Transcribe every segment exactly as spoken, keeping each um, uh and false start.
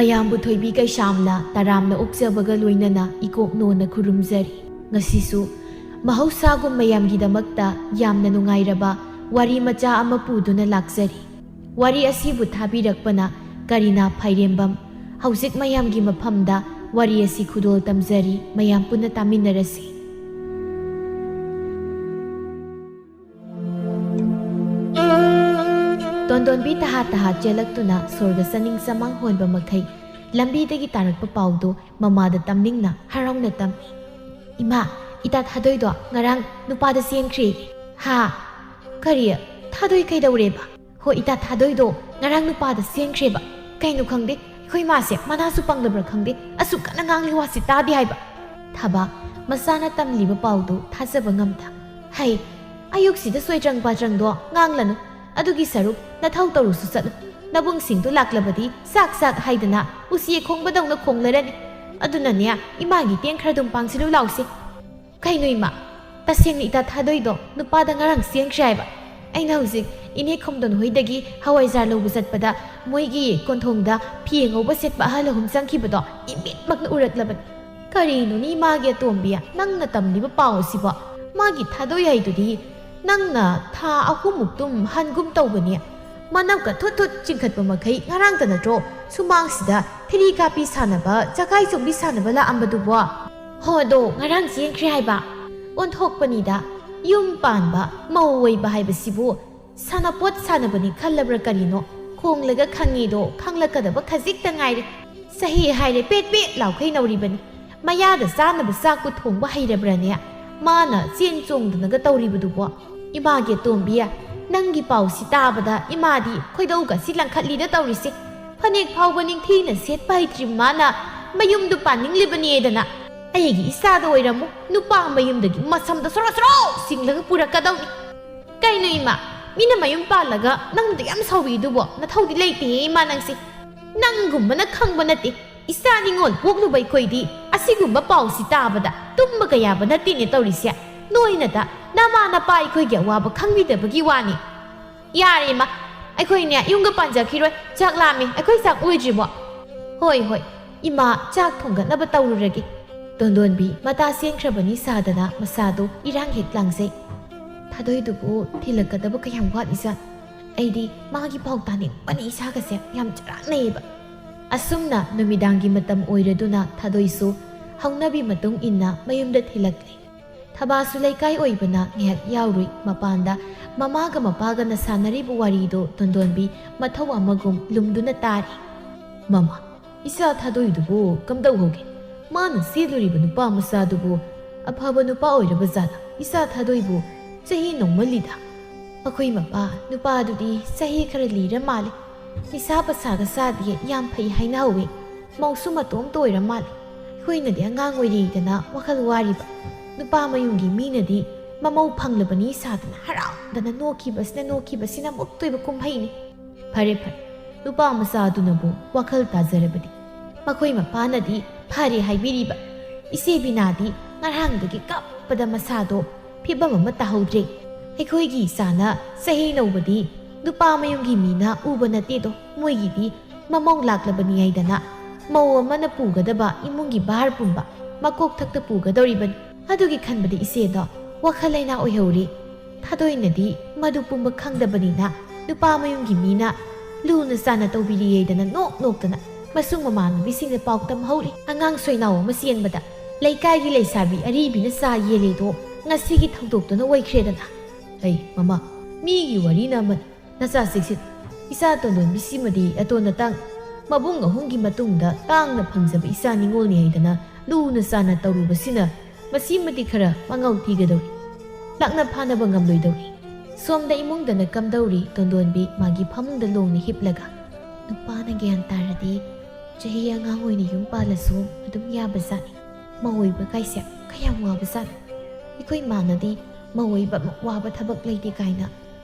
ꯃꯌꯥꯝꯕꯨ ꯊꯣꯏꯕꯤ ꯀꯩꯁꯥꯝꯅ ꯇꯔꯥꯝꯅ ꯑꯣꯛꯆꯕꯒ ꯂꯣꯏꯅꯅ ꯏꯀꯣꯛ ꯅꯣꯟꯅ ꯈꯨꯔꯨꯝꯖꯔꯤ꯫ ꯉꯁꯤꯁꯨ ꯃꯍꯧꯁꯥꯒꯨꯝ ꯃꯌꯥꯝꯒꯤꯗꯃꯛꯇ ꯌꯥꯝꯅ ꯅꯨꯡꯉꯥꯏꯔꯕ ꯋꯥꯔꯤ ꯃꯆꯥ ꯑꯃ ꯄꯨꯗꯨꯅ ꯂꯥꯛꯆꯔꯤ꯫ ꯋꯥꯔꯤ ꯑꯁꯤꯕꯨ ꯊꯥꯕꯤꯔꯛꯄꯅ ꯀꯔꯤꯅꯥ ꯐꯥꯏꯔꯦꯝꯕꯝ꯫ ꯍꯧꯖꯤꯛ ꯃꯌꯥꯝꯒꯤ ꯃꯐꯝꯗ ꯋꯥꯔꯤ ꯑꯁꯤ ꯈꯨꯗꯣꯜ ꯇꯝꯖꯔꯤ, ꯃꯌꯥꯝ ꯄꯨꯟꯅ ꯇꯥꯃꯤꯟꯅꯔꯁꯤ꯫ ꯇꯣꯟꯗꯣꯟꯕꯤ ꯇꯍꯥ ꯇꯍꯥ ꯆꯦꯜꯂꯛꯇꯨꯅ ꯁꯣꯔꯒ ꯆꯥꯅꯤꯡ ꯆꯃꯥꯡ ꯍꯣꯟꯕ ꯃꯈꯩ ꯂꯝꯕꯤꯗꯒꯤ ꯇꯥꯔꯛꯄ ꯄꯥꯎꯗꯨ ꯃꯃꯥꯗ ꯇꯝꯅꯤꯡꯅ ꯍꯔꯥꯎꯅ ꯇꯝꯃꯤ꯫ "ꯏꯃꯥ, ꯏꯇꯥ ꯊꯥꯗꯣꯏꯗꯣ ꯉꯔꯥꯡ ꯅꯨꯄꯥꯗ ꯆꯦꯟꯈ꯭ꯔꯦ꯫" "ꯍꯥ? ꯀꯔꯤ? ꯊꯥꯗꯣꯏ ꯀꯩꯗꯧꯔꯦꯕ?" "ꯍꯣ, ꯏꯇꯥ ꯊꯥꯗꯣꯏꯗꯣ ꯉꯔꯥꯡ ꯅꯨꯄꯥꯗ ꯆꯦꯟꯈ꯭ꯔꯦꯕ꯫ ꯀꯩꯅꯣ ꯈꯪꯗꯦ, ꯑꯩꯈꯣꯏ ꯃꯥꯁꯦ ꯃꯅꯥꯁꯨ ꯄꯪꯂꯕ꯭ꯔꯥ ꯈꯪꯗꯦ, ꯑꯁꯨꯛ ꯀꯟꯅ ꯉꯥꯡꯂꯤ ꯋꯥꯁꯤ ꯇꯥꯗꯦ ꯍꯥꯏꯕ꯫" ꯊꯕꯥꯛ ꯃꯆꯥꯅ ꯇꯝꯂꯤꯕ ꯄꯥꯎꯗꯨ ꯊꯥꯖꯕ ꯉꯝꯗ, "ꯍꯩ, ꯑꯌꯨꯛꯁꯤꯗ ꯁꯣꯏꯗ꯭ꯔꯪ ꯄꯥꯗ꯭ꯔꯪꯗꯣ ꯉꯥꯡꯂꯅꯨ꯫ ꯑꯗꯨꯒꯤ ꯁꯔꯨꯛ ꯅꯊꯧ ꯇꯧꯔꯨꯁꯨ ꯆꯠꯂꯨ꯫ ꯅꯕꯨꯡꯁꯤꯡꯗꯨ ꯂꯥꯛꯂꯕꯗꯤ ꯆꯥꯛ ꯆꯥꯛ ꯍꯥꯏꯗꯅ ꯎꯆꯦꯛ ꯈꯣꯡꯕꯗꯧꯅ ꯈꯣꯡꯂꯔꯅꯤ꯫ ꯑꯗꯨꯅꯅꯦ, ꯏꯃꯥꯒꯤ ꯇꯦꯡ ꯈꯔ ꯑꯗꯨꯝ ꯄꯥꯡꯁꯤꯜꯂꯨ ꯂꯥꯎꯁꯦ꯫" "ꯀꯩꯅꯣ ꯏꯃꯥ, ꯇꯁꯦꯡꯅ ꯏꯇꯥ ꯊꯥꯗꯣꯏꯗꯣ ꯅꯨꯄꯥꯗ ꯉꯔꯥꯡ ꯆꯦꯟꯈ꯭ꯔꯦ ꯍꯥꯏꯕ? ꯑꯩꯅ ꯍꯧꯖꯤꯛ ꯏꯅꯦ ꯈꯝꯗꯣꯟ ꯍꯣꯏꯗꯒꯤ ꯍꯋꯥꯏꯖꯥꯔ ꯂꯧꯕ ꯆꯠꯄꯗ ꯃꯣꯏꯒꯤ ꯀꯣꯟꯊꯣꯡꯗ ꯐꯤ ꯑꯉꯧꯕ ꯁꯦꯠꯄ ꯑꯍꯜ ꯑꯍꯨꯝ ꯆꯪꯈꯤꯕꯗꯣ ꯏꯃꯤꯠꯃꯛꯅ ꯎꯔꯛꯂꯕꯅꯤ꯫" "ꯀꯔꯤꯅꯣꯅꯦ ꯏꯃꯥꯒꯤ ꯑꯇꯣꯝꯕꯤ, ꯅꯪꯅ ꯇꯝꯂꯤꯕ ꯄꯥꯎ ꯑꯁꯤꯕꯣ? ꯃꯥꯒꯤ ꯊꯥꯗꯣꯏ ꯍꯥꯏꯗꯨꯗꯤ ꯅꯪꯅ ꯊꯥ ꯑꯍꯨꯝꯃꯨꯛꯇꯨꯝ ꯍꯟꯒꯨꯝ ꯇꯧꯕꯅꯤ꯫ ꯃꯅꯞꯀ ꯊꯨꯠ ꯊꯨꯠ ꯆꯤꯡꯈꯠꯄ ꯃꯈꯩ ꯉꯔꯥꯡꯇ ꯅꯠꯇ꯭ꯔꯣ ꯁꯨꯃꯥꯡꯁꯤꯗ ꯊꯤꯔꯤ ꯀꯥꯞꯄꯤ ꯁꯥꯟꯅꯕ, ꯆꯀꯥꯏ ꯆꯣꯡꯕꯤ ꯁꯥꯟꯅꯕ ꯂꯥꯛꯑꯝꯕꯗꯨꯕꯣ?" "ꯍꯣ, ꯑꯗꯣ ꯉꯔꯥꯡ ꯆꯦꯟꯈ꯭ꯔꯦ ꯍꯥꯏꯕ?" ꯑꯣꯟꯊꯣꯛꯄꯅꯤꯗ, ꯌꯨꯝ ꯄꯥꯟꯕ ꯃꯧ ꯑꯣꯏꯕ ꯍꯥꯏꯕꯁꯤꯕꯨ ꯁꯥꯟꯅꯄꯣꯠ ꯁꯥꯟꯅꯕꯅꯤ ꯈꯜꯂꯕ꯭ꯔꯥ ꯀꯔꯤꯅꯣ? ꯈꯣꯡꯂꯒ ꯈꯪꯉꯤꯗꯣ ꯈꯪꯂꯛꯀꯗꯕ ꯈꯖꯤꯛꯇ ꯉꯥꯏꯔꯦ꯫ ꯆꯍꯤ ꯍꯥꯏꯔꯦ ꯄꯦꯠ ꯄꯦꯠ ꯂꯥꯎꯈꯩ ꯅꯧꯔꯤꯕꯅꯤ꯫ ꯃꯌꯥꯗ ꯆꯥꯅꯕ ꯆꯥꯛꯄꯨ ꯊꯣꯡꯕ ꯍꯩꯔꯕ꯭ꯔꯥꯅꯦ? ꯃꯥꯅ ꯆꯦꯟ ꯆꯣꯡꯗꯅꯒ ꯇꯧꯔꯤꯕꯗꯨꯕꯣ? ꯏꯃꯥꯒꯤ ꯑꯇꯣꯝꯕꯤ, ꯅꯪꯒꯤ ꯄꯥꯎꯁꯤ ꯇꯥꯕꯗ ꯏꯃꯥꯗꯤ ꯈꯣꯏꯗꯧꯒꯁꯤ ꯂꯪꯈꯠꯂꯤꯗ ꯇꯧꯔꯤꯁꯦ꯫ ꯐꯅꯦꯛ ꯐꯥꯎꯕ ꯅꯤꯡꯊꯤꯅ ꯁꯦꯠꯄ ꯍꯩꯇ꯭ꯔꯤ ꯃꯥꯅ ꯃꯌꯨꯝꯗꯨ ꯄꯥꯅꯤꯡꯂꯤꯕꯅꯦꯗꯅ꯫ ꯑꯩꯒꯤ ꯏꯆꯥꯗ ꯑꯣꯏꯔꯝꯃꯨ, ꯅꯨꯄꯥ ꯃꯌꯨꯝꯗꯒꯤ ꯃꯁꯝꯗ ꯁꯣꯔꯣ ꯁꯣꯔꯣ ꯁꯤꯡꯂꯒ ꯄꯨꯔꯛꯀꯗꯧꯅꯤ꯫ ꯀꯩꯅꯣ ꯏꯃꯥ, ꯃꯤꯅ ꯃꯌꯨꯝ ꯄꯥꯜꯂꯒ ꯅꯪꯗ ꯌꯥꯝ ꯁꯥꯎꯕꯤꯗꯨꯕꯣ? ꯅꯊꯧꯗꯤ ꯂꯩꯇꯦꯍꯦ ꯏꯃꯥ ꯅꯪꯁꯦ꯫ ꯅꯪꯒꯨꯝꯕꯅ ꯈꯪꯕ ꯅꯠꯇꯦ꯫ ꯏꯆꯥ ꯅꯤꯉꯣꯜ ꯄꯣꯛꯂꯨꯕ ꯑꯩꯈꯣꯏꯗꯤ ꯑꯁꯤꯒꯨꯝꯕ ꯄꯥꯎꯁꯤ ꯇꯥꯕꯗ ꯇꯨꯝꯕꯒ ꯌꯥꯕ ꯅꯠꯇꯦꯅꯦ ꯇꯧꯔꯤꯁꯦ꯫ ꯅꯣꯏꯅꯗ ꯅꯃꯥ ꯅꯄꯥ ꯑꯩꯈꯣꯏꯒꯤ ꯑꯋꯥꯕ ꯈꯪꯕꯤꯗꯕꯒꯤ ꯋꯥꯅꯤ꯫ ꯌꯥꯔꯦ ꯏꯃꯥ, ꯑꯩꯈꯣꯏꯅꯦ ꯌꯨꯝꯒ ꯄꯥꯟꯖꯈꯤꯔꯣꯏ꯫ ꯆꯥꯛ ꯂꯥꯝꯃꯦ, ꯑꯩꯈꯣꯏ ꯆꯥꯛ ꯂꯣꯏꯗ꯭ꯔꯤꯕꯣ? "ꯍꯣꯏ, ꯍꯣꯏ, ꯏꯃꯥ ꯆꯥꯛ ꯊꯣꯡꯒꯠꯅꯕ ꯇꯧꯔꯨꯔꯒꯦ꯫" ꯇꯣꯟꯗꯣꯟꯕꯤ ꯃꯇꯥ ꯁꯦꯟꯈ꯭ꯔꯕꯅꯤ ꯁꯥꯗꯅ ꯃꯁꯥꯗꯣ ꯏꯔꯥꯡ ꯍꯦꯛ ꯂꯥꯡꯖꯩ꯫ "ꯊꯥꯗꯣꯏꯗꯨꯕꯨ ꯊꯤꯜꯂꯛꯀꯗꯕ ꯀꯌꯥꯝ ꯋꯥꯠꯂꯤꯖꯥꯠ? ꯑꯩꯗꯤ ꯃꯥꯒꯤ ꯄꯥꯎ ꯇꯥꯅꯤꯡꯕꯅ ꯏꯁꯥꯒꯁꯦ ꯌꯥꯝ ꯆꯔꯥꯡꯅꯩꯌꯦꯕ꯫" ꯑꯁꯨꯝꯅ ꯅꯨꯃꯤꯗꯥꯡꯒꯤ ꯃꯇꯝ ꯑꯣꯏꯔꯗꯨꯅ ꯊꯥꯗꯣꯏꯁꯨ ꯍꯧꯅꯕꯤ ꯃꯇꯨꯡ ꯏꯟꯅ ꯃꯌꯨꯝꯗ ꯊꯤꯜꯂꯛꯂꯦ꯫ ꯊꯕꯥꯁꯨ ꯂꯩꯀꯥꯏ ꯑꯣꯏꯕꯅ ꯉꯥꯏꯍꯥꯛ ꯌꯥꯎꯔꯨꯏ꯫ ꯃꯄꯥꯟꯗ ꯃꯃꯥꯒ ꯃꯄꯥꯒꯅ ꯁꯥꯟꯅꯔꯤꯕ ꯋꯥꯔꯤꯗꯨ ꯇꯣꯟꯗꯣꯟꯕꯤ ꯃꯊꯧ ꯑꯃꯒꯨꯝ ꯂꯨꯝꯗꯨꯅ ꯇꯥꯔꯤ꯫ "ꯃꯃꯥ, ꯏꯆꯥ ꯊꯥꯗꯣꯏꯗꯨꯕꯨ ꯀꯝꯗꯧꯍꯧꯒꯦ? ꯃꯥꯅ ꯆꯦꯜꯂꯨꯔꯤꯕ ꯅꯨꯄꯥ ꯃꯆꯥꯗꯨꯕꯨ ꯑꯐꯕ ꯅꯨꯄꯥ ꯑꯣꯏꯔꯕ ꯖꯥꯠꯂ? ꯏꯆꯥ ꯊꯥꯗꯣꯏꯕꯨ ꯆꯍꯤ ꯅꯧꯃꯜꯂꯤꯗ꯫" "ꯃꯈꯣꯏ ꯃꯄꯥ ꯅꯨꯄꯥꯗꯨꯗꯤ ꯆꯍꯤ ꯈꯔ ꯂꯤꯔ ꯃꯥꯜꯂꯦ꯫ ꯅꯤꯁꯥ ꯄꯁꯥꯒ ꯆꯥꯗꯦ, ꯌꯥꯝ ꯐꯩ ꯍꯥꯏꯅꯍꯧꯋꯦ꯫ ꯃꯧꯁꯨ ꯃꯇꯣꯝꯇ ꯑꯣꯏꯔ ꯃꯥꯜꯂꯦ꯫ ꯑꯩꯈꯣꯏꯅꯗꯤ ꯑꯉꯥꯡ ꯑꯣꯏꯔꯤꯗꯅ ꯋꯥꯈꯜ ꯋꯥꯔꯤꯕ꯫ ꯅꯨꯄꯥ ꯃꯌꯨꯝꯒꯤ ꯃꯤꯅꯗꯤ ꯃꯃꯧ ꯐꯪꯂꯕꯅꯤ ꯁꯥꯗꯅ ꯍꯔꯥꯎꯗꯅ ꯅꯣꯛꯈꯤꯕꯁꯤꯅ ꯅꯣꯛꯈꯤꯕꯁꯤꯅ ꯃꯨꯛꯇꯣꯏꯕ ꯀꯨꯝꯍꯩꯅꯤ꯫" "ꯐꯔꯦ ꯐꯔꯦ, ꯅꯨꯄꯥ ꯃꯆꯥꯗꯨꯅꯕꯨ ꯋꯥꯈꯜ ꯇꯥꯖꯔꯕꯗꯤ ꯃꯈꯣꯏ ꯃꯄꯥꯅꯗꯤ ꯐꯔꯦ ꯍꯥꯏꯕꯤꯔꯤꯕ꯫ ꯏꯆꯦ ꯕꯤꯅꯥꯗꯤ ꯉꯔꯥꯡꯗꯒꯤ ꯀꯞꯄꯗ ꯃꯁꯥꯗꯣ ꯐꯤꯕꯝ ꯑꯃ ꯇꯥꯍꯧꯗ꯭ꯔꯦ꯫ ꯑꯩꯈꯣꯏꯒꯤ ꯏꯆꯥꯅ ꯆꯍꯤ ꯅꯧꯕꯗꯤ ꯅꯨꯄꯥ ꯃꯌꯨꯝꯒꯤ ꯃꯤꯅ ꯎꯕ ꯅꯠꯇꯦꯗꯣ, ꯃꯣꯏꯒꯤꯗꯤ ꯃꯃꯧ ꯂꯥꯛꯂꯕꯅꯤ ꯍꯥꯏꯗꯅ ꯃꯧ ꯑꯃꯅ ꯄꯨꯒꯗꯕ ꯏꯃꯨꯡꯒꯤ ꯚꯥꯔ ꯄꯨꯝꯕ ꯃꯀꯣꯛ ꯊꯛꯇ ꯄꯨꯒꯗꯧꯔꯤꯕꯅꯤ꯫ ꯑꯗꯨꯒꯤ ꯈꯟꯕꯗ ꯏꯆꯦꯗꯣ ꯋꯥꯈꯜ ꯂꯩꯅꯥ ꯑꯣꯏꯍꯧꯔꯦ꯫ ꯊꯥꯗꯣꯏꯅꯗꯤ ꯃꯗꯨ ꯄꯨꯝꯕ ꯈꯪꯗꯕꯅꯤꯅ ꯅꯨꯄꯥ ꯃꯌꯨꯝꯒꯤ ꯃꯤꯅ ꯂꯨꯅ ꯆꯥꯅ ꯇꯧꯕꯤꯔꯤꯌꯦꯗꯅ ꯅꯣꯛ ꯅꯣꯛꯇꯅ ꯃꯁꯨꯡ ꯃꯃꯥꯟꯅꯕꯤꯁꯤꯡꯗ ꯄꯥꯎ ꯇꯝꯍꯧꯔꯤ꯫ ꯑꯉꯥꯡ ꯁꯣꯏꯅꯥꯎ ꯑꯃ ꯆꯦꯟꯕꯗ ꯂꯩꯀꯥꯏꯒꯤ ꯂꯩꯁꯥꯕꯤ ꯑꯔꯤꯕꯤꯅ ꯆꯥ ꯌꯦꯜꯂꯦꯗꯣ ꯉꯁꯤꯒꯤ ꯊꯧꯗꯣꯛꯇꯨꯅ ꯑꯣꯏꯈ꯭ꯔꯦꯗꯅ꯫ ꯍꯩ ꯃꯃꯥ, ꯃꯤꯒꯤ ꯋꯥꯔꯤꯅ ꯑꯃꯅꯤ, ꯅꯆꯥ ꯆꯦꯛꯁꯤꯟ꯫ ꯏꯆꯥ ꯇꯣꯟꯗꯣꯟꯕꯤꯁꯤꯃꯗꯤ ꯑꯇꯣꯟ ꯑꯇꯥꯡ ꯃꯕꯨꯡ ꯑꯍꯨꯝꯒꯤ ꯃꯇꯨꯡꯗ ꯇꯥꯡꯅ ꯐꯪꯖꯕ ꯏꯆꯥ ꯅꯤꯉꯣꯜꯅꯤ ꯍꯥꯏꯗꯅ ꯂꯨꯅ ꯆꯥꯅ ꯇꯧꯔꯨꯕꯁꯤꯅ ꯃꯁꯤꯃꯗꯤ ꯈꯔ ꯃꯉꯥꯎ ꯊꯤꯒꯗꯧꯔꯤ꯫ ꯂꯥꯛꯅ ꯐꯥꯅꯕ ꯉꯝꯂꯣꯏꯗꯧꯔꯤ꯫ ꯁꯣꯝꯗ ꯏꯃꯨꯡꯗꯅ ꯀꯝꯗꯧꯔꯤ ꯇꯣꯟꯗꯣꯟꯕꯤ ꯃꯥꯒꯤ ꯐꯃꯨꯡꯗ ꯂꯣꯡꯅ ꯍꯤꯞꯂꯒ꯫ ꯅꯨꯄꯥꯅ ꯒ꯭ꯌꯥꯟ ꯇꯥꯔꯗꯤ ꯆꯍꯤ ꯑꯉꯥꯡ ꯑꯣꯏꯅ ꯌꯨꯝ ꯄꯥꯜꯂꯁꯨ ꯑꯗꯨꯝ ꯌꯥꯕ ꯖꯥꯠꯅꯤ꯫ ꯃꯧ ꯑꯣꯏꯕ ꯀꯥꯏꯁꯦ ꯀꯌꯥꯝ ꯋꯥꯕ ꯖꯥꯠꯅꯤ꯫ ꯑꯩꯈꯣꯏ ꯃꯥꯅꯗꯤ ꯃꯧ ꯑꯣꯏꯕ ꯑꯃꯨꯛ ꯋꯥꯕ ꯊꯕꯛ ꯂꯩꯇꯦ ꯀꯥꯏꯅ꯫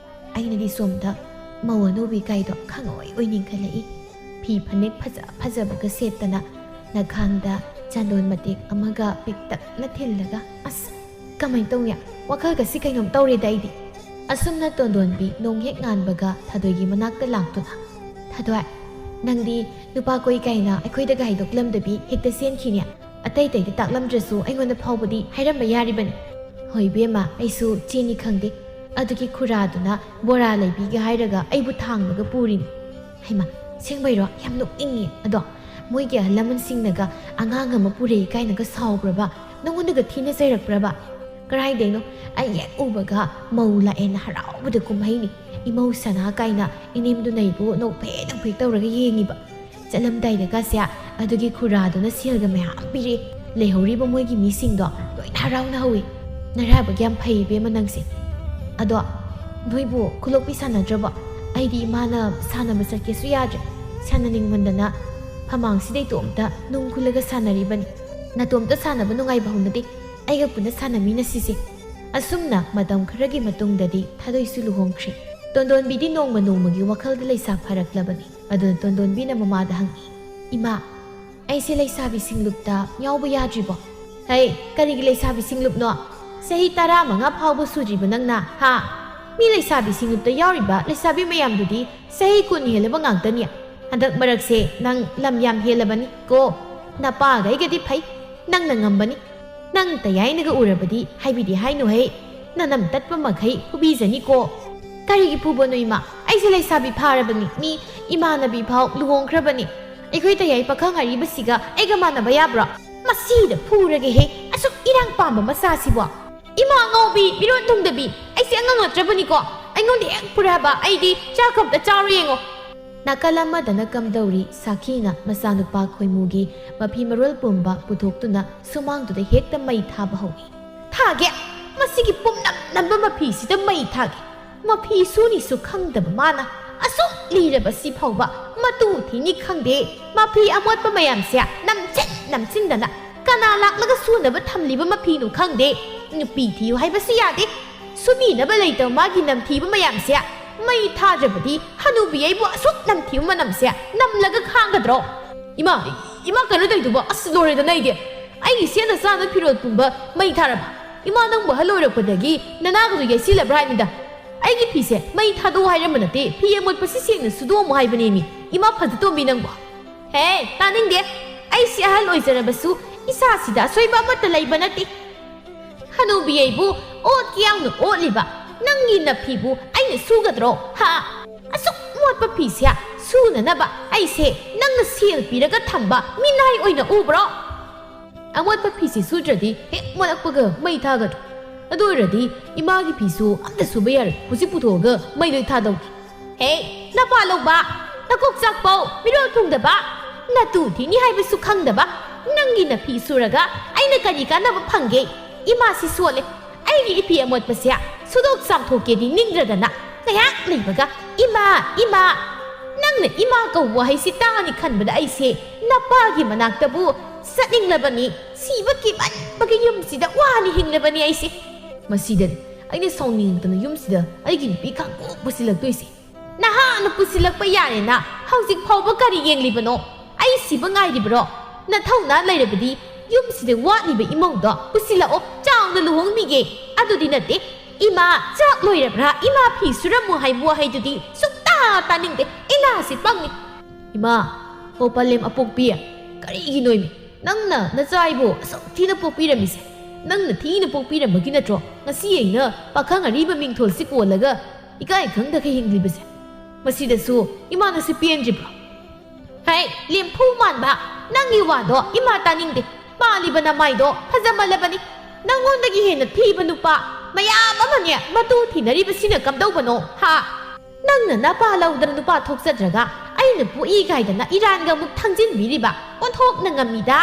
ꯑꯩꯅꯗꯤ ꯁꯣꯝꯗ ꯃꯧ ꯑꯅꯧꯕꯤ ꯀꯥꯏꯗꯣ ꯈꯪꯑꯣꯏ ꯑꯣꯏꯅꯤꯡꯈꯠꯂꯛꯏ꯫ ꯐꯤ ꯐꯅꯦꯛ ꯐꯖ ꯐꯖꯕꯒ ꯁꯦꯠꯇꯅ ꯅꯈꯥꯡꯗ ꯆꯟꯗꯣꯟ ꯃꯇꯦꯛ ꯑꯃꯒ ꯄꯤꯛꯇꯛꯅ ꯊꯤꯜꯂꯒ꯫ ꯑꯁ! ꯀꯃꯥꯏꯅ ꯇꯧꯅꯤ? ꯋꯥꯈꯜꯒꯁꯤ ꯀꯩꯅꯣꯝ ꯇꯧꯔꯦꯗ ꯑꯩꯗꯤ꯫ ꯑꯁꯨꯝꯅ ꯇꯣꯟꯗꯣꯟꯕꯤ ꯅꯣꯡ ꯍꯦꯛ ꯉꯥꯟꯕꯒ ꯊꯥꯗꯣꯏꯒꯤ ꯃꯅꯥꯛꯇ ꯂꯥꯛꯇꯨꯅ, "ꯊꯥꯗꯣꯏ, ꯅꯪꯗꯤ ꯅꯨꯄꯥ ꯀꯣꯏ ꯀꯥꯏꯅ ꯑꯩꯈꯣꯏꯗꯒ ꯍꯥꯏꯗꯣꯛꯂꯝꯗꯕꯤ ꯍꯦꯛꯇ ꯆꯦꯟꯈꯤꯅꯦ꯫ ꯑꯇꯩ ꯑꯇꯩꯗ ꯇꯥꯛꯂꯝꯗ꯭ꯔꯁꯨ ꯑꯩꯉꯣꯟꯗ ꯐꯥꯎꯕꯗꯤ ꯍꯥꯏꯔꯝꯕ ꯌꯥꯔꯤꯕꯅꯤ꯫ ꯍꯣꯏ ꯏꯕꯦꯝꯃ, ꯑꯩꯁꯨ ꯆꯦꯅꯤ ꯈꯪꯗꯦ꯫ ꯑꯗꯨꯒꯤ ꯈꯨꯔꯥꯗꯨꯅ ꯕꯣꯔꯥ ꯂꯩꯕꯤꯒꯦ ꯍꯥꯏꯔꯒ ꯑꯩꯕꯨ ꯊꯥꯡꯂꯒ ꯄꯨꯔꯤꯅꯤ꯫ ꯍꯩꯃꯥ, ꯁꯦꯡꯕꯩꯔꯣ? ꯌꯥꯝ ꯅꯣꯛꯅꯤꯡꯉꯤ꯫ ꯑꯗꯣ ꯃꯣꯏꯒꯤ ꯑꯍꯜ ꯂꯃꯟꯁꯤꯡꯅꯒ ꯑꯉꯥꯡ ꯑꯃ ꯄꯨꯔꯛꯏ ꯀꯥꯏꯅꯒ ꯁꯥꯎꯕ꯭ꯔꯕ? ꯅꯉꯣꯟꯗꯒ ꯊꯤꯅ ꯆꯩꯔꯛꯄ꯭ꯔꯕ? ꯀꯔꯥꯏꯗꯩꯅꯣ, ꯑꯩ ꯍꯦꯛ ꯎꯕꯒ ꯃꯧ ꯂꯥꯛꯑꯦꯅ ꯍꯔꯥꯎꯕꯗ ꯀꯨꯝꯍꯩꯅꯤ꯫ ꯏꯃꯧ ꯁꯅꯥ ꯀꯥꯏꯅ ꯏꯅꯦꯝꯗꯨꯅ ꯑꯩꯕꯨ ꯅꯣꯛꯐꯦꯠ ꯅꯣꯛꯐꯦꯠ ꯇꯧꯔꯒ ꯌꯦꯡꯉꯤꯕ꯫ ꯆꯠꯂꯝꯗꯥꯏꯗꯒꯁꯦ ꯑꯗꯨꯒꯤ ꯈꯨꯔꯥꯗꯨꯅ ꯁꯦꯜꯒ ꯃꯌꯥꯝ ꯄꯤꯔꯛꯑꯦ꯫ ꯂꯩꯍꯧꯔꯤꯕ ꯃꯣꯏꯒꯤ ꯃꯤꯁꯤꯡꯗꯣ ꯂꯣꯏꯅ ꯍꯔꯥꯎꯅ ꯍꯧꯏ꯫ ꯅꯔꯥꯏꯕꯛ ꯌꯥꯝ ꯐꯩ ꯏꯕꯦꯝꯃ ꯅꯪꯁꯦ꯫ ꯑꯗꯣ ꯅꯣꯏꯕꯨ ꯈꯨꯂꯣꯛꯄꯤ ꯁꯥꯟꯅꯗ꯭ꯔꯕꯣ? ꯑꯩꯗꯤ ꯏꯃꯥꯅ ꯁꯥꯟꯅꯕ ꯆꯠꯀꯦꯁꯨ ꯌꯥꯗ꯭ꯔꯦ꯫ ꯁꯥꯟꯅꯅꯤꯡꯃꯟꯗꯅ ꯐꯃꯥꯡꯁꯤꯗ ꯏꯇꯣꯝꯇ ꯅꯨꯡ ꯈꯨꯜꯂꯒ ꯁꯥꯟꯅꯔꯤꯕꯅꯤ꯫ ꯅꯇꯣꯝꯇ ꯁꯥꯟꯅꯕ ꯅꯨꯡꯉꯥꯏꯕ ꯍꯧꯅꯗꯦ꯫ ꯑꯩꯒ ꯄꯨꯟꯅ ꯁꯥꯟꯅꯃꯤꯟꯅꯁꯤꯁꯦ꯫ ꯑꯁꯨꯝꯅ ꯃꯇꯝ ꯈꯔꯒꯤ ꯃꯇꯨꯡꯗꯗꯤ ꯊꯥꯗꯣꯏꯁꯨ ꯂꯨꯍꯣꯡꯈ꯭ꯔꯦ꯫ ꯇꯣꯟꯗꯣꯟꯕꯤꯗꯤ ꯅꯣꯡꯃ ꯅꯣꯡꯃꯒꯤ ꯋꯥꯈꯜꯗ ꯂꯩꯁꯥ ꯐꯔꯛꯂꯕꯅꯤ꯫ ꯑꯗꯨꯅ ꯇꯣꯟꯗꯣꯟꯕꯤꯅ ꯃꯃꯥꯗ ꯍꯪꯉꯤ, "ꯏꯃꯥ, ꯑꯩꯁꯦ ꯂꯩꯁꯥꯕꯤ ꯁꯤꯡꯂꯨꯞꯇ ꯌꯥꯎꯕ ꯌꯥꯗ꯭ꯔꯤꯕꯣ?" "ꯍꯩ, ꯀꯔꯤꯒꯤ ꯂꯩꯁꯥꯕꯤ ꯁꯤꯡꯂꯨꯞꯅꯣ? ꯆꯍꯤ ꯇꯔꯥꯃꯉꯥ ꯐꯥꯎꯕ ꯁꯨꯗ꯭ꯔꯤꯕ ꯅꯪꯅ, ꯍꯥ? ꯃꯤ ꯂꯩꯁꯥꯕꯤ ꯁꯤꯡꯂꯨꯞꯇ ꯌꯥꯎꯔꯤꯕ ꯂꯩꯁꯥꯕꯤ ꯃꯌꯥꯝꯗꯨꯗꯤ ꯆꯍꯤ ꯀꯨꯟ ꯍꯦꯜꯂꯕ ꯉꯥꯛꯇꯅꯤ꯫ ꯍꯟꯗꯛ ꯃꯔꯛꯁꯦ ꯅꯪ ꯂꯝ ꯌꯥꯝ ꯍꯦꯜꯂꯕꯅꯤ ꯀꯣ꯫ ꯅꯄꯥꯒ ꯑꯩꯒꯗꯤ ꯐꯩ, ꯅꯪꯅ ꯉꯝꯕꯅꯤ꯫ ꯅꯪ ꯇꯌꯥꯏꯅꯒ ꯎꯔꯕꯗꯤ ꯍꯥꯏꯕꯤꯗꯤ ꯍꯥꯏꯅꯨꯍꯦ꯫ ꯅꯅꯝ ꯇꯠꯄ ꯃꯈꯩ ꯐꯨꯕꯤꯖꯅꯤꯀꯣ꯫" "ꯀꯔꯤꯒꯤ ꯐꯨꯕꯅꯣ ꯏꯃꯥ? ꯑꯩꯁꯦ ꯂꯩꯁꯥꯕꯤ ꯐꯥꯔꯕꯅꯤ꯫ ꯃꯤ ꯏꯃꯥꯟꯅꯕꯤ ꯐꯥꯎ ꯂꯨꯍꯣꯡꯈ꯭ꯔꯕꯅꯤ꯫ ꯑꯩꯈꯣꯏ ꯇꯌꯥꯏ ꯄꯥꯈꯪ ꯑꯔꯤꯕꯁꯤꯒ ꯑꯩꯒ ꯃꯥꯟꯅꯕ ꯌꯥꯕ꯭ꯔꯣ? ꯃꯁꯤꯗ ꯐꯨꯔꯒꯦꯍꯦ, ꯑꯁꯨꯛ ꯏꯔꯥꯡ ꯄꯥꯝꯕ ꯃꯆꯥꯁꯤꯕꯣ꯫ ꯏꯃꯥ ꯑꯉꯥꯎꯕꯤ, ꯃꯤꯔꯣꯟ ꯊꯨꯡꯗꯕꯤ, ꯑꯩꯁꯦ ꯑꯉꯥꯡ ꯅꯠꯇ꯭ꯔꯕꯅꯤꯀꯣ꯫ ꯑꯩꯉꯣꯟꯗ ꯍꯦꯛ ꯐꯨꯔꯦ ꯍꯥꯏꯕ, ꯑꯩꯗꯤ ꯆꯥꯛ ꯑꯝꯇ ꯆꯥꯔꯣꯏ ꯌꯦꯡꯉꯣ꯫" ꯅꯥꯀꯜ ꯑꯃꯗꯅ ꯀꯝꯗꯧꯔꯤ ꯁꯥꯈꯤꯅ ꯃꯆꯥꯅꯨꯄꯥ ꯈꯣꯏꯃꯨꯒꯤ ꯃꯐꯤ ꯃꯔꯣꯜ ꯄꯨꯝꯕ ꯄꯨꯊꯣꯛꯇꯨꯅ ꯁꯨꯃꯥꯡꯗꯨꯗ ꯍꯦꯛꯇ ꯃꯩ ꯊꯥꯕ ꯍꯧꯏ꯫ "ꯊꯥꯒꯦ, ꯃꯁꯤꯒꯤ ꯄꯨꯝꯅꯝ ꯅꯝꯕ ꯃꯐꯤꯁꯤꯗ ꯃꯩ ꯊꯥꯒꯦ꯫ ꯃꯐꯤ ꯁꯨꯅꯤꯁꯨ ꯈꯪꯗꯕ ꯃꯥꯅ ꯑꯁꯨꯛ ꯂꯤꯔꯕ ꯁꯤ ꯐꯥꯎꯕ ꯃꯇꯨ ꯊꯤꯅꯤ ꯈꯪꯗꯦ꯫ ꯃꯐꯤ ꯑꯃꯣꯠꯄ ꯃꯌꯥꯝꯁꯦ ꯅꯝꯁꯤꯟ ꯅꯝꯁꯤꯟꯗꯅ ꯀꯅꯥ ꯂꯥꯛꯂꯒ ꯁꯨꯅꯕ ꯊꯝꯂꯤꯕ ꯃꯐꯤꯅꯣ ꯈꯪꯗꯦ꯫ ꯅꯨꯄꯤ ꯊꯤꯌꯨ ꯍꯥꯏꯕꯁꯨ ꯌꯥꯗꯦ꯫ ꯁꯨꯕꯤꯅꯕ ꯂꯩꯇꯕ ꯃꯥꯒꯤ ꯅꯝꯊꯤꯕ ꯃꯌꯥꯝꯁꯦ ꯃꯩ ꯊꯥꯗ꯭ꯔꯕꯗꯤ ꯍꯅꯨꯕꯤ ꯑꯩꯕꯨ ꯑꯁꯨꯛ ꯅꯝꯊꯤꯕ ꯃꯅꯝꯁꯦ ꯅꯝꯂꯒ ꯈꯥꯡꯒꯗ꯭ꯔꯣ?" "ꯏꯃꯥ, ꯏꯃꯥ, ꯀꯩꯅꯣ ꯇꯧꯏꯗꯨꯕꯣ? ꯑꯁ, ꯂꯣꯏꯔꯦꯗꯅ ꯑꯩꯗꯤ꯫ ꯑꯩꯒꯤ ꯁꯦꯠꯅ ꯆꯥꯅ ꯐꯤꯔꯣꯜ ꯄꯨꯝꯕ ꯃꯩ ꯊꯥꯔꯕ? ꯏꯃꯥ, ꯅꯪꯕꯨ ꯑꯍꯜ ꯑꯣꯏꯔꯛꯄꯗꯒꯤ ꯅꯅꯥꯒꯗꯨ ꯌꯩꯁꯤꯜꯂꯕ꯭ꯔꯥ ꯍꯥꯏꯕꯅꯤꯗ? ꯑꯩꯒꯤ ꯐꯤꯁꯦ ꯃꯩ ꯊꯥꯗꯣꯛꯎ ꯍꯥꯏꯔꯝꯕ ꯅꯠꯇꯦ, ꯐꯤ ꯑꯃꯣꯠꯄꯁꯤ ꯁꯦꯡꯅ ꯁꯨꯗꯣꯛꯑꯝꯃꯨ ꯍꯥꯏꯕꯅꯦꯃꯤ꯫ ꯏꯃꯥ ꯐꯖꯇꯣꯝꯕꯤ ꯅꯪꯕꯣ꯫ ꯍꯦ, ꯇꯥꯅꯤꯡꯗꯦ꯫ ꯑꯩꯁꯤ ꯑꯍꯜ ꯑꯣꯏꯖꯔꯕꯁꯨ ꯏꯁꯥꯁꯤꯗ ꯑꯁꯣꯏꯕ ꯑꯃꯠꯇ ꯂꯩꯕ ꯅꯠꯇꯦ꯫ ꯍꯅꯨꯕꯤ ꯑꯩꯕꯨ ꯑꯣꯠꯀꯦ ꯌꯥꯎꯅ ꯑꯣꯠꯂꯤꯕ ꯅꯪꯒꯤ ꯅꯐꯤꯕꯨ ꯑꯩꯅ ꯁꯨꯒꯗ꯭ꯔꯣ? ꯍꯥ? ꯑꯁꯨꯛ ꯃꯣꯠꯄ ꯐꯤꯁꯦ ꯁꯨꯅꯅꯕ ꯑꯩꯁꯦ ꯅꯪꯅ ꯁꯦꯜ ꯄꯤꯔꯒ ꯊꯝꯕ ꯃꯤꯅꯥꯏ ꯑꯣꯏꯅ ꯎꯕ꯭ꯔꯣ? ꯑꯃꯣꯠꯄ ꯐꯤꯁꯤ ꯁꯨꯗ꯭ꯔꯗꯤ ꯍꯦꯛ ꯃꯣꯠꯂꯛꯄꯒ ꯃꯩ ꯊꯥꯒꯗ꯭ꯔꯣ? ꯑꯗꯨ ꯑꯣꯏꯔꯗꯤ ꯏꯃꯥꯒꯤ ꯐꯤꯁꯨ ꯑꯝꯇ ꯁꯨꯕ ꯌꯥꯔꯣꯏ꯫ ꯍꯧꯖꯤꯛ ꯄꯨꯊꯣꯛꯑꯒ ꯃꯩ ꯂꯣꯏ ꯊꯥꯗꯧ꯫ ꯍꯦ, ꯅꯄꯥ ꯂꯧꯕ, ꯅꯀꯣꯛ ꯆꯥꯛꯄꯧ, ꯃꯤꯔꯣꯜ ꯊꯨꯡꯗꯕ, ꯅꯇꯨ ꯊꯤꯅꯤ ꯍꯥꯏꯕꯁꯨ ꯈꯪꯗꯕ, ꯅꯪꯒꯤ ꯅꯐꯤ ꯁꯨꯔꯒ ꯑꯩꯅ ꯀꯔꯤ ꯀꯥꯟꯅꯕ ꯐꯪꯒꯦ? ꯏꯃꯥꯁꯤ ꯁꯣꯜꯂꯦ꯫ ꯑꯩꯒꯤ ꯏꯐꯤ ꯑꯃꯣꯠꯄꯁꯦ ꯁꯨꯗꯣꯛ ꯆꯥꯝꯊꯣꯛꯀꯦꯗꯤ ꯅꯤꯡꯗ꯭ꯔꯗꯅ ꯉꯥꯏꯍꯥꯛ ꯂꯩꯕꯒ "ꯏꯃꯥ, ꯏꯃꯥ!" ꯅꯪꯅ ꯏꯃꯥ ꯀꯧꯕ ꯋꯥꯍꯩꯁꯤ ꯇꯥꯅꯤ ꯈꯟꯕꯗ ꯑꯩꯁꯦ ꯅꯄꯥꯒꯤ ꯃꯅꯥꯛꯇꯕꯨ ꯆꯠꯅꯤꯡꯂꯕꯅꯤ꯫ ꯁꯤꯕ ꯀꯤꯃꯟꯕꯒꯤ ꯌꯨꯝꯁꯤꯗ ꯋꯥꯅ ꯍꯤꯡꯂꯕꯅꯤ ꯑꯩꯁꯦ꯫ ꯃꯁꯤꯗꯅꯤ ꯑꯩꯅ ꯁꯥꯎꯅꯤꯡꯗꯅ ꯌꯨꯝꯁꯤꯗ ꯑꯩꯒꯤ ꯅꯨꯄꯤ ꯈꯥꯡꯄꯣꯛ ꯄꯨꯁꯤꯜꯂꯛꯇꯣꯏꯁꯦ꯫ ꯅꯍꯥꯛꯅ ꯄꯨꯁꯤꯜꯂꯛꯄ ꯌꯥꯔꯦꯅ ꯍꯧꯖꯤꯛ ꯐꯥꯎꯕ ꯀꯔꯤ ꯌꯦꯡꯂꯤꯕꯅꯣ? ꯑꯩ ꯁꯤꯕ ꯉꯥꯏꯔꯤꯕ꯭ꯔꯣ? ꯅꯊꯧꯅꯥ ꯂꯩꯔꯕꯗꯤ ꯌꯨꯝꯁꯤꯗ ꯋꯥꯠꯂꯤꯕ ꯏꯃꯧꯗꯣ ꯄꯨꯁꯤꯜꯂꯛꯑꯣ, ꯆꯥꯎꯅ ꯂꯨꯍꯣꯡꯕꯤꯒꯦ꯫ ꯑꯗꯨꯗꯤ ꯅꯠꯇꯦ, "ꯏꯃꯥ, ꯆꯥꯛ ꯂꯣꯏꯔꯕ꯭ꯔꯥ? ꯏꯃꯥ, ꯐꯤ ꯁꯨꯔꯝꯃꯨ" ꯍꯥꯏꯕ ꯋꯥꯍꯩꯗꯨꯗꯤ ꯁꯨꯛꯇꯥ ꯇꯥꯅꯤꯡꯗꯦ꯫ ꯏꯅꯥꯁꯤ ꯄꯪꯉꯤ꯫ ꯏꯃꯥ, ꯑꯣ ꯄꯂꯦꯝ ꯑꯄꯣꯛꯄꯤ, ꯀꯔꯤꯒꯤꯅꯣꯏꯃꯤ? ꯅꯪꯅ ꯅꯆꯥ ꯑꯩꯕꯨ ꯑꯁꯨꯛ ꯊꯤꯅ ꯄꯣꯛꯄꯤꯔꯝꯃꯤꯁꯦ? ꯅꯪꯅ ꯊꯤꯅ ꯄꯣꯛꯄꯤꯔꯝꯕꯒꯤ ꯅꯠꯇ꯭ꯔꯣ ꯉꯁꯤ ꯑꯩꯅ ꯄꯥꯈꯪ ꯑꯔꯤꯕ ꯃꯤꯡꯊꯣꯜꯁꯤ ꯀꯣꯜꯂꯒ ꯏꯀꯥꯏ ꯈꯪꯗꯈꯩ ꯍꯤꯡꯂꯤꯕꯁꯦ? ꯃꯁꯤꯗꯁꯨ ꯏꯃꯥꯅꯁꯨ ꯄꯦꯟꯗ꯭ꯔꯤꯕ꯭ꯔꯣ? ꯍꯩ, ꯂꯦꯝꯐꯨ ꯃꯥꯟꯕ, ꯅꯪꯒꯤ ꯋꯥꯗꯣ ꯏꯃꯥ ꯇꯥꯅꯤꯡꯗꯦ꯫ ꯄꯥꯜꯂꯤꯕ ꯅꯃꯥꯏꯗꯣ ꯐꯖꯃꯜꯂꯕꯅꯤ꯫ ꯅꯪꯉꯣꯟꯗꯒꯤ ꯍꯦꯟꯅ ꯊꯤꯕ ꯅꯨꯄꯥ ꯃꯌꯥꯝ ꯑꯃꯅꯦ ꯃꯇꯨ ꯊꯤꯅꯔꯤꯕꯁꯤꯅ ꯀꯝꯗꯧꯕꯅꯣ, ꯍꯥ? ꯅꯪꯅ ꯅꯄꯥ ꯂꯧꯗꯅ ꯅꯨꯄꯥ ꯊꯣꯛꯆꯗ꯭ꯔꯒ ꯑꯩꯅ ꯄꯣꯛꯏ ꯀꯥꯏꯗꯅ ꯏꯔꯥꯟꯒ ꯑꯃꯨꯛ ꯊꯥꯡꯖꯤꯟꯕꯤꯔꯤꯕ ꯑꯣꯟꯊꯣꯛꯅ ꯉꯝꯃꯤꯗ꯫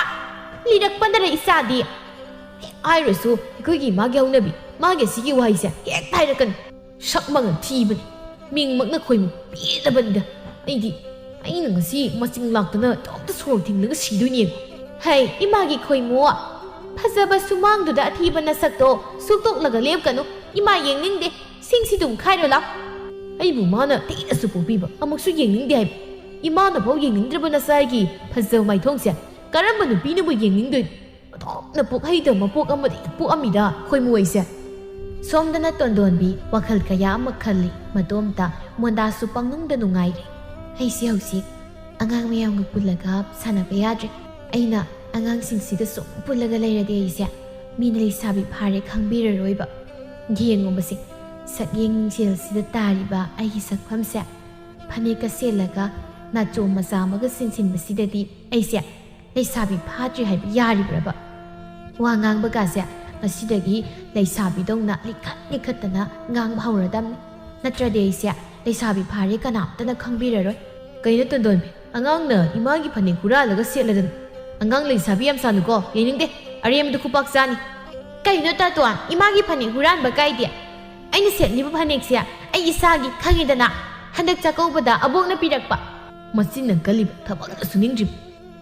ꯂꯤꯔꯛꯄꯅꯔꯦ ꯏꯆꯥꯗꯤ꯫ ꯍꯦꯛ ꯍꯥꯏꯔꯨꯔꯁꯨ ꯑꯩꯈꯣꯏꯒꯤ ꯏꯃꯥꯒꯤ ꯍꯧꯅꯕꯤ, ꯃꯥꯒꯤ ꯑꯁꯤꯒꯤ ꯋꯥꯍꯩꯁꯦ ꯍꯦꯛꯇ ꯍꯥꯏꯔꯛꯀꯅꯤ꯫ ꯁꯛ ꯃꯉꯟ ꯊꯤꯕꯅꯤ, ꯃꯤꯡꯃꯛꯅ ꯈꯣꯏꯃꯨ ꯄꯦꯜꯂꯕꯅꯤꯗ꯫ ꯑꯩꯗꯤ, ꯑꯩꯅ ꯉꯁꯤ ꯃꯆꯤꯡ ꯂꯥꯛꯇꯅ ꯏꯇꯣꯝꯇ ꯁꯣꯔ ꯊꯤꯡꯂꯒ ꯁꯤꯗꯣꯏꯅꯦ꯫ ꯍꯩ, ꯏꯃꯥꯒꯤ ꯈꯣꯏꯃꯨ, ꯐꯖꯕ ꯁꯨꯃꯥꯡꯗꯨꯗ ꯑꯊꯤꯕ ꯅꯁꯛꯇꯣ ꯁꯨꯛꯇꯣꯛꯂꯒ ꯂꯦꯞꯀꯅꯨ꯫ ꯏꯃꯥ ꯌꯦꯡꯅꯤꯡꯗꯦ, ꯁꯤꯡꯁꯤ ꯇꯨꯝꯈꯥꯏꯔꯣ ꯂꯥꯎ꯫ ꯑꯩꯕꯨ ꯃꯥꯅ ꯊꯤꯅꯁꯨ ꯄꯣꯛꯄꯤꯕ, ꯑꯃꯨꯛꯁꯨ ꯌꯦꯡꯅꯤꯡꯗꯦ ꯍꯥꯏꯕ꯫ ꯏꯃꯥꯅꯐꯥꯎ ꯌꯦꯡꯅꯤꯡꯗ꯭ꯔꯕ ꯅꯆꯥꯒꯤ ꯐꯖꯕ ꯃꯥꯏꯊꯣꯡꯁꯦ ꯀꯔꯝꯕ ꯅꯨꯄꯤꯅꯕꯨ ꯌꯦꯡꯅꯤꯡꯗꯣꯏꯅꯣ? ꯑꯣꯟꯊꯣꯛꯅ ꯄꯨꯛ ꯍꯩꯇꯕ ꯃꯄꯣꯛ ꯑꯃꯗ ꯄꯣꯛꯑꯝꯃꯤꯗ ꯈꯣꯏꯃꯨ ꯑꯩꯁꯦ꯫ ꯁꯣꯝꯗꯅ ꯇꯣꯟꯗꯣꯟꯕꯤ ꯋꯥꯈꯜ ꯀꯌꯥ ꯑꯃ ꯈꯜꯂꯤ꯫ ꯃꯇꯣꯝꯇ ꯃꯣꯟꯗꯥꯁꯨ ꯄꯪꯅꯨꯡꯗ ꯅꯨꯡꯉꯥꯏꯔꯤ꯫ ꯑꯩꯁꯦ ꯍꯧꯖꯤꯛ ꯑꯉꯥꯡ ꯃꯌꯥꯝꯒ ꯄꯨꯜꯂꯒ ꯁꯥꯟꯅꯕ ꯌꯥꯗ꯭ꯔꯦ꯫ ꯑꯩꯅ ꯑꯉꯥꯡꯁꯤꯡꯁꯤꯒ ꯁꯨꯝ ꯄꯨꯜꯂꯒ ꯂꯩꯔꯗꯤ ꯑꯩꯁꯦ ꯃꯤꯅ ꯂꯩꯁꯥꯕꯤ ꯐꯥꯔꯦ ꯈꯪꯕꯤꯔꯔꯣꯏꯕ꯫ ꯌꯦꯡꯉꯨꯕꯁꯦ, ꯁꯛꯌꯦꯡ ꯃꯤꯡꯁꯦꯜꯁꯤꯗ ꯇꯥꯔꯤꯕ ꯑꯩꯒꯤ ꯁꯛꯐꯝꯁꯦ꯫ ꯐꯅꯦꯛꯀ ꯁꯦꯠꯂꯒ ꯅꯥꯆꯣꯝ ꯃꯆꯥ ꯑꯃꯒ ꯁꯤꯟꯁꯤꯟꯕꯁꯤꯗꯗꯤ ꯑꯩꯁꯦ ꯂꯩꯁꯥꯕꯤ ꯐꯥꯗ꯭ꯔꯤ ꯍꯥꯏꯕ ꯌꯥꯔꯤꯕ꯭ꯔꯕ? ꯋꯥ ꯉꯥꯡꯕꯒꯥꯁꯦ ꯉꯁꯤꯗꯒꯤ ꯂꯩꯁꯥꯕꯤꯗꯧꯅ ꯂꯤꯈꯠ ꯂꯤꯈꯠꯇꯅ ꯉꯥꯡꯕ ꯍꯧꯔꯗꯝꯅꯤ꯫ ꯅꯠꯇ꯭ꯔꯗꯤ ꯑꯩꯁꯦ ꯂꯩꯁꯥꯕꯤ ꯐꯥꯔꯦ ꯀꯅꯥꯝꯇꯅ ꯈꯪꯕꯤꯔꯔꯣꯏ꯫ ꯀꯩꯅꯣ ꯇꯣꯟꯗꯣꯟꯕꯤ, ꯑꯉꯥꯡꯅ ꯏꯃꯥꯒꯤ ꯐꯅꯦꯛ ꯍꯨꯔꯥꯜꯂꯒ ꯁꯦꯠꯂꯗꯅ? ꯑꯉꯥꯡ ꯂꯩꯁꯥꯕꯤ ꯌꯥꯝ ꯁꯥꯅꯨꯀꯣ, ꯌꯦꯡꯅꯤꯡꯗꯦ꯫ ꯑꯔꯦꯝꯕꯗ ꯈꯨꯄꯥꯛ ꯆꯥꯅꯤ꯫ ꯀꯩꯅꯣ ꯇꯥꯇꯣꯟ, ꯏꯃꯥꯒꯤ ꯐꯅꯦꯛ ꯍꯨꯔꯥꯟꯕ ꯀꯥꯏꯗꯦ꯫ ꯑꯩꯅ ꯁꯦꯠꯂꯤꯕ ꯐꯅꯦꯛꯁꯦ ꯑꯩ ꯏꯁꯥꯒꯤ ꯈꯪꯉꯤꯗꯅ꯫ ꯍꯟꯗꯛ ꯆꯥꯛꯀꯧꯕꯗ ꯑꯕꯣꯛꯅ ꯄꯤꯔꯛꯄ꯫ ꯃꯆꯤꯟꯅ ꯀꯜꯂꯤꯕ, ꯊꯕꯛꯅ ꯁꯨꯅꯤꯡꯗ꯭ꯔꯤꯕ꯫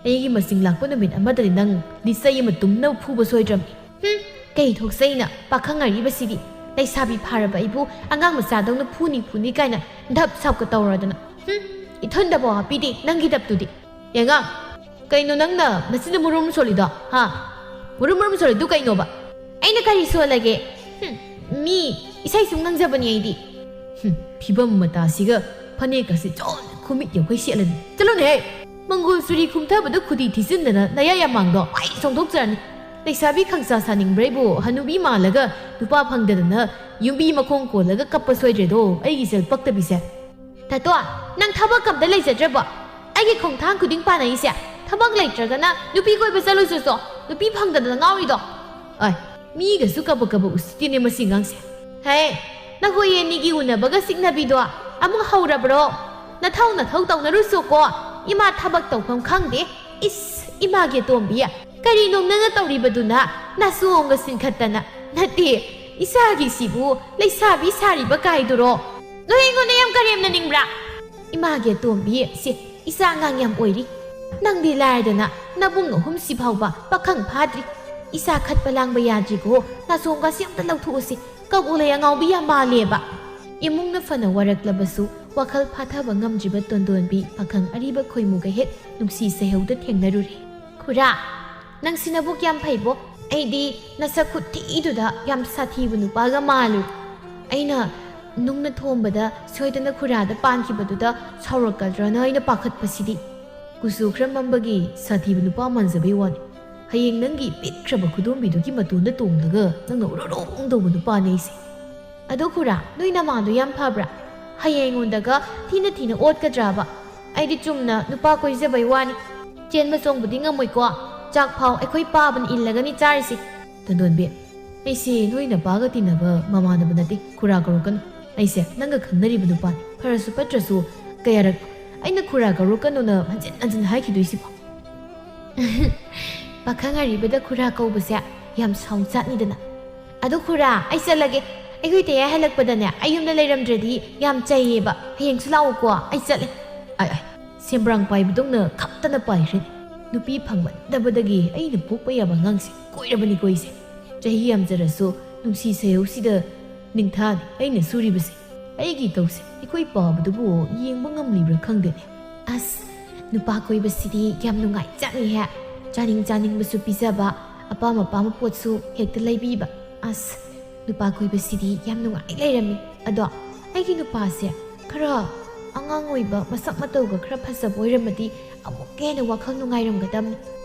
ꯑꯩꯒꯤ ꯃꯁꯤꯡ ꯂꯥꯛꯄ ꯅꯨꯃꯤꯠ ꯑꯃꯗꯗꯤ ꯅꯪ ꯂꯤꯆꯩ ꯑꯃ ꯇꯨꯝꯅꯕ ꯐꯨꯕ ꯁꯣꯏꯗ꯭ꯔꯕꯅꯤ꯫ ꯍꯨꯝ, ꯀꯩ ꯊꯣꯛꯆꯩꯅ ꯄꯥꯈꯪ ꯑꯔꯤꯕꯁꯤꯗꯤ꯫ ꯂꯩꯁꯥꯕꯤ ꯐꯥꯔꯕ ꯑꯩꯕꯨ ꯑꯉꯥꯡ ꯃꯆꯥꯗꯧꯅ ꯐꯨꯅꯤ ꯐꯨꯅꯤ ꯀꯥꯏꯅ ꯙꯞ ꯁꯥꯞꯀ ꯇꯧꯔꯗꯅ꯫ ꯍꯨꯝ, ꯏꯊꯨꯟꯗꯐꯥꯎ ꯍꯥꯞꯄꯤꯗꯦ ꯅꯪꯒꯤ ꯙꯞꯇꯨꯗꯤ꯫ ꯌꯦꯡꯉꯥꯡ, ꯀꯩꯅꯣ ꯅꯪꯅ ꯃꯆꯤꯟꯗ ꯃꯨꯔꯨꯝ ꯁꯣꯜꯂꯤꯗꯣ, ꯍꯥ? ꯃꯨꯔꯨꯝ ꯃꯨꯔꯨꯝ ꯁꯣꯜꯂꯤꯗꯨ ꯀꯩꯅꯣꯕ? ꯑꯩꯅ ꯀꯔꯤ ꯁꯣꯜꯂꯒꯦ? ꯍꯨꯝ, ꯃꯤ ꯏꯁꯩ ꯁꯨꯝ ꯉꯪꯖꯕꯅꯤ ꯑꯩꯗꯤ꯫ ꯍꯨꯝ, ꯐꯤꯕꯝ ꯃꯇꯥꯁꯤꯒ ꯐꯅꯦꯛ ꯑꯁꯤ ꯆꯣꯟ ꯈꯨꯃꯤꯠ ꯌꯧꯈꯩ ꯁꯦꯠꯂꯅꯤ꯫ ꯆꯠꯂꯨꯅꯦꯍꯦ! ꯃꯪꯒꯣꯜ ꯆꯨꯔꯤ ꯈꯨꯝꯊꯕꯗꯨ ꯈꯨꯗꯤ ꯊꯤꯖꯤꯟꯗꯅ ꯅꯌꯥ ꯌꯥꯝꯃꯥꯡꯗꯣ ꯄꯥꯏ ꯆꯣꯡꯊꯣꯛꯆꯔꯅꯤ꯫ ꯂꯩꯁꯥꯕꯤ ꯈꯪꯁꯥ ꯁꯥꯅꯤꯡꯕ꯭ꯔꯩꯕꯨ ꯍꯅꯨꯕꯤ ꯃꯥꯜꯂꯒ ꯅꯨꯄꯥ ꯐꯪꯗꯗꯅ ꯌꯨꯝꯕꯤ ꯃꯈꯣꯡ ꯀꯣꯜꯂꯒ ꯀꯞꯄ ꯁꯣꯏꯗ꯭ꯔꯦꯗꯣ, ꯑꯩꯒꯤ ꯁꯦꯜ ꯄꯛꯇꯕꯤꯁꯦ꯫ ꯇꯥꯇꯣ, ꯅꯪ ꯊꯕꯛ ꯑꯝꯇ ꯂꯩꯖꯗ꯭ꯔꯕꯣ? ꯑꯩꯒꯤ ꯈꯣꯡꯊꯥꯡ ꯈꯨꯗꯤꯡ ꯄꯥꯅꯩꯁꯦ꯫ ꯊꯕꯛ ꯂꯩꯇ꯭ꯔꯒꯅ ꯅꯨꯄꯤ ꯀꯣꯏꯕ ꯆꯠꯂꯨꯆꯣꯆꯣ, ꯅꯨꯄꯤ ꯐꯪꯗꯗꯅ ꯉꯥꯎꯔꯤꯗꯣ꯫ ꯑꯥꯏ, ꯃꯤꯒꯁꯨ ꯀꯕꯛ ꯀꯕꯛ ꯎꯁꯤꯠꯇꯦꯅꯦ ꯃꯁꯤ ꯑꯉꯥꯡꯁꯦ꯫ ꯍꯦ, ꯅꯈꯣꯏ ꯑꯅꯤꯒꯤ ꯎꯅꯕꯒ ꯆꯤꯛꯅꯕꯤꯗꯣ ꯑꯃꯨꯛ ꯍꯧꯔꯕ꯭ꯔꯣ? ꯅꯊꯧ ꯅꯊꯧ ꯇꯧꯅꯔꯨꯆꯣꯀꯣ꯫ ꯏꯃꯥ ꯊꯕꯛ ꯇꯧꯐꯝ ꯈꯪꯗꯦ꯫ ꯏꯁ, ꯏꯃꯥꯒꯤ ꯑꯇꯣꯝꯕꯤ, ꯀꯔꯤꯅꯣ ꯅꯪꯅ ꯇꯧꯔꯤꯕꯗꯨꯅ? ꯅꯥꯆꯣꯝꯒ ꯁꯤꯟꯈꯠꯇꯅ꯫ ꯅꯠꯇꯦ, ꯏꯆꯥꯒꯤꯁꯤꯕꯨ ꯂꯩꯁꯥꯕꯤ ꯁꯥꯔꯤꯕ ꯀꯥꯏꯗꯨꯔꯣ? ꯅꯣꯏ ꯑꯩꯉꯣꯟꯗ ꯌꯥꯝ ꯀꯔꯦꯝꯅꯅꯤꯡꯕ꯭ꯔꯥ? ꯏꯃꯥꯒꯤ ꯑꯇꯣꯝꯕꯤ, ꯁꯦ, ꯏꯆꯥ ꯑꯉꯥꯡ ꯌꯥꯝ ꯑꯣꯏꯔꯤ꯫ ꯅꯪꯗꯤ ꯂꯥꯏꯔꯗꯅ ꯅꯕꯨꯡ ꯑꯍꯨꯝꯁꯤ ꯐꯥꯎꯕ ꯄꯥꯈꯪ ꯐꯥꯗ꯭ꯔꯤ꯫ ꯏꯆꯥ ꯈꯠꯄ ꯂꯥꯡꯕ ꯌꯥꯗ꯭ꯔꯤꯀꯣ, ꯅꯥꯆꯣꯝꯒꯁꯤ ꯑꯝꯇ ꯂꯧꯊꯣꯛꯎꯁꯤ꯫ ꯀꯕꯣꯛꯂꯩ ꯑꯉꯥꯎꯕꯤ ꯌꯥꯝ ꯃꯥꯜꯂꯦꯕ꯫ ꯏꯃꯨꯡꯅ ꯐꯅ ꯋꯥꯔꯛꯂꯕꯁꯨ ꯋꯥꯈꯜ ꯐꯥꯊꯕ ꯉꯝꯗ꯭ꯔꯤꯕ ꯇꯣꯟꯗꯣꯟꯕꯤ ꯄꯥꯈꯪ ꯑꯔꯤꯕ ꯈꯣꯏꯃꯨꯒ ꯍꯦꯛ ꯅꯨꯡꯁꯤ ꯁꯩꯍꯧꯗ ꯊꯦꯡꯅꯔꯨꯔꯦ꯫ ꯈꯨꯔꯥ, ꯅꯪꯁꯤ ꯅꯕꯨꯛ ꯌꯥꯝ ꯐꯩꯕꯣ꯫ ꯑꯩꯗꯤ ꯅꯁꯛ ꯈꯨꯊꯤꯗꯨꯗ ꯌꯥꯝ ꯁꯥꯊꯤꯕ ꯅꯨꯄꯥꯒ ꯃꯥꯜꯂꯨꯔꯦ꯫ ꯑꯩꯅ ꯅꯨꯡꯅ ꯊꯣꯝꯕꯗ ꯁꯣꯏꯗꯅ ꯈꯨꯔꯥꯗ ꯄꯥꯟꯈꯤꯕꯗꯨꯗ ꯁꯥꯎꯔꯛꯀꯗ꯭ꯔꯅ ꯑꯩꯅ ꯄꯥꯈꯠꯄꯁꯤꯗꯤ꯫ ꯀꯨꯆꯨ ꯈꯔ ꯃꯝꯕꯒꯤ ꯁꯥꯊꯤꯕ ꯅꯨꯄꯥ ꯃꯥꯟꯖꯕꯩ ꯋꯥꯅꯤ꯫ ꯍꯌꯦꯡ ꯅꯪꯒꯤ ꯄꯤꯛꯈ꯭ꯔꯕ ꯈꯨꯗꯣꯝꯕꯤꯗꯨꯒꯤ ꯃꯇꯣꯟꯗ ꯇꯣꯡꯂꯒ ꯅꯪꯅ ꯎꯔꯣꯔꯣꯡ ꯇꯧꯕ ꯅꯨꯄꯥꯅꯦ ꯑꯩꯁꯦ꯫ ꯑꯗꯣ ꯈꯨꯔꯥ, ꯅꯣꯏ ꯅꯃꯥꯗꯣ ꯌꯥꯝ ꯐꯕ꯭ꯔꯥ? ꯍꯌꯦꯡ ꯑꯩꯉꯣꯟꯗꯒ ꯊꯤꯅ ꯊꯤꯅ ꯑꯣꯠꯀꯗ꯭ꯔꯥꯕ? ꯑꯩꯗꯤ ꯆꯨꯝꯅ ꯅꯨꯄꯥ ꯀꯣꯏꯖꯕꯩ ꯋꯥꯅꯤ꯫ ꯆꯦꯟꯕ ꯆꯣꯡꯕꯗꯤ ꯉꯝꯃꯣꯏꯀꯣ꯫ ꯆꯥꯛ ꯐꯥꯎ ꯑꯩꯈꯣꯏ ꯄꯥꯕꯅ ꯏꯜꯂꯒꯅꯤ ꯆꯥꯔꯤꯁꯤ꯫ ꯇꯣꯟꯗꯣꯟꯕꯤ, ꯑꯩꯁꯦ ꯅꯣꯏ ꯅꯄꯥꯒ ꯇꯤꯟꯅꯕ ꯃꯃꯥꯟꯅꯕ ꯅꯠꯇꯦ, ꯈꯨꯔꯥ ꯀꯧꯔꯛꯀꯅꯨ꯫ ꯑꯩꯁꯦ ꯅꯪꯒ ꯈꯪꯅꯔꯤꯕ ꯅꯨꯄꯥꯅꯤ꯫ ꯐꯔꯁꯨ ꯐꯠꯇ꯭ꯔꯁꯨ ꯀꯌꯥꯔꯛ ꯑꯩꯅ ꯈꯨꯔꯥ ꯀꯧꯔꯛꯀꯅꯨꯅ ꯍꯟꯖꯤꯟ ꯍꯟꯖꯤꯟ ꯍꯥꯏꯈꯤꯗꯣꯏꯁꯤꯕꯣ? ꯄꯥꯈꯪ ꯑꯔꯤꯕꯗ ꯈꯨꯔꯥ ꯀꯧꯕꯁꯦ ꯌꯥꯝ ꯁꯥꯎꯖꯥꯠꯅꯤꯗꯅ꯫ ꯑꯗꯣ ꯈꯨꯔꯥ, ꯑꯩ ꯆꯠꯂꯒꯦ꯫ ꯑꯩꯈꯣꯏ ꯇꯌꯥꯏ ꯍꯜꯂꯛꯄꯗꯅꯦ, ꯑꯩ ꯌꯨꯝꯗ ꯂꯩꯔꯝꯗ꯭ꯔꯗꯤ ꯌꯥꯝ ꯆꯩꯌꯦꯕ꯫ ꯍꯌꯦꯡꯁꯨ ꯂꯥꯛꯎꯀꯣ, ꯑꯩ ꯆꯠꯂꯦ꯫ ꯑꯥꯏ, ꯑꯥꯏ, ꯁꯦꯝꯕ꯭ꯔꯥꯡ ꯄꯥꯏꯕꯗꯧꯅ ꯈꯞꯇꯅ ꯄꯥꯏꯈ꯭ꯔꯦ꯫ ꯅꯨꯄꯤ ꯐꯪꯃꯟꯗꯕꯗꯒꯤ ꯑꯩꯅ ꯄꯣꯛꯄ ꯌꯥꯕ ꯑꯉꯥꯡꯁꯦ ꯀꯣꯏꯔꯕꯅꯤꯀꯣ ꯑꯩꯁꯦ꯫ ꯆꯍꯤ ꯌꯥꯝꯖꯔꯁꯨ ꯅꯨꯡꯁꯤ ꯁꯩꯍꯧꯁꯤꯗ ꯅꯤꯡꯊꯥꯅꯤ ꯑꯩꯅ ꯁꯨꯔꯤꯕꯁꯦ꯫ ꯑꯩꯒꯤ ꯇꯧꯁꯦ ꯑꯩꯈꯣꯏ ꯄꯥꯕꯗꯨꯕꯨ ꯌꯦꯡꯕ ꯉꯝꯂꯤꯕ꯭ꯔꯥ ꯈꯪꯗꯦꯅꯦ꯫ ꯑꯁ, ꯅꯨꯄꯥ ꯀꯣꯏꯕꯁꯤꯗꯤ ꯌꯥꯝ ꯅꯨꯡꯉꯥꯏꯖꯥꯠꯅꯤꯍꯦ꯫ ꯆꯥꯅꯤꯡ ꯆꯥꯅꯤꯡꯕꯁꯨ ꯄꯤꯖꯕ, ꯑꯄꯥꯝ ꯑꯄꯥꯝꯕ ꯄꯣꯠꯁꯨ ꯍꯦꯛꯇ ꯂꯩꯕꯤꯕ꯫ ꯑꯁ, ꯅꯨꯄꯥ ꯀꯣꯏꯕꯁꯤꯗꯤ ꯌꯥꯝ ꯅꯨꯡꯉꯥꯏ ꯂꯩꯔꯝꯃꯤ꯫ ꯑꯗꯣ ꯑꯩꯒꯤ ꯅꯨꯄꯥꯁꯦ ꯈꯔ ꯑꯉꯥꯡ ꯑꯣꯏꯕ, ꯃꯁꯛ ꯃꯇꯧꯒ ꯈꯔ ꯐꯖꯕ ꯑꯣꯏꯔꯝꯃꯗꯤ ꯑꯃꯨꯛꯀ ꯍꯦꯟꯅ ꯋꯥꯈꯜ ꯅꯨꯡꯉꯥꯏꯔꯝꯒꯗꯕꯅꯤ꯫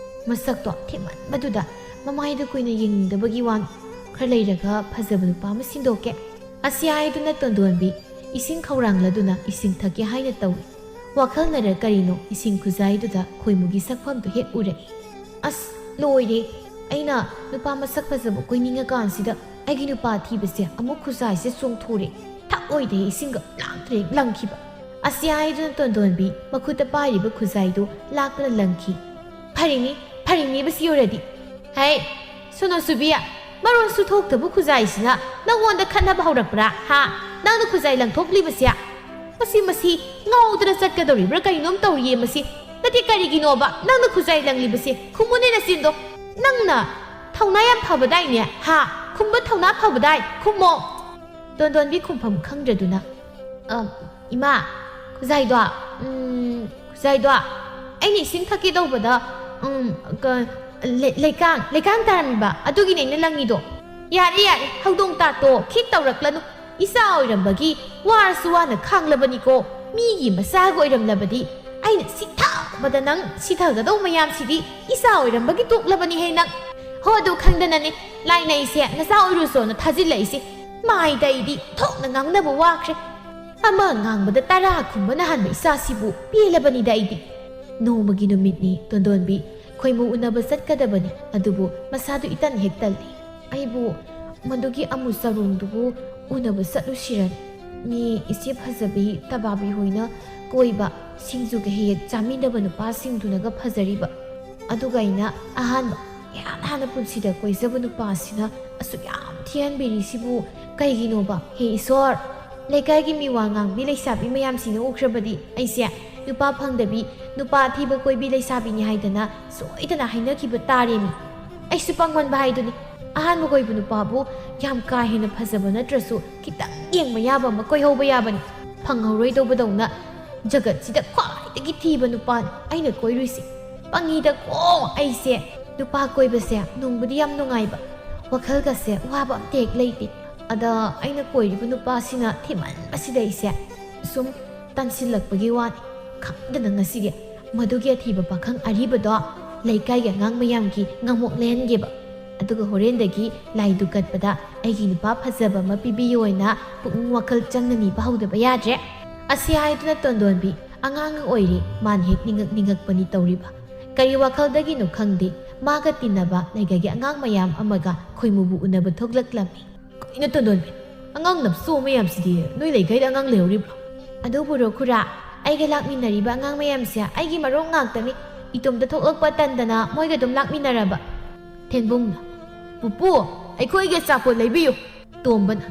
ꯃꯁꯛꯇꯣ ꯊꯤꯃꯟꯕꯗꯨꯗ ꯃꯃꯥꯏꯗ ꯀꯨꯏꯅ ꯌꯦꯡꯅꯤꯡꯗꯕꯒꯤ ꯋꯥꯅꯤ꯫ ꯈꯔ ꯂꯩꯔꯒ ꯐꯖꯕ ꯅꯨꯄꯥ ꯑꯃ ꯁꯤꯟꯗꯣꯛꯀꯦ꯫ ꯑꯁꯤ ꯍꯥꯏꯗꯨꯅ ꯇꯣꯟꯗꯣꯟꯕꯤ ꯏꯁꯤꯡ ꯈꯧꯔꯥꯡꯂꯗꯨꯅ ꯏꯁꯤꯡ ꯊꯛꯀꯦ ꯍꯥꯏꯅ ꯇꯧꯏ꯫ ꯋꯥꯈꯜꯅꯔ ꯀꯔꯤꯅꯣ ꯏꯁꯤꯡ ꯈꯨꯖꯥꯏꯗꯨꯗ ꯈꯣꯏꯃꯨꯒꯤ ꯁꯛꯐꯝꯗꯨ ꯍꯦꯛ ꯎꯔꯛꯏ꯫ ꯑꯁ, ꯂꯣꯏꯔꯦ! ꯑꯩꯅ ꯅꯨꯄꯥ ꯃꯁꯛ ꯐꯖꯕ ꯀꯣꯏꯅꯤꯡꯉꯀꯥꯟꯁꯤꯗ ꯑꯩꯒꯤ ꯅꯨꯄꯥ ꯊꯤꯕꯁꯦ ꯑꯃꯨꯛ ꯈꯨꯖꯥꯏꯁꯦ ꯆꯣꯡꯊꯣꯔꯦ꯫ ꯊꯛꯑꯣꯏꯗꯦ ꯏꯁꯤꯡꯒ ꯂꯥꯡꯇ꯭ꯔꯤꯛ ꯂꯪꯈꯤꯕ꯫ ꯑꯁꯤ ꯍꯥꯏꯗꯨꯅ ꯇꯣꯟꯗꯣꯟꯕꯤ ꯃꯈꯨꯠꯇ ꯄꯥꯏꯔꯤꯕ ꯈꯨꯖꯥꯏꯗꯨ ꯂꯥꯛꯇꯨꯅ ꯂꯪꯈꯤ꯫ ꯐꯔꯤꯅꯤ, ꯐꯔꯤꯅꯤ ꯃꯁꯤ ꯑꯣꯏꯔꯗꯤ꯫ ꯍꯩ, ꯁꯣꯅꯣꯁꯨꯕꯤ, ꯃꯔꯣꯟꯁꯨ ꯊꯣꯛꯇꯕ ꯈꯨꯖꯥꯏꯁꯤꯅ ꯅꯪꯉꯣꯟꯗ ꯈꯠꯅꯕ ꯍꯧꯔꯛꯄ꯭ꯔꯥ? ꯍꯥ? ꯅꯪꯅ ꯈꯨꯖꯥꯏ ꯂꯪꯊꯣꯛꯂꯤꯕꯁꯦ? ꯃꯁꯤ, ꯃꯁꯤ ꯉꯥꯎꯗꯅ ꯆꯠꯀꯗꯧꯔꯤꯕ꯭ꯔꯥ ꯀꯩꯅꯣꯝ ꯇꯧꯔꯤꯌꯦ ꯃꯁꯤ꯫ ꯅꯠꯇꯦ, ꯀꯔꯤꯒꯤꯅꯣꯕ ꯅꯪꯅ ꯈꯨꯖꯥꯏ ꯂꯪꯂꯤꯕꯁꯦ? ꯈꯨꯝꯃꯨꯅꯦ ꯅꯆꯤꯟꯗꯣ꯫ ꯅꯪꯅ ꯊꯧꯅꯥ ꯌꯥꯝ ꯐꯕꯗꯥꯏꯅꯦ? ꯍꯥ? ꯈꯨꯝꯕ ꯊꯧꯅꯥ ꯐꯕꯗꯥꯏ? ꯈꯨꯝꯃꯣ꯫ ꯇꯣꯟꯗꯣꯟꯕꯤ ꯈꯨꯝꯐꯝ ꯈꯪꯗ꯭ꯔꯗꯨꯅ, "ꯑ, ꯏꯃꯥ, ꯈꯨꯖꯥꯏꯗꯣ, ꯎꯝ, ꯈꯨꯖꯥꯏꯗꯣ, ꯑꯩꯅ ꯏꯁꯤꯡ ꯊꯛꯀꯦ ꯇꯧꯕꯗ, ꯎꯝ, ꯀ-, ꯂꯩ-, ꯂꯩꯀꯥꯡ, ꯂꯩꯀꯥꯡ ꯇꯥꯔꯝꯃꯤꯕ, ꯑꯗꯨꯒꯤꯅꯦ ꯑꯩꯅ ꯂꯪꯉꯤꯗꯣ꯫ ꯌꯥꯔꯦ, ꯌꯥꯔꯦ, ꯍꯧꯗꯣꯡ ꯇꯥꯇꯣ, ꯈꯤꯠ ꯇꯧꯔꯛꯂꯅꯨ꯫ ꯏꯆꯥ ꯑꯣꯏꯔꯝꯕꯒꯤ ꯋꯥꯔꯁꯨ ꯋꯥꯅ ꯈꯥꯡꯂꯕꯅꯤꯀꯣ꯫ ꯃꯤꯒꯤ ꯃꯆꯥꯒ ꯑꯣꯏꯔꯝꯂꯕꯗꯤ ꯑꯩꯅ ꯁꯤꯊꯕꯗ ꯅꯪ ꯁꯤꯊꯒꯗꯧ ꯃꯌꯥꯝꯁꯤꯗꯤ ꯏꯆꯥ ꯑꯣꯏꯔꯝꯕꯒꯤ ꯇꯣꯛꯂꯕꯅꯤꯍꯦ ꯅꯪ꯫ ꯍꯣ, ꯑꯗꯨ ꯈꯪꯗꯅꯅꯦ ꯂꯥꯏꯅꯩꯁꯦ ꯅꯆꯥ ꯑꯣꯏꯔꯨꯁꯣꯅ ꯊꯥꯖꯤꯜꯂꯛꯏꯁꯦ꯫ ꯃꯥꯏꯗ ꯑꯩꯗꯤ ꯊꯣꯛꯅ ꯉꯥꯡꯅꯕ ꯋꯥꯈ꯭ꯔꯦ꯫ ꯑꯃ ꯉꯥꯡꯕꯗ ꯇꯔꯥ ꯈꯨꯝꯕꯅ ꯍꯥꯟꯕ ꯏꯆꯥꯁꯤꯕꯨ ꯄꯦꯜꯂꯕꯅꯤꯗ ꯑꯩꯗꯤ꯫ ꯅꯣꯡꯃꯒꯤ ꯅꯨꯃꯤꯠꯅꯤ ꯇꯣꯟꯗꯣꯟꯕꯤ꯫ ꯈꯣꯏꯃꯨ ꯎꯅꯕ ꯆꯠꯀꯗꯕꯅꯤ, ꯑꯗꯨꯕꯨ ꯃꯁꯥꯗꯨ ꯏꯇꯟ ꯍꯦꯛ ꯇꯜꯂꯤ꯫ ꯑꯩꯕꯨ ꯃꯗꯨꯒꯤ ꯑꯃꯨ ꯆꯔꯣꯡꯗꯨꯕꯨ ꯎꯅꯕ ꯆꯠꯂꯨꯁꯤꯔꯅꯤ꯫ ꯃꯤ ꯏꯆꯦ ꯐꯖꯕꯤ ꯇꯕꯥꯕꯤ ꯍꯣꯏꯅ ꯀꯣꯏꯕ, ꯁꯤꯡꯖꯨꯒ ꯍꯦꯛ ꯍꯦꯛ ꯆꯥꯃꯤꯟꯅꯕ ꯅꯨꯄꯥꯁꯤꯡꯗꯨꯅꯒ ꯐꯖꯔꯤꯕ꯫ ꯑꯗꯨꯒ ꯑꯩꯅ ꯑꯍꯥꯟꯕ, ꯏꯍꯥꯟ ꯍꯥꯟꯅ ꯄꯨꯟꯁꯤꯗ ꯀꯣꯏꯖꯕ ꯅꯨꯄꯥꯁꯤꯅ ꯑꯁꯨꯛ ꯌꯥꯝ ꯊꯤꯍꯟꯕꯤꯔꯤꯁꯤꯕꯨ ꯀꯩꯒꯤꯅꯣꯕ? ꯍꯦ ꯏꯁꯣꯔ! ꯂꯩꯀꯥꯏꯒꯤ ꯃꯤꯋꯥ ꯉꯥꯡꯕꯤ ꯂꯩꯁꯥꯕꯤ ꯃꯌꯥꯝꯁꯤꯅ ꯎꯈ꯭ꯔꯕꯗꯤ ꯑꯩꯁꯦ ꯅꯨꯄꯥ ꯐꯪꯗꯕꯤ, ꯅꯨꯄꯥ ꯑꯊꯤꯕ ꯀꯣꯏꯕꯤ ꯂꯩꯁꯥꯕꯤꯅꯤ ꯍꯥꯏꯗꯅ ꯁꯣꯏꯗꯅ ꯍꯥꯏꯅꯈꯤꯕ ꯇꯥꯔꯦꯃꯤ꯫ ꯑꯩꯁꯨ ꯄꯪꯃꯟꯕ ꯍꯥꯏꯗꯨꯅꯤ꯫ ꯑꯍꯥꯟꯕ ꯀꯣꯏꯕ ꯅꯨꯄꯥꯕꯨ ꯌꯥꯝ ꯀꯥ ꯍꯦꯟꯅ ꯐꯖꯕ ꯅꯠꯇ꯭ꯔꯁꯨ ꯈꯤꯇꯪ ꯌꯦꯡꯕ ꯌꯥꯕ ꯑꯃ ꯀꯣꯏꯍꯧꯕ ꯌꯥꯕꯅꯤ꯫ ꯐꯪꯍꯧꯔꯣꯏꯗꯧꯕꯗꯧꯅ ꯖꯒꯠꯁꯤꯗ ꯈ꯭ꯋꯥꯏꯗꯒꯤ ꯊꯤꯕ ꯅꯨꯄꯥꯅꯤ ꯑꯩꯅ ꯀꯣꯏꯔꯨꯏꯁꯦ꯫ ꯄꯪꯉꯤꯗꯀꯣ ꯑꯩꯁꯦ꯫ ꯅꯨꯄꯥ ꯀꯣꯏꯕꯁꯦ ꯅꯨꯡꯕꯨꯗꯤ ꯌꯥꯝ ꯅꯨꯡꯉꯥꯏꯕ, ꯋꯥꯈꯜꯒꯁꯦ ꯋꯥꯕ ꯑꯝꯇ ꯍꯦꯛ ꯂꯩꯇꯦ꯫ ꯑꯗ ꯑꯩꯅ ꯀꯣꯏꯔꯤꯕ ꯅꯨꯄꯥꯁꯤꯅ ꯊꯤꯃꯟꯕꯁꯤꯗ ꯑꯩꯁꯦ ꯁꯨꯝ ꯇꯟꯁꯤꯜꯂꯛꯄꯒꯤ ꯋꯥꯅꯤ꯫ ꯈꯪꯗꯅ ꯉꯁꯤꯗꯤ ꯃꯗꯨꯒꯤ ꯑꯊꯤꯕ ꯄꯥꯈꯪ ꯑꯔꯤꯕꯗꯣ ꯂꯩꯀꯥꯏꯒꯤ ꯑꯉꯥꯡ ꯃꯌꯥꯝꯒꯤ ꯉꯝꯃꯣꯛ ꯂꯩꯍꯟꯒꯦꯕ꯫ ꯑꯗꯨꯒ ꯍꯣꯔꯦꯟꯗꯒꯤ ꯂꯥꯏꯗꯨ ꯀꯠꯄꯗ ꯑꯩꯒꯤ ꯅꯨꯄꯥ ꯐꯖꯕ ꯑꯃ ꯄꯤꯕꯤꯌꯨ ꯍꯥꯏꯅ ꯄꯨꯛꯅꯤꯡ ꯋꯥꯈꯜ ꯆꯪꯅ ꯅꯤꯕ ꯍꯧꯗꯕ ꯌꯥꯗ꯭ꯔꯦ꯫ ꯑꯁꯤ ꯍꯥꯏꯗꯨꯅ ꯇꯣꯟꯗꯣꯟꯕꯤ ꯑꯉꯥꯡ ꯑꯣꯏꯔꯤ, ꯃꯥꯅ ꯍꯦꯛ ꯅꯤꯡꯉꯛ ꯅꯤꯡꯉꯛꯄꯅꯤ ꯇꯧꯔꯤꯕ꯫ ꯀꯔꯤ ꯋꯥꯈꯜꯗꯒꯤꯅꯣ ꯈꯪꯗꯦ, ꯃꯥꯒ ꯇꯤꯟꯅꯕ ꯂꯩꯀꯥꯏꯒꯤ ꯑꯉꯥꯡ ꯃꯌꯥꯝ ꯑꯃꯒ ꯈꯣꯏꯃꯨꯕꯨ ꯎꯅꯕ ꯊꯣꯛꯂꯛꯂꯝꯃꯤ꯫ ꯀꯩꯅꯣ ꯇꯣꯟꯗꯣꯟꯕꯤ, ꯑꯉꯥꯡ ꯅꯞꯁꯣ ꯃꯌꯥꯝꯁꯤꯗꯤ ꯅꯣꯏ ꯂꯩꯀꯥꯏꯗ ꯑꯉꯥꯡ ꯂꯩꯍꯧꯔꯤꯕ꯭ꯔꯣ? ꯑꯗꯨꯕꯨꯔꯣ ꯈꯨꯔꯥ, ꯑꯩꯒ ꯂꯥꯛꯃꯤꯟꯅꯔꯤꯕ ꯑꯉꯥꯡ ꯃꯌꯥꯝꯁꯦ ꯑꯩꯒꯤ ꯃꯔꯨꯞ ꯉꯥꯛꯇꯅꯤ꯫ ꯏꯇꯣꯝꯇ ꯊꯣꯛꯂꯛꯄ ꯇꯟꯗꯅ ꯃꯣꯏꯒ ꯑꯗꯨꯝ ꯂꯥꯛꯃꯤꯟꯅꯔꯕ꯫ ꯊꯦꯟꯕꯨꯡꯅ, "ꯄꯨꯄꯨ, ꯑꯩꯈꯣꯏꯒꯤ ꯑꯆꯥꯄꯣꯠ ꯂꯩꯕꯤꯌꯨ"꯫ ꯇꯣꯝꯕꯅ,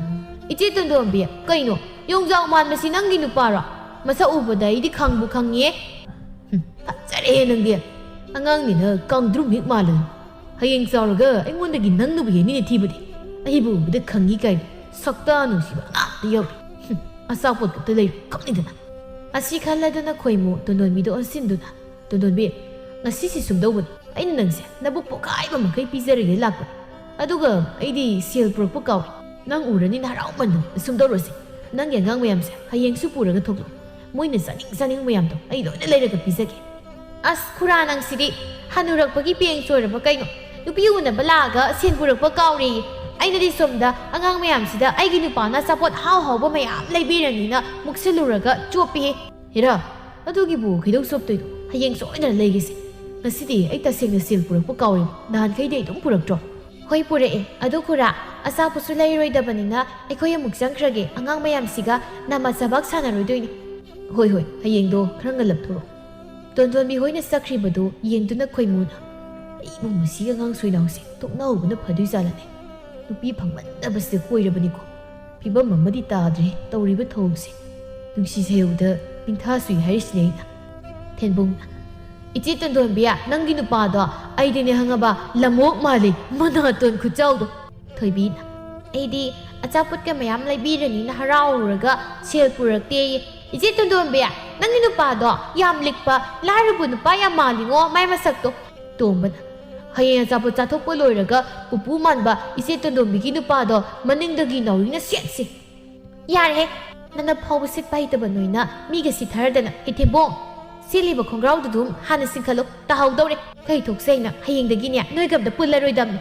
"ꯏꯆꯦ ꯇꯣꯟꯗꯣꯟꯕꯤ, ꯀꯩꯅꯣ? ꯌꯣꯡꯖꯥꯎ ꯃꯥꯟꯕꯁꯤ ꯅꯪꯒꯤ ꯅꯨꯄꯥꯔꯣ? ꯃꯁꯛ ꯎꯕꯗ ꯑꯩꯗꯤ ꯈꯪꯕꯨ ꯈꯪꯉꯤꯌꯦ"꯫ "ꯍꯨꯝ, ꯐꯖꯔꯦꯍꯦ ꯅꯪꯗꯤ꯫ ꯑꯉꯥꯡꯅꯤꯅ ꯀꯥꯡꯗ꯭ꯔꯨꯝ ꯍꯦꯛ ꯃꯥꯜꯂꯦ꯫ ꯍꯌꯦꯡ ꯆꯥꯎꯔꯒ ꯑꯩꯉꯣꯟꯗꯒꯤ ꯅꯪꯅꯕꯨ ꯍꯦꯟꯅꯤꯅꯦ ꯊꯤꯕꯗꯤ꯫ ꯑꯩꯕꯨ ꯎꯕꯗ ꯈꯪꯉꯤ ꯀꯥꯏꯅ ꯁꯛꯇꯥ ꯅꯨꯡꯁꯤꯕ ꯑꯉꯥꯡꯇ ꯌꯥꯎꯔꯦ꯫ ꯍꯨꯝ, ꯑꯆꯥꯄꯣꯠ ꯈꯛꯇ ꯂꯩꯔꯨ ꯈꯪꯅꯤꯗꯅ"꯫ ꯑꯁꯤ ꯈꯜꯂꯗꯨꯅ ꯈꯣꯏꯃꯨ ꯇꯣꯟꯗꯣꯟꯕꯤꯗ ꯑꯣꯟꯁꯤꯟꯗꯨꯅ, "ꯇꯣꯟꯗꯣꯟꯕꯤ, ꯉꯁꯤꯁꯤ ꯁꯨꯝꯗꯧꯕꯅꯤ꯫ ꯑꯩꯅ ꯅꯪꯁꯦ ꯅꯕꯨꯛ ꯄꯣꯛꯈꯥꯏꯕ ꯃꯈꯩ ꯄꯤꯖꯔꯒꯦ ꯂꯥꯛꯄꯅꯤ꯫ ꯑꯗꯨꯒ ꯑꯩꯗꯤ ꯁꯦꯜ ꯄꯨꯔꯛꯄ ꯀꯥꯎꯏ꯫ ꯅꯪ ꯎꯔꯅꯤꯅ ꯍꯔꯥꯎꯃꯟꯗꯅ꯫ ꯑꯁꯨꯝ ꯇꯧꯔꯣꯁꯦ, ꯅꯪꯒꯤ ꯑꯉꯥꯡ ꯃꯌꯥꯝꯁꯦ ꯍꯌꯦꯡꯁꯨ ꯄꯨꯔꯒ ꯊꯣꯛꯂꯛꯑꯣ꯫ ꯃꯣꯏꯅ ꯆꯥꯅꯤꯡ ꯆꯥꯅꯤꯡ ꯃꯌꯥꯝꯗꯣ ꯑꯩ ꯂꯣꯏꯅ ꯂꯩꯔꯒ ꯄꯤꯖꯒꯦ꯫ ꯑꯁ, ꯈꯨꯔꯥ, ꯅꯪꯁꯤꯗꯤ ꯍꯅꯨꯔꯛꯄꯒꯤ ꯄꯦꯡ ꯆꯣꯏꯔꯕ ꯀꯩꯅꯣ? ꯅꯨꯄꯤ ꯎꯅꯕ ꯂꯥꯛꯑꯒ ꯁꯦꯟ ꯄꯨꯔꯛꯄ ꯀꯥꯎꯔꯦꯌꯦ꯫ ꯑꯩꯅꯗꯤ ꯁꯣꯝꯗ ꯑꯉꯥꯡ ꯃꯌꯥꯝꯁꯤꯗ ꯑꯩꯒꯤ ꯅꯨꯄꯥꯅ ꯑꯆꯥꯄꯣꯠ ꯍꯥꯎ ꯍꯥꯎꯕ ꯃꯌꯥꯝ ꯂꯩꯕꯤꯔꯅꯤꯅ ꯃꯨꯛꯁꯜꯂꯨꯔꯒ ꯆꯣꯞꯄꯤꯍꯦ꯫ ꯍꯦꯔꯥ, ꯑꯗꯨꯒꯤꯕꯨ ꯀꯩꯗꯧ ꯆꯣꯞꯇꯣꯏꯅꯣ? ꯍꯌꯦꯡ ꯁꯣꯏꯗꯅ ꯂꯩꯒꯦꯁꯦ꯫ ꯉꯁꯤꯗꯤ ꯑꯩ ꯇꯁꯦꯡꯅ ꯁꯦꯜ ꯄꯨꯔꯛꯄ ꯀꯥꯎꯔꯦ꯫ ꯅꯍꯥꯟꯈꯩꯗꯤ ꯑꯩ ꯑꯗꯨꯝ ꯄꯨꯔꯛꯇ꯭ꯔꯣ? ꯍꯣꯏ, ꯄꯨꯔꯛꯑꯦ꯫ ꯑꯗꯨ ꯈꯨꯔꯥ, ꯑꯆꯥꯄꯣꯠꯁꯨ ꯂꯩꯔꯣꯏꯗꯕꯅꯤꯅ ꯑꯩꯈꯣꯏ ꯑꯃꯨꯛ ꯆꯪꯈ꯭ꯔꯒꯦ꯫ ꯑꯉꯥꯡ ꯃꯌꯥꯝꯁꯤꯒ ꯅꯥꯃ ꯆꯕꯥꯛ ꯁꯥꯟꯅꯔꯣꯏꯗꯣꯏꯅꯤ꯫ ꯍꯣꯏ, ꯍꯣꯏ, ꯍꯌꯦꯡꯗꯣ ꯈꯔ ꯉꯜꯂꯞ ꯊꯣꯔꯛꯑꯣ꯫ ꯇꯣꯟꯗꯣꯟꯕꯤ ꯍꯣꯏꯅ ꯆꯠꯈ꯭ꯔꯤꯕꯗꯨ ꯌꯦꯡꯗꯨꯅ ꯈꯣꯏꯃꯨꯅ, "ꯑꯩꯕꯨ ꯃꯁꯤꯒꯤ ꯑꯉꯥꯡ ꯁꯣꯏꯅꯥꯎꯁꯦ ꯇꯣꯛꯅꯍꯧꯕꯅ ꯐꯗꯣꯏ ꯖꯥꯠꯂꯅꯦ? ꯅꯨꯄꯤ ꯐꯪꯃꯟꯗꯕꯁꯤꯗ ꯀꯣꯏꯔꯕꯅꯤꯀꯣ꯫ ꯐꯤꯕꯝ ꯑꯃꯗꯤ ꯇꯥꯗ꯭ꯔꯦ ꯇꯧꯔꯤꯕ ꯊꯧꯁꯦ꯫ ꯅꯨꯡꯁꯤ ꯁꯩꯌꯧꯗ ꯅꯤꯡꯊꯥ ꯁꯨꯏ ꯍꯥꯏꯔꯤꯁꯤꯅꯦ ꯑꯩꯅ꯫" ꯊꯦꯟꯕꯨꯡꯅ, "ꯏꯆꯦ ꯇꯣꯟꯗꯣꯟꯕꯤ, ꯅꯪꯒꯤ ꯅꯨꯄꯥꯗꯣ ꯑꯩꯗꯤꯅꯦ ꯈꯪꯉꯕ, ꯂꯝꯑꯣꯛ ꯃꯥꯜꯂꯤ, ꯃꯅꯥꯇꯣꯟ ꯈꯨꯆꯥꯎꯗꯣ꯫" ꯊꯣꯏꯕꯤꯅ, "ꯑꯩꯗꯤ ꯑꯆꯥꯄꯣꯠꯀ ꯃꯌꯥꯝ ꯂꯩꯕꯤꯔꯅꯤꯅ ꯍꯔꯥꯎꯔꯨꯔꯒ ꯁꯦꯜ ꯄꯨꯔꯛꯇꯦꯌꯦ꯫ ꯏꯆꯦ ꯇꯣꯟꯗꯣꯟꯕꯤ, ꯅꯪꯒꯤ ꯅꯨꯄꯥꯗꯣ ꯌꯥꯝ ꯂꯤꯛꯄ, ꯂꯥꯏꯔꯕ ꯅꯨꯄꯥ ꯌꯥꯝ ꯃꯥꯜꯂꯤꯉꯣ, ꯃꯥꯏ ꯃꯁꯛꯇꯣ꯫" ꯇꯣꯝꯕꯅ, "ꯍꯌꯦꯡ ꯑꯆꯥꯄꯣꯠ ꯆꯥꯊꯣꯛꯄ ꯂꯣꯏꯔꯒ ꯄꯨꯄꯨ ꯃꯥꯟꯕ ꯏꯆꯦ ꯇꯣꯟꯗꯣꯝꯕꯤꯒꯤ ꯅꯨꯄꯥꯗꯣ ꯃꯅꯤꯡꯗꯒꯤ ꯅꯥꯎꯔꯤꯅ ꯁꯦꯠꯁꯤ꯫" "ꯌꯥꯔꯦꯍꯦ, ꯅꯅꯞ ꯐꯥꯎꯕ ꯁꯤꯠꯄ ꯍꯩꯇꯕ ꯅꯣꯏꯅ ꯃꯤꯒ ꯁꯤꯊꯔꯗꯅ꯫ ꯏꯊꯦꯝꯕꯣꯡ, ꯁꯦꯠꯂꯤꯕ ꯈꯣꯡꯒ꯭ꯔꯥꯎꯗꯨꯗꯨꯝ ꯍꯥꯟꯅ ꯆꯤꯡꯈꯠꯂꯣ, ꯇꯥꯍꯧꯗꯧꯔꯦ꯫ ꯀꯩ ꯊꯣꯛꯁꯦ ꯍꯥꯏꯅ ꯍꯌꯦꯡꯗꯒꯤꯅꯦ ꯅꯣꯏꯒ ꯑꯝꯇ ꯄꯨꯜꯂꯔꯣꯏꯗꯕꯅꯤ꯫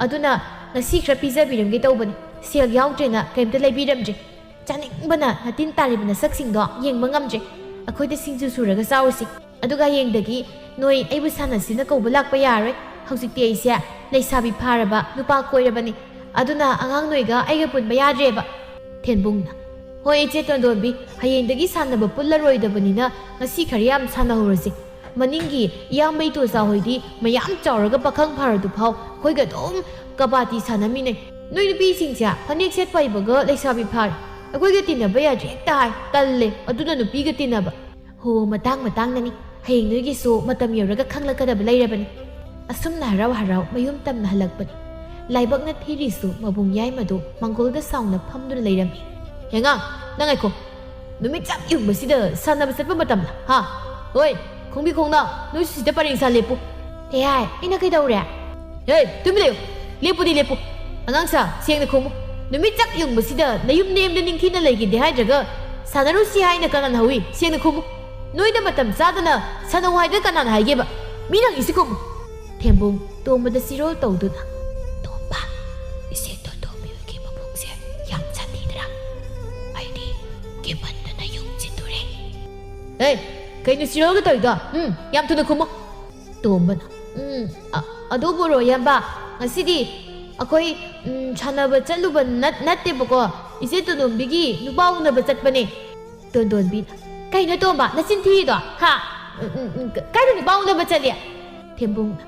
ꯑꯗꯨꯅ ꯉꯁꯤ ꯈꯔ ꯄꯤꯖꯕꯤꯔꯝꯒꯦ ꯇꯧꯕꯅꯤ, ꯁꯦꯜ ꯌꯥꯎꯗ꯭ꯔꯦꯅ ꯀꯔꯤꯝꯇ ꯂꯩꯕꯤꯔꯝꯗ꯭ꯔꯦ꯫ ꯆꯥꯅꯤꯡꯕꯅ ꯅꯇꯤꯟ ꯇꯥꯔꯤꯕ ꯅꯁꯛꯁꯤꯡꯗꯣ ꯌꯦꯡꯕ ꯉꯝꯗ꯭ꯔꯦ꯫ ꯑꯩꯈꯣꯏꯗ ꯁꯤꯡꯖꯨ ꯁꯨꯔꯒ ꯆꯥꯎꯔꯁꯤ꯫ ꯑꯗꯨꯒ ꯍꯌꯦꯡꯗꯒꯤ ꯅꯣꯏ ꯑꯩꯕꯨ ꯁꯥꯟꯅꯁꯤꯅ ꯀꯧꯕ ꯂꯥꯛꯄ ꯌꯥꯔꯣꯏ꯫ ꯍꯧꯖꯤꯛꯇꯤ ꯑꯩꯁꯦ ꯂꯩꯁꯥꯕꯤ ꯐꯥꯔꯕ, ꯅꯨꯄꯥ ꯀꯣꯏꯔꯕꯅꯤ꯫ ꯑꯗꯨꯅ ꯑꯉꯥꯡ ꯅꯣꯏꯒ ꯑꯩꯒ ꯄꯨꯟꯕ ꯌꯥꯗ꯭ꯔꯦꯕ꯫" ꯊꯦꯟꯕꯨꯡꯅ, "ꯍꯣꯏ, ꯏꯆꯦ ꯇꯣꯟꯗꯣꯟꯕꯤ, ꯍꯌꯦꯡꯗꯒꯤ ꯁꯥꯟꯅꯕ ꯄꯨꯜꯂꯔꯣꯏꯗꯕꯅꯤꯅ ꯉꯁꯤ ꯈꯔ ꯌꯥꯝ ꯁꯥꯟꯅꯍꯧꯔꯁꯤ꯫ ꯃꯅꯤꯡꯒꯤ ꯏꯌꯥꯝꯕ ꯏꯇꯣꯆꯥ ꯍꯣꯏꯗꯤ ꯃꯌꯥꯝ ꯆꯥꯎꯔꯒ ꯄꯥꯈꯪ ꯐꯥꯔꯗꯨꯐꯥꯎ ꯑꯩꯈꯣꯏꯒ ꯑꯗꯨꯝ ꯀꯕꯥꯗꯤ ꯁꯥꯟꯅꯃꯤꯟꯅꯩ꯫ ꯅꯣꯏ ꯅꯨꯄꯤꯁꯤꯡꯁꯦ ꯐꯅꯦꯛ ꯁꯦꯠꯄ ꯍꯩꯕꯒ ꯂꯩꯁꯥꯕꯤ ꯐꯥꯔꯦ꯫ ꯑꯩꯈꯣꯏꯒ ꯇꯤꯟꯅꯕ ꯌꯥꯗ꯭ꯔꯦ ꯍꯦꯛꯇ ꯍꯥꯏ꯫ ꯇꯜꯂꯦ ꯑꯗꯨꯅ ꯅꯨꯄꯤꯒ ꯇꯤꯟꯅꯕ꯫" "ꯍꯣ, ꯃꯇꯥꯡ ꯃꯇꯥꯡꯅꯅꯤ꯫ ꯍꯌꯦꯡ ꯅꯣꯏꯒꯤꯁꯨ ꯃꯇꯝ ꯌꯧꯔꯒ ꯈꯪꯂꯛꯀꯗꯕ ꯂꯩꯔꯕꯅꯤ꯫" ꯑꯁꯨꯝꯅ ꯍꯔꯥꯎ ꯍꯔꯥꯎ ꯃꯌꯨꯝ ꯇꯝꯅ ꯍꯜꯂꯛꯄꯅꯤ꯫ ꯂꯥꯏꯕꯛꯅ ꯊꯤꯔꯤꯁꯨ ꯃꯕꯨꯡ ꯌꯥꯏꯃꯗꯨ ꯃꯥꯡꯒꯣꯜꯗ ꯁꯥꯎꯅ ꯐꯝꯗꯨꯅ ꯂꯩꯔꯝꯃꯤ꯫ "ꯍꯦꯉꯥ, ꯅꯪ ꯉꯥꯏꯈꯣ꯫ ꯅꯨꯃꯤꯠ ꯆꯞ ꯌꯨꯡꯕꯁꯤꯗ ꯁꯥꯟꯅꯕ ꯆꯠꯄ ꯃꯇꯝꯂ, ꯍꯥ? ꯍꯣꯏ, ꯈꯣꯡꯕꯤ ꯈꯣꯡꯅꯥꯎ, ꯅꯣꯏꯁꯨ ꯁꯤꯗ ꯄꯔꯦꯡ ꯁꯥ ꯂꯦꯞꯄꯨ꯫" "ꯀꯩ ꯍꯥꯏ? ꯑꯩꯅ ꯀꯩꯗꯧꯔꯦ?" "ꯍꯦ, ꯇꯨꯃꯤꯟ ꯂꯩꯌꯨ꯫ ꯂꯦꯞꯄꯨꯗꯤ ꯂꯦꯞꯄꯨ꯫ ꯑꯉꯥꯡ ꯁꯥ, ꯁꯦꯡꯅ ꯈꯨꯝꯃꯨ꯫" ꯅꯨꯃꯤꯠ ꯆꯞ ꯌꯨꯡꯕꯁꯤꯗ ꯅꯌꯨꯝ ꯅꯦꯝꯗ ꯅꯤꯡꯊꯤꯅ ꯂꯩꯈꯤꯗꯦ ꯍꯥꯏꯗ꯭ꯔꯒ ꯁꯥꯟꯅꯔꯨꯁꯤ ꯍꯥꯏꯅ ꯀꯅꯥꯅ ꯍꯧꯏ? ꯁꯦꯡꯅ ꯈꯨꯝꯃꯨ꯫ ꯅꯣꯏꯗ ꯃꯇꯝ ꯆꯥꯗꯅ ꯁꯥꯟꯅꯧ ꯍꯥꯏꯗꯅ ꯀꯅꯥꯅ ꯍꯥꯏꯒꯦꯕ? ꯃꯤꯅ ꯍꯪꯉꯤꯁꯤ ꯈꯨꯝꯃꯨ꯫ ꯊꯦꯝꯕꯨꯡ ꯇꯣꯝꯕꯗ ꯆꯤꯔꯣꯜ ꯇꯧꯗꯨꯅ, "ꯇꯣꯝꯕ, ꯏꯆꯦ ꯇꯣꯟꯗꯣꯝꯕꯤ ꯍꯣꯏꯒꯤ ꯃꯕꯨꯡꯁꯦ ꯌꯥꯝ ꯁꯥꯊꯤꯗ꯭ꯔꯥ? ꯑꯩꯗꯤ ꯀꯤꯃꯟꯗꯅ ꯌꯨꯝ ꯆꯤꯟꯗꯣꯔꯦ꯫" "ꯑꯦ, ꯀꯩꯅꯣ ꯆꯤꯔꯣꯜꯒ ꯇꯧꯔꯤꯗꯣ? ꯎꯝ, ꯌꯥꯝ ꯊꯨꯅ ꯈꯨꯝꯃꯨ꯫" ꯇꯣꯝꯕꯅ, "ꯎꯝ, ꯑ-, ꯑꯗꯨꯕꯨꯔꯣ ꯏꯌꯥꯝꯕ, ꯉꯁꯤꯗꯤ ꯑꯩꯈꯣꯏ, ꯎꯝ, ꯁꯥꯟꯅꯕ ꯆꯠꯂꯨꯕ ꯅꯠ-, ꯅꯠꯇꯦꯕꯀꯣ꯫ ꯏꯆꯦ ꯇꯣꯟꯗꯣꯝꯕꯤꯒꯤ ꯅꯨꯄꯥ ꯎꯅꯕ ꯆꯠꯄꯅꯦ꯫" ꯇꯣꯟꯗꯣꯟꯕꯤꯅ, "ꯀꯩꯅꯣ ꯇꯣꯝꯕ, ꯅꯆꯤꯟ ꯊꯤꯔꯤꯗꯣ? ꯍꯥ? ꯎꯝ, ꯎꯝ, ꯎꯝ, ꯀ-, ꯀꯥꯏꯗ ꯅꯨꯄꯥ ꯎꯅꯕ ꯆꯠꯂꯤ?" ꯊꯦꯝꯕꯨꯡꯅ,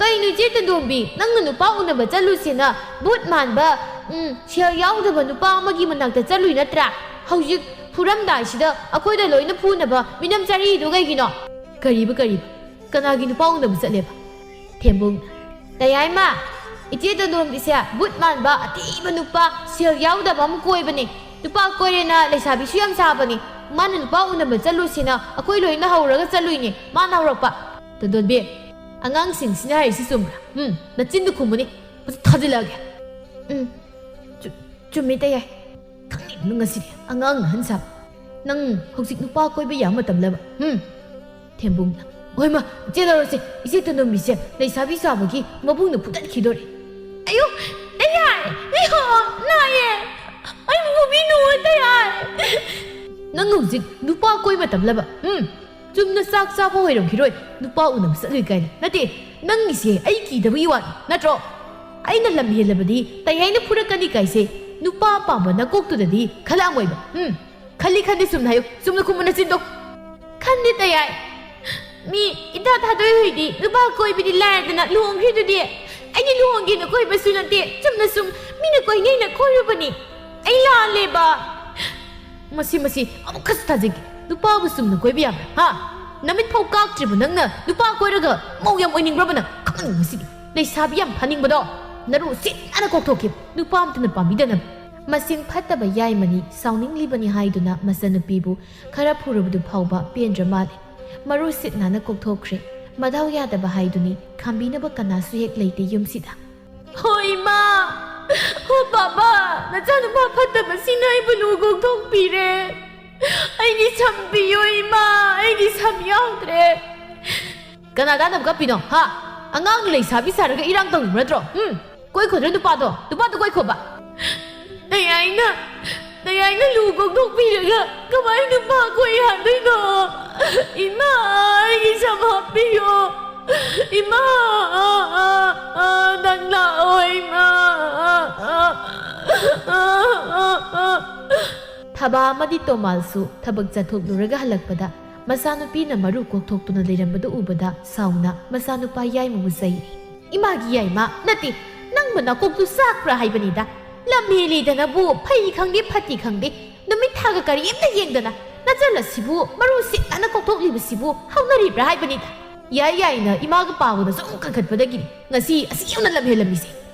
"ꯀꯩꯅꯣ ꯏꯆꯦ ꯇꯣꯟꯗꯣꯝꯕꯤ, ꯅꯪꯅ ꯅꯨꯄꯥ ꯎꯅꯕ ꯆꯠꯂꯨꯁꯦꯅ ꯚꯨꯠ ꯃꯥꯟꯕ, ꯎꯝ, ꯁꯦꯜ ꯌꯥꯎꯗꯕ ꯅꯨꯄꯥ ꯑꯃꯒꯤ ꯃꯅꯥꯛꯇ ꯆꯠꯂꯨꯏ ꯅꯠꯇ꯭ꯔꯥ? ꯍꯧꯖꯤꯛ ꯐꯨꯔꯝꯗꯥꯏꯁꯤꯗ ꯑꯩꯈꯣꯏꯗ ꯂꯣꯏꯅ ꯐꯨꯅꯕ ꯃꯤꯅꯝ ꯆꯥꯔꯤꯗꯣ ꯀꯩꯒꯤꯅꯣ?" "ꯀꯔꯤꯕ, ꯀꯔꯤꯕ? ꯀꯅꯥꯒꯤ ꯅꯨꯄꯥ ꯎꯅꯕ ꯆꯠꯂꯦꯕ?" ꯊꯦꯝꯕꯨꯡꯅ, "ꯇꯌꯥꯏꯃ, ꯏꯆꯦ ꯇꯣꯟꯗꯣꯝꯕꯤꯁꯦ ꯚꯨꯠ ꯃꯥꯟꯕ ꯑꯊꯤꯕ ꯅꯨꯄꯥ ꯁꯦꯜ ꯌꯥꯎꯗꯕ ꯑꯃ ꯀꯣꯏꯕꯅꯦ꯫ ꯅꯨꯄꯥ ꯀꯣꯏꯔꯦꯅ ꯂꯩꯁꯥꯕꯤꯁꯨ ꯌꯥꯝ ꯁꯥꯕꯅꯦ꯫ ꯃꯥꯅ ꯅꯨꯄꯥ ꯎꯅꯕ ꯆꯠꯂꯨꯁꯤꯅ ꯑꯩꯈꯣꯏ ꯂꯣꯏꯅ ꯍꯧꯔꯒ ꯆꯠꯂꯨꯏꯅꯦ꯫ ꯃꯥꯅ ꯍꯧꯔꯛꯄ꯫" "ꯇꯣꯟꯗꯣꯟꯕꯤ, ꯑꯉꯥꯡꯁꯤꯡꯁꯤꯅ ꯍꯥꯏꯔꯤꯁꯤ ꯆꯨꯝꯕ꯭ꯔꯥ? ꯎꯝ, ꯅꯆꯤꯟꯗꯨ ꯈꯨꯝꯃꯨꯅꯦ꯫ ꯍꯧꯖꯤꯛ ꯊꯥꯖꯤꯜꯂꯛꯑꯒꯦ꯫" "ꯎꯝ, ꯆꯨ-, ꯆꯨꯝꯃꯤ ꯇꯌꯥꯏ꯫ ꯈꯪꯉꯤꯗꯨ ꯉꯁꯤꯗꯤ ꯑꯉꯥꯡ ꯑꯍꯟ ꯁꯥꯕ꯫ ꯅꯪ ꯍꯧꯖꯤꯛ ꯅꯨꯄꯥ ꯀꯣꯏꯕ ꯌꯥꯕ ꯃꯇꯝꯂꯕ? ꯎꯝ?" ꯊꯦꯝꯕꯨꯡꯅ, "ꯍꯣꯏ ꯃꯥ, ꯆꯦꯜꯂꯔꯣꯁꯦ꯫ ꯏꯆꯦ ꯇꯣꯟꯗꯣꯝꯕꯤꯁꯦ ꯂꯩꯁꯥꯕꯤ ꯁꯥꯕꯒꯤ ꯃꯕꯨꯡꯅ ꯐꯨꯗꯠꯈꯤꯗꯣꯔꯦ꯫" "ꯑꯌꯣ, ꯇꯌꯥꯏ! ꯑꯌꯣ, ꯅꯥꯏꯌꯦ! ꯑꯩꯕꯨ ꯐꯨꯕꯤꯅꯨ, ꯇꯌꯥꯏ!" "ꯅꯪ ꯍꯧꯖꯤꯛ ꯅꯨꯄꯥ ꯀꯣꯏ ꯃꯇꯝꯂꯕ? ꯎꯝ? ꯆꯨꯝꯅ ꯆꯥꯛ ꯆꯥꯕ ꯑꯣꯏꯔꯝꯈꯤꯔꯣꯏ, ꯅꯨꯄꯥ ꯎꯅꯕ ꯆꯠꯂꯨꯏ ꯀꯥꯏꯅ꯫ ꯅꯠꯇꯦ, ꯅꯪꯒꯤꯁꯦ ꯑꯩ ꯀꯤꯗꯕꯒꯤ ꯋꯥꯅꯤ, ꯅꯠꯇ꯭ꯔꯣ? ꯑꯩꯅ ꯂꯝ ꯍꯦꯜꯂꯕꯗꯤ ꯇꯌꯥꯏꯅ ꯐꯨꯔꯛꯀꯅꯤ ꯀꯥꯏꯁꯦ ꯅꯨꯄꯥ ꯄꯥꯝꯕ ꯅꯀꯣꯛꯇꯨꯗꯗꯤ ꯈꯜꯂꯛꯑꯝꯃꯣꯏꯕ꯫ ꯎꯝ? ꯈꯜꯂꯤ ꯈꯟꯗꯦ ꯆꯨꯝꯅ ꯍꯥꯏꯌꯨ, ꯆꯨꯝꯅ ꯈꯨꯝꯃꯨ ꯅꯆꯤꯟꯗꯣ꯫" "ꯈꯟꯗꯦ ꯇꯌꯥꯏ꯫ ꯃꯤ ꯏꯊꯥ ꯊꯥꯗꯣꯏ ꯍꯣꯏꯗꯤ ꯅꯨꯄꯥ ꯀꯣꯏꯕꯗꯤ ꯂꯥꯏꯔꯗꯅ ꯂꯨꯍꯣꯡꯈ꯭ꯔꯤꯗꯨꯗꯤ꯫ ꯑꯩꯗꯤ ꯂꯨꯍꯣꯡꯒꯦꯅ ꯀꯣꯏꯕꯁꯨ ꯅꯠꯇꯦ, ꯆꯨꯝꯅ ꯁꯨꯝ ꯃꯤꯅ ꯀꯣꯏꯅꯩꯅ ꯀꯣꯏꯔꯨꯕꯅꯤ꯫ ꯑꯩ ꯂꯥꯜꯂꯦꯕ꯫" "ꯃꯁꯤ, ꯃꯁꯤ ꯑꯃꯨꯛꯀꯁꯨ ꯊꯥꯖꯒꯦ꯫ ꯅꯨꯄꯥꯕꯨ ꯆꯨꯝꯅ ꯀꯣꯏꯕ ꯌꯥꯕ꯭ꯔꯥ? ꯍꯥ? ꯅꯃꯤꯠ ꯐꯥꯎ ꯀꯥꯛꯇ꯭ꯔꯤꯕ ꯅꯪꯅ ꯅꯨꯄꯥ ꯀꯣꯏꯔꯒ ꯃꯧ ꯌꯥꯝ ꯑꯣꯏꯅꯤꯡꯕ꯭ꯔꯕ ꯅꯪ? ꯈꯪꯅꯤꯡ ꯉꯁꯤꯗꯤ꯫ ꯂꯩꯁꯥꯕꯤ ꯌꯥꯝ ꯐꯥꯅꯤꯡꯕꯗꯣ ꯅꯔꯨ ꯁꯤꯠ ꯅꯥꯟꯅ ꯀꯣꯛꯊꯣꯛꯈꯤ꯫ ꯅꯨꯄꯥ ꯑꯝꯇꯅ ꯄꯥꯝꯕꯤꯗꯅꯕ꯫" ꯃꯁꯤꯡ ꯐꯠꯇꯕ ꯌꯥꯏꯃꯅꯤ ꯁꯥꯎꯅꯤꯡꯂꯤꯕꯅꯤ ꯍꯥꯏꯗꯨꯅ ꯃꯆꯟꯅꯨꯄꯤꯕꯨ ꯈꯔ ꯐꯨꯔꯕꯗꯨ ꯐꯥꯎꯕ ꯄꯦꯟꯗ꯭ꯔ ꯃꯥꯜꯂꯦ꯫ ꯃꯔꯨ ꯁꯤꯠ ꯅꯥꯟꯅ ꯀꯣꯛꯊꯣꯛꯈ꯭ꯔꯦ꯫ ꯃꯗꯥꯎ ꯌꯥꯗꯕ ꯍꯥꯏꯗꯨꯅꯤ, ꯈꯥꯝꯕꯤꯅꯕ ꯀꯅꯥꯁꯨ ꯍꯦꯛ ꯂꯩꯇꯦ ꯌꯨꯝꯁꯤꯗ꯫ "ꯍꯣꯏ ꯏꯃꯥ, ꯍꯣ ꯕꯥꯕꯥ, ꯅꯆꯥꯅꯨꯄꯥ ꯐꯠꯇꯕꯁꯤꯅ ꯑꯩꯕꯨ ꯂꯨ ꯀꯣꯛꯊꯣꯛꯄꯤꯔꯦ꯫ ꯑꯩꯒꯤ ꯁꯝ ꯄꯤꯌꯣ ꯏꯃꯥ, ꯑꯩꯒꯤ ꯁꯝ ꯌꯥꯎꯗ꯭ꯔꯦ꯫ ꯀꯅꯥ ꯀꯥꯟꯅꯕ ꯀꯞꯄꯤꯅꯣ? ꯍꯥ? ꯑꯉꯥꯡ ꯂꯩꯁꯥꯕꯤ ꯁꯥꯔꯒ ꯏꯔꯥꯡ ꯇꯧꯔꯤꯕ ꯅꯠꯇ꯭ꯔꯣ? ꯎꯝ? ꯀꯣꯏꯈꯣꯗ꯭ꯔꯣ ꯅꯨꯄꯥꯗꯣ? ꯅꯨꯄꯥꯗꯣ ꯀꯣꯏꯈꯣꯕ꯫ ꯅꯌꯥꯏꯅ, ꯅꯌꯥꯏꯅ ꯂꯨ ꯀꯣꯛꯊꯣꯛꯄꯤꯔꯒ ꯀꯃꯥꯏ ꯅꯨꯄꯥ ꯀꯣꯏ ꯍꯥꯏꯗꯣꯏꯅꯣ? ꯏꯃꯥ, ꯑꯩꯒꯤ ꯁꯝ ꯍꯥꯞꯄꯤꯌꯣ꯫ ꯏꯃꯥ, ꯑꯥ, ꯑꯥ, ꯑꯥ, ꯅꯪ ꯂꯥꯛꯑꯣ, ꯏꯃꯥ꯫ ꯑꯥ, ꯑꯥ, ꯑꯥ, ꯑꯥ, ꯑꯥ꯫ ꯊꯕꯥ ꯑꯃꯗꯤ ꯇꯣꯃꯥꯜꯁꯨ ꯊꯕꯛ ꯆꯠꯊꯣꯛꯂꯨꯔꯒ ꯍꯜꯂꯛꯄꯗ ꯃꯆꯥꯅꯨꯄꯤꯅ ꯃꯔꯨ ꯀꯣꯛꯊꯣꯛꯇꯨꯅ ꯂꯩꯔꯝꯕꯗꯨ ꯎꯕꯗ ꯁꯥꯎꯅ ꯃꯆꯥꯅꯨꯄꯥ ꯌꯥꯏꯃꯕꯨ ꯆꯩ꯫ ꯏꯃꯥꯒꯤ ꯌꯥꯏꯃ ꯅꯠꯇꯦ, ꯅꯪꯕꯨ ꯅꯀꯣꯛꯇꯨ ꯆꯥꯛꯄ꯭ꯔꯥ ꯍꯥꯏꯕꯅꯤꯗ꯫ ꯂꯝ ꯍꯦꯜꯂꯤꯗꯅꯕꯨ ꯐꯩ ꯈꯪꯗꯦ ꯐꯠꯇꯦ ꯈꯪꯗꯦ, ꯅꯨꯃꯤꯠ ꯊꯥꯒ ꯀꯔꯤꯝꯇ ꯌꯦꯡꯗꯅ ꯅꯆꯜ ꯑꯁꯤꯕꯨ ꯃꯔꯨ ꯁꯤꯠꯅꯅ ꯀꯣꯛꯊꯣꯛꯂꯤꯕꯁꯤꯕꯨ ꯍꯧꯅꯔꯤꯕ꯭ꯔꯥ ꯍꯥꯏꯕꯅꯤꯗ꯫ ꯌꯥꯏ ꯌꯥꯏꯅ ꯏꯃꯥꯒ ꯄꯥꯕꯗ ꯁꯨꯝ ꯀꯟꯈꯠꯄꯗꯒꯤꯅꯤ ꯉꯁꯤ ꯑꯁꯤ ꯌꯧꯅ ꯂꯝ ꯍꯦꯜꯂꯝꯃꯤꯁꯦ꯫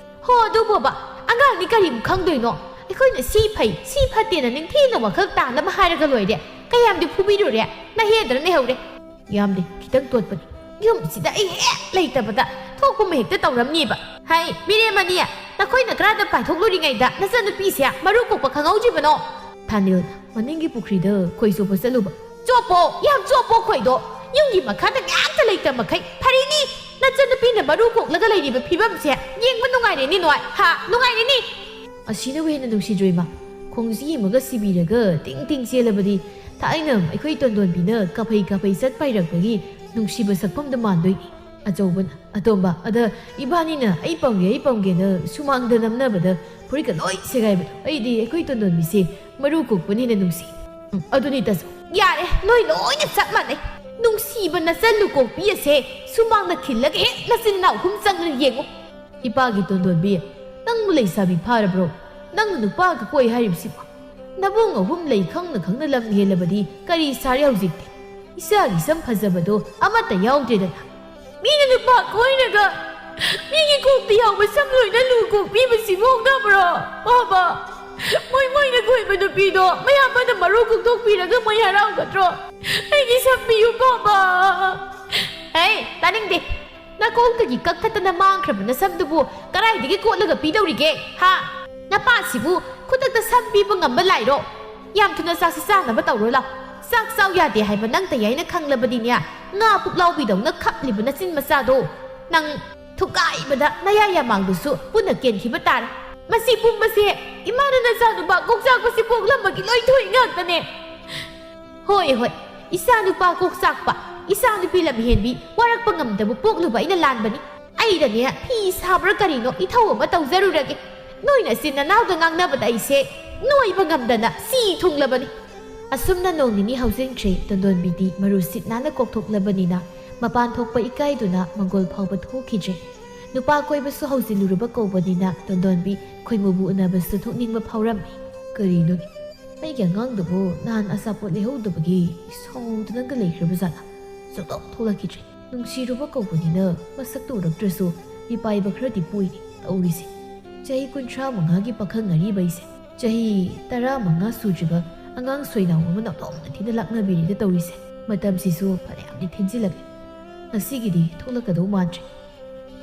ꯍꯣ, ꯑꯗꯨꯕꯣꯕ, ꯑꯉꯥꯡꯗꯤ ꯀꯔꯤꯕꯨ ꯈꯪꯗꯣꯏꯅꯣ? ꯑꯩꯈꯣꯏꯅ ꯁꯤ ꯐꯩ, ꯁꯤ ꯐꯠꯇꯦꯅ ꯅꯤꯡꯊꯤꯅ ꯋꯥꯈꯜ ꯇꯥꯅꯕ ꯍꯥꯏꯔꯒ ꯂꯣꯏꯔꯦ꯫ ꯀꯌꯥꯝꯗꯤ ꯐꯨꯕꯤꯔꯨꯔꯦ? ꯅꯍꯦꯗ꯭ꯔ ꯂꯩꯍꯧꯔꯦ꯫ ꯌꯥꯝꯗꯦ, ꯈꯤꯇꯪ ꯇꯣꯠꯄꯅꯤ꯫ ꯌꯨꯝꯁꯤꯗ ꯑꯩ ꯍꯦꯛ ꯂꯩꯇꯕꯗ ꯊꯣꯛꯄ ꯑꯃ ꯍꯦꯛꯇ ꯇꯧꯔꯝꯅꯤꯕ꯫ ꯍꯥꯏ, ꯃꯤꯔꯦꯝ ꯑꯅꯤ, ꯅꯈꯣꯏꯅ ꯀꯔꯥꯏꯗ ꯄꯥꯏꯊꯣꯛꯂꯨꯔꯤꯉꯩꯗ ꯅꯆꯟꯅꯨꯄꯤꯁꯦ ꯃꯔꯨ ꯀꯣꯛꯄ ꯈꯪꯍꯧꯗ꯭ꯔꯤꯕꯅꯣ? ꯊꯥꯅꯤꯜ, ꯃꯅꯤꯡꯒꯤ ꯄꯨꯈ꯭ꯔꯤꯗ ꯈꯣꯏ ꯆꯣꯞꯄ ꯆꯠꯂꯨꯕ꯫ ꯆꯣꯞꯄꯣ, ꯌꯥꯝ ꯆꯣꯞꯄꯣ ꯈꯣꯏꯗꯣ꯫ ꯌꯨꯝꯒꯤ ꯃꯈꯥꯗ ꯀꯅꯥꯝꯇ ꯂꯩꯇ ꯃꯈꯩ ꯐꯔꯤꯅꯤ꯫ ꯅꯆꯟꯅꯨꯄꯤꯅ ꯃꯔꯨ ꯀꯣꯛꯂꯒ ꯂꯩꯔꯤꯕ ꯐꯤꯕꯝꯁꯦ ꯌꯦꯡꯕ ꯅꯨꯡꯉꯥꯏꯔꯦꯅꯦ ꯅꯣꯏ꯫ ꯍꯥ, ꯅꯨꯡꯉꯥꯏꯔꯦꯅꯦ꯫ ꯑꯁꯤꯅꯕꯨ ꯍꯦꯟꯅ ꯅꯨꯡꯁꯤꯗ꯭ꯔꯣ ꯏꯃꯥ? ꯈꯣꯡꯖꯤ ꯑꯃꯒ ꯁꯤꯕꯤꯔꯒ ꯇꯤꯡ ꯇꯤꯡ ꯆꯦꯜꯂꯕꯗꯤ ꯊꯥꯏꯅ ꯑꯩꯈꯣꯏ ꯇꯣꯟꯗꯣꯟꯕꯤꯅ ꯀꯥꯐꯩ ꯀꯥꯐꯩ ꯆꯠ ꯄꯥꯏꯔꯛꯄꯒꯤ ꯅꯨꯡꯁꯤꯕ ꯁꯛꯐꯝꯗ ꯃꯥꯟꯗꯣꯏꯅꯤ꯫ ꯑꯆꯧꯕꯅ, ꯑꯇꯣꯝꯕ, ꯑꯗ ꯏꯕꯥꯅꯤꯅ "ꯑꯩ ꯄꯝꯒꯦ, ꯑꯩ ꯄꯝꯒꯦꯅ" ꯁꯨꯃꯥꯡꯗ ꯅꯝꯅꯕꯗ ꯐꯨꯔꯤꯠꯀ ꯂꯣꯏ ꯁꯦꯒꯥꯏꯕꯗꯣ꯫ ꯑꯩꯗꯤ ꯑꯩꯈꯣꯏ ꯇꯣꯟꯗꯣꯟꯕꯤꯁꯦ ꯃꯔꯨ ꯀꯣꯛꯄꯅ ꯍꯦꯟꯅ ꯅꯨꯡꯁꯤ꯫ ꯎꯝ, ꯑꯗꯨꯅꯤ ꯇꯥꯆꯧ꯫ ꯌꯥꯔꯦ, ꯅꯣꯏ ꯂꯣꯏꯅ ꯆꯞ ꯃꯥꯟꯅꯩ꯫ ꯅꯨꯡꯁꯤꯕ ꯅꯆꯜ ꯂꯨꯀꯣꯛꯄꯤ ꯑꯁꯦ ꯁꯨꯃꯥꯡꯗ ꯈꯤꯜꯂꯒ ꯍꯦꯛ ꯅꯆꯤꯟ ꯅꯅꯥꯎ ꯑꯍꯨꯝ ꯆꯪꯗꯅ ꯌꯦꯡꯉꯨ꯫ ꯏꯄꯥꯒꯤ ꯇꯣꯟꯗꯣꯟꯕꯤ, ꯅꯪꯕꯨ ꯂꯩꯁꯥꯕꯤ ꯐꯥꯔꯕ꯭ꯔꯣ? ꯅꯪꯅ ꯅꯨꯄꯥꯒ ꯀꯣꯏ ꯍꯥꯏꯔꯤꯕꯁꯤꯕꯣ? ꯅꯕꯨꯡ ꯑꯍꯨꯝ ꯂꯩ ꯈꯪꯅ ꯈꯪꯅ ꯂꯝ ꯍꯦꯜꯂꯕꯗꯤ ꯀꯔꯤ ꯁꯥꯔꯦ ꯍꯧꯖꯤꯛꯇꯤ? ꯏꯆꯥꯒꯤ ꯁꯝ ꯐꯖꯕꯗꯣ ꯑꯃꯠꯇ ꯌꯥꯎꯗ꯭ꯔꯦꯗꯅ꯫ ꯃꯤꯅ ꯅꯨꯄꯥ ꯀꯣꯏꯔꯒ ꯃꯤꯒꯤ ꯀꯣꯛꯇ ꯌꯥꯎꯕ ꯁꯝ ꯂꯣꯏꯅ ꯂꯨ ꯀꯣꯛꯄꯤꯕꯁꯤꯕꯨ ꯑꯣꯛꯅꯕ꯭ꯔꯣ? ꯄꯥꯕ, ꯃꯣꯏ ꯃꯣꯏꯅ ꯀꯣꯏꯕ ꯅꯨꯄꯤꯗꯣ ꯃꯌꯥꯝꯕꯅ ꯃꯔꯨ ꯀꯣꯛꯊꯣꯛꯄꯤꯔꯒ ꯃꯣꯏ ꯍꯔꯥꯎꯒꯗ꯭ꯔꯣ? ꯑꯩꯒꯤ ꯁꯝ ꯄꯤꯌꯨ, ꯄꯥꯕ꯫ ꯍꯦ, ꯇꯥꯅꯤꯡꯗꯦ꯫ ꯅꯀꯣꯛꯇꯒꯤ ꯀꯛꯊꯠꯇꯅ ꯃꯥꯡꯈ꯭ꯔꯕ ꯅꯁꯝꯗꯨꯕꯨ ꯀꯗꯥꯏꯗꯒꯤ ꯀꯣꯠꯂꯒ ꯄꯤꯗꯧꯔꯤꯒꯦ? ꯍꯥ? ꯅꯄꯥꯁꯤꯕꯨ ꯈꯨꯗꯛꯇ ꯁꯝ ꯄꯤꯕ ꯉꯝꯕ ꯂꯥꯏꯔꯣ? ꯌꯥꯝ ꯊꯨꯅ ꯆꯥꯛꯁꯤ ꯆꯥꯅꯕ ꯇꯧꯔꯣ ꯂꯥꯎ꯫ ꯆꯥꯛ ꯆꯥꯎ ꯌꯥꯗꯦ ꯍꯥꯏꯕ ꯅꯪ ꯇꯌꯥꯏꯅ ꯈꯪꯂꯕꯗꯤꯅꯦ, ꯉꯥ ꯄꯨꯛꯂꯥꯎꯕꯤꯗꯧꯅ ꯈꯞꯂꯤꯕ ꯅꯆꯤꯟ ꯃꯆꯥꯗꯣ ꯅꯪ ꯊꯨꯒꯥꯏꯕꯗ ꯅꯌꯥ ꯌꯥꯃꯥꯡꯗꯨꯁꯨ ꯄꯨꯟꯅ ꯀꯦꯟꯈꯤꯕ ꯇꯥꯔꯦ꯫ ꯃꯁꯤ ꯄꯨꯝꯕꯁꯦ ꯏꯃꯥꯅ ꯅꯆꯥꯅꯨꯄꯥ ꯀꯣꯛ ꯆꯥꯛꯄꯁꯤ ꯄꯣꯛꯂꯝꯕꯒꯤ ꯂꯣꯏꯊꯣꯛꯏ ꯉꯥꯛꯇꯅꯦ꯫ ꯍꯣꯏ, ꯍꯣꯏ, ꯏꯆꯥꯅꯨꯄꯥ ꯀꯣꯛ ꯆꯥꯛꯄ, ꯏꯆꯥꯅꯨꯄꯤ ꯂꯝꯍꯦꯟꯕꯤ, ꯋꯥꯔꯛꯄ ꯉꯝꯗꯕ ꯄꯣꯛꯂꯨꯕ ꯑꯩꯅ ꯂꯥꯟꯕꯅꯤ꯫ ꯑꯩꯅꯅꯦ ꯐꯤ ꯁꯥꯕ꯭ꯔꯥ ꯀꯔꯤꯅꯣ ꯏꯊꯧ ꯑꯃ ꯇꯧꯖꯔꯨꯔꯒꯦ꯫ ꯅꯣꯏꯅ ꯏꯆꯤꯟ ꯅꯅꯥꯎꯗ ꯉꯥꯡꯅꯕꯗ ꯑꯩꯁꯦ ꯅꯣꯏꯕ ꯉꯝꯗꯅ ꯁꯤ ꯊꯨꯡꯂꯕꯅꯤ꯫ ꯑꯁꯨꯝꯅ ꯅꯣꯡ ꯅꯤꯅꯤ ꯍꯧꯖꯤꯟꯈ꯭ꯔꯦ꯫ ꯇꯣꯟꯗꯣꯟꯕꯤꯗꯤ ꯃꯔꯨ ꯁꯤꯠ ꯅꯥꯟꯅ ꯀꯣꯛꯊꯣꯛꯂꯕꯅꯤꯅ ꯃꯄꯥꯟ ꯊꯣꯛꯄ ꯏꯀꯥꯏꯗꯨꯅ ꯃꯪꯒꯣꯜ ꯐꯥꯎꯕ ꯊꯣꯛꯈꯤꯗ꯭ꯔꯦ꯫ ꯅꯨꯄꯥ ꯀꯣꯏꯕꯁꯨ ꯍꯧꯖꯤꯜꯂꯨꯔꯕ ꯀꯧꯕꯅꯤꯅ ꯇꯣꯟꯗꯣꯟꯕꯤ ꯈꯣꯏꯃꯨꯕꯨ ꯎꯅꯕꯁꯨ ꯊꯣꯛꯅꯤꯡꯕ ꯐꯥꯎꯔꯝꯃꯤ꯫ ꯀꯔꯤꯅꯣꯅꯦ? ꯑꯩꯒꯤ ꯑꯉꯥꯡꯗꯨꯕꯨ ꯅꯍꯥꯟ ꯑꯆꯥꯄꯣꯠ ꯂꯩꯍꯧꯗꯕꯒꯤ ꯁꯥꯎꯗꯨꯅꯒ ꯂꯩꯈ꯭ꯔꯕ ꯖꯥꯠꯂꯥ? ꯁꯨꯛꯊꯣꯛ ꯊꯣꯛꯂꯛꯈꯤꯗ꯭ꯔꯦ꯫ ꯅꯨꯡꯁꯤꯔꯨꯕ ꯀꯧꯕꯅꯤꯅ ꯃꯁꯛꯇ ꯎꯔꯛꯇ꯭ꯔꯁꯨ ꯃꯤꯄꯥꯏꯕ ꯈꯔꯗꯤ ꯄꯣꯛꯏꯅꯦ ꯇꯧꯔꯤꯁꯦ꯫ ꯆꯍꯤ ꯀꯨꯟꯊ꯭ꯔꯥ ꯃꯉꯥꯒꯤ ꯄꯥꯈꯪ ꯑꯔꯤꯕ ꯑꯩꯁꯦ ꯆꯍꯤ ꯇꯔꯥ ꯃꯉꯥ ꯁꯨꯗ꯭ꯔꯤꯕ ꯑꯉꯥꯡ ꯁꯣꯏꯅꯥꯎ ꯑꯃꯅ ꯑꯣꯟꯊꯣꯛꯅ ꯊꯤꯅ ꯂꯥꯛꯅꯕꯤꯔꯦꯗ ꯇꯧꯔꯤꯁꯦ꯫ ꯃꯇꯝꯁꯤꯁꯨ ꯐꯅꯌꯥꯝꯗꯤ ꯊꯦꯡꯖꯤꯜꯂꯛꯂꯦ꯫ ꯉꯁꯤꯒꯤꯗꯤ ꯊꯣꯛꯂꯛꯀꯗꯧ ꯃꯥꯟꯗ꯭ꯔꯦ꯫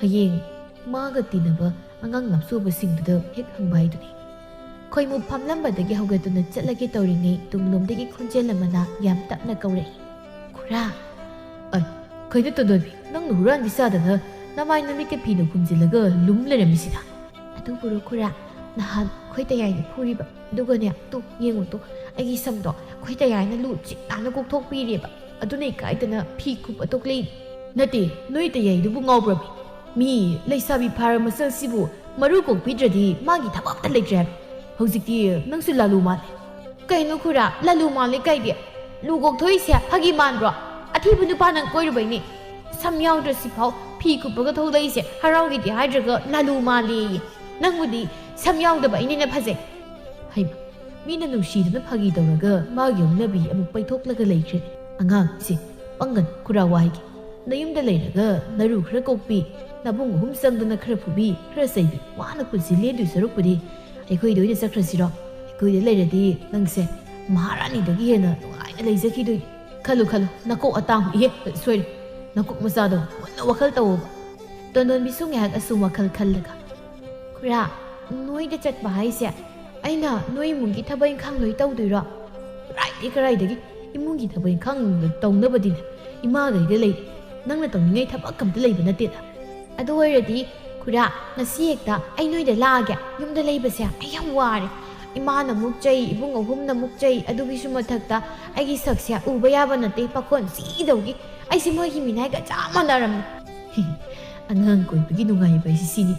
ꯍꯌꯦꯡ ꯃꯥꯒ ꯇꯤꯟꯅꯕ ꯑꯉꯥꯡ ꯂꯥꯞꯆꯧꯕꯁꯤꯡꯗꯨꯗ ꯍꯦꯛ ꯍꯪꯕ ꯍꯥꯏꯗꯨꯅꯤ꯫ ꯈꯣꯏꯃꯨ ꯐꯝꯂꯝꯕꯗꯒꯤ ꯍꯧꯒꯠꯇꯨꯅ ꯆꯠꯂꯒꯦ ꯇꯧꯔꯤꯉꯩ ꯇꯨꯡꯂꯣꯝꯗꯒꯤ ꯈꯣꯟꯖꯦꯜ ꯑꯃꯅ ꯌꯥꯝ ꯇꯞꯅ ꯀꯧꯔꯛꯏ, "ꯈꯨꯔꯥ!" ꯑꯩ, ꯀꯩꯅꯣ ꯇꯣꯟꯗꯣꯟꯕꯤ, ꯅꯪꯅ ꯍꯨꯔꯥꯟꯕꯤ ꯁꯥꯗꯅ ꯅꯃꯥꯏ ꯅꯃꯤꯠꯇ ꯐꯤꯅ ꯈꯨꯝꯖꯤꯜꯂꯒ ꯂꯨꯝ ꯂꯩꯔꯝꯃꯤꯁꯤꯅ? ꯑꯗꯨꯕꯨꯔꯣ ꯈꯨꯔꯥ, ꯅꯍꯥꯟ ꯑꯩꯈꯣꯏ ꯇꯌꯥꯏꯅ ꯐꯨꯔꯤꯕ, ꯑꯗꯨꯒꯅꯦ, ꯇꯨ, ꯌꯦꯡꯉꯨ ꯇꯨ, ꯑꯩꯒꯤ ꯁꯝꯗꯣ ꯑꯩꯈꯣꯏ ꯇꯌꯥꯏꯅ ꯂꯨ ꯆꯤꯛ ꯅꯥꯟꯅ ꯀꯣꯛꯊꯣꯛꯄꯤꯔꯦꯕ, ꯑꯗꯨꯅ ꯏꯀꯥꯏꯗꯅ ꯐꯤ ꯀꯨꯞꯄ ꯇꯣꯛꯂꯛꯏꯅꯤ꯫ ꯅꯠꯇꯦ, ꯅꯣꯏ ꯇꯌꯥꯏꯗꯨꯕꯨ ꯉꯥꯎꯕ꯭ꯔꯃꯤ? ꯃꯤ ꯂꯩꯁꯥꯕꯤ ꯐꯥꯔ ꯃꯆꯜꯁꯤꯕꯨ ꯃꯔꯨ ꯀꯣꯛꯄꯤꯗ꯭ꯔꯗꯤ ꯃꯥꯒꯤ ꯊꯕꯛ ꯑꯝꯇ ꯂꯩꯇ꯭ꯔꯦ ꯍꯥꯏꯕ꯫ ꯍꯧꯖꯤꯛꯇꯤ ꯅꯪꯁꯨ ꯂꯥꯂꯨ ꯃꯥꯜꯂꯦ꯫ ꯀꯩꯅꯣ ꯈꯨꯔꯥ, ꯂꯥꯂꯨ ꯃꯥꯜꯂꯦ ꯀꯥꯏꯗꯤ? ꯂꯨ ꯀꯣꯛꯊꯣꯛꯏꯁꯦ ꯐꯥꯒꯤ ꯃꯥꯟꯕ꯭ꯔꯣ? ꯑꯊꯤꯕ ꯅꯨꯄꯥ ꯅꯪ ꯀꯣꯏꯔꯨꯕꯩꯅꯦ꯫ ꯁꯝ ꯌꯥꯎꯗ꯭ꯔꯁꯤꯐꯥꯎ ꯐꯤ ꯀꯨꯞꯄꯒ ꯊꯣꯛꯂꯛꯏꯁꯦ, ꯍꯔꯥꯎꯒꯦꯗꯤ ꯍꯥꯏꯗ꯭ꯔꯒ ꯂꯥꯂꯨ ꯃꯥꯜꯂꯦꯌꯦ꯫ ꯅꯪꯕꯨꯗꯤ ꯁꯝ ꯌꯥꯎꯗꯕ ꯑꯩꯅ ꯍꯦꯟꯅ ꯐꯖꯩ꯫ ꯍꯩꯃ, ꯃꯤꯅ ꯅꯨꯡꯁꯤꯗꯨꯅ ꯐꯥꯒꯤ ꯇꯧꯔꯒ ꯃꯥꯒꯤ ꯍꯧꯅꯕꯤ ꯑꯃꯨꯛ ꯄꯩꯊꯣꯛꯂꯒ ꯂꯩꯈ꯭ꯔꯦ꯫ ꯑꯉꯥꯡꯁꯦ ꯄꯪꯒꯅꯨ, ꯈꯨꯔꯥ ꯋꯥ ꯍꯥꯏꯒꯦ꯫ ꯅꯌꯨꯝꯗ ꯂꯩꯔꯒ ꯅꯔꯨ ꯈꯔ ꯀꯣꯛꯄꯤ, ꯅꯕꯨꯡ ꯑꯍꯨꯝ ꯆꯪꯗꯅ ꯈꯔ ꯐꯨꯕꯤ, ꯈꯔ ꯆꯩꯕꯤ, ꯋꯥꯅ ꯄꯨꯟꯁꯤ ꯂꯦꯟꯗꯣꯏ ꯁꯔꯨꯛꯄꯨꯗꯤ ꯑꯩꯈꯣꯏꯗ ꯑꯣꯏꯅ ꯆꯠꯈ꯭ꯔꯁꯤꯔꯣ? ꯑꯩꯈꯣꯏꯗ ꯂꯩꯔꯗꯤ ꯅꯪꯁꯦ ꯃꯍꯥꯔꯥꯅꯤꯗꯒꯤ ꯍꯦꯟꯅ ꯅꯨꯡꯉꯥꯏꯅ ꯂꯩꯖꯈꯤꯗꯣꯏꯅꯤ꯫ ꯈꯜꯂꯨ, ꯈꯜꯂꯨ, ꯅꯀꯣꯛ ꯑꯇꯥꯡꯕ, ꯏꯍꯦ, ꯁꯣꯏꯔꯦ, ꯅꯀꯣꯛ ꯃꯆꯥꯗꯣ ꯃꯨꯟꯅ ꯋꯥꯈꯜ ꯇꯧꯋꯣꯕ꯫ ꯇꯣꯟꯗꯣꯟꯕꯤꯁꯨ ꯉꯥꯏꯍꯥꯛ ꯑꯁꯨꯝ ꯋꯥꯈꯜ ꯈꯜꯂꯒ, ꯈꯨꯔꯥ, ꯅꯣꯏꯗ ꯆꯠꯄ ꯍꯥꯏꯁꯦ ꯑꯩꯅ ꯅꯣꯏ ꯏꯃꯨꯡꯒꯤ ꯊꯕꯛ ꯏꯪꯈꯥꯡ ꯂꯣꯏ ꯇꯧꯗꯣꯏꯔꯣ? ꯀꯗꯥꯏꯗꯒꯤ, ꯀꯗꯥꯏꯗꯒꯤ? ꯏꯃꯨꯡꯒꯤ ꯊꯕꯛ ꯏꯪꯈꯥꯡ ꯇꯧꯅꯕꯗꯤꯅꯦ ꯏꯃꯥꯒꯩꯗ ꯂꯩ꯫ ꯅꯪꯅ ꯇꯧꯅꯤꯡꯉꯥꯏ ꯊꯕꯛ ꯑꯝꯇ ꯂꯩꯕ ꯅꯠꯇꯦꯗ꯫ ꯑꯗꯨ ꯑꯣꯏꯔꯗꯤ ꯈꯨꯔꯥ, ꯉꯁꯤ ꯍꯦꯛꯇ ꯑꯩ ꯅꯣꯏꯗ ꯂꯥꯛꯑꯒꯦ꯫ ꯌꯨꯝꯗ ꯂꯩꯕꯁꯦ ꯑꯩ ꯌꯥꯝ ꯋꯥꯔꯦ꯫ ꯏꯃꯥꯅ ꯑꯃꯨꯛ ꯆꯩ, ꯏꯕꯨꯡ ꯑꯍꯨꯝꯅ ꯑꯃꯨꯛ ꯆꯩ, ꯑꯗꯨꯒꯤꯁꯨ ꯃꯊꯛꯇ ꯑꯩꯒꯤ ꯁꯛꯁꯦ ꯎꯕ ꯌꯥꯕ ꯅꯠꯇꯦ, ꯄꯥꯈꯣꯟ ꯁꯤꯗꯧꯒꯤ꯫ ꯑꯩꯁꯦ ꯃꯣꯏꯒꯤ ꯃꯤꯅꯥꯏꯒ ꯆꯞ ꯃꯥꯟꯅꯔꯝꯃꯦ꯫ ꯑꯉꯥꯡ ꯀꯣꯏꯕꯒꯤ ꯅꯨꯡꯉꯥꯏꯕ ꯍꯥꯏꯁꯤ ꯁꯤꯅꯤ꯫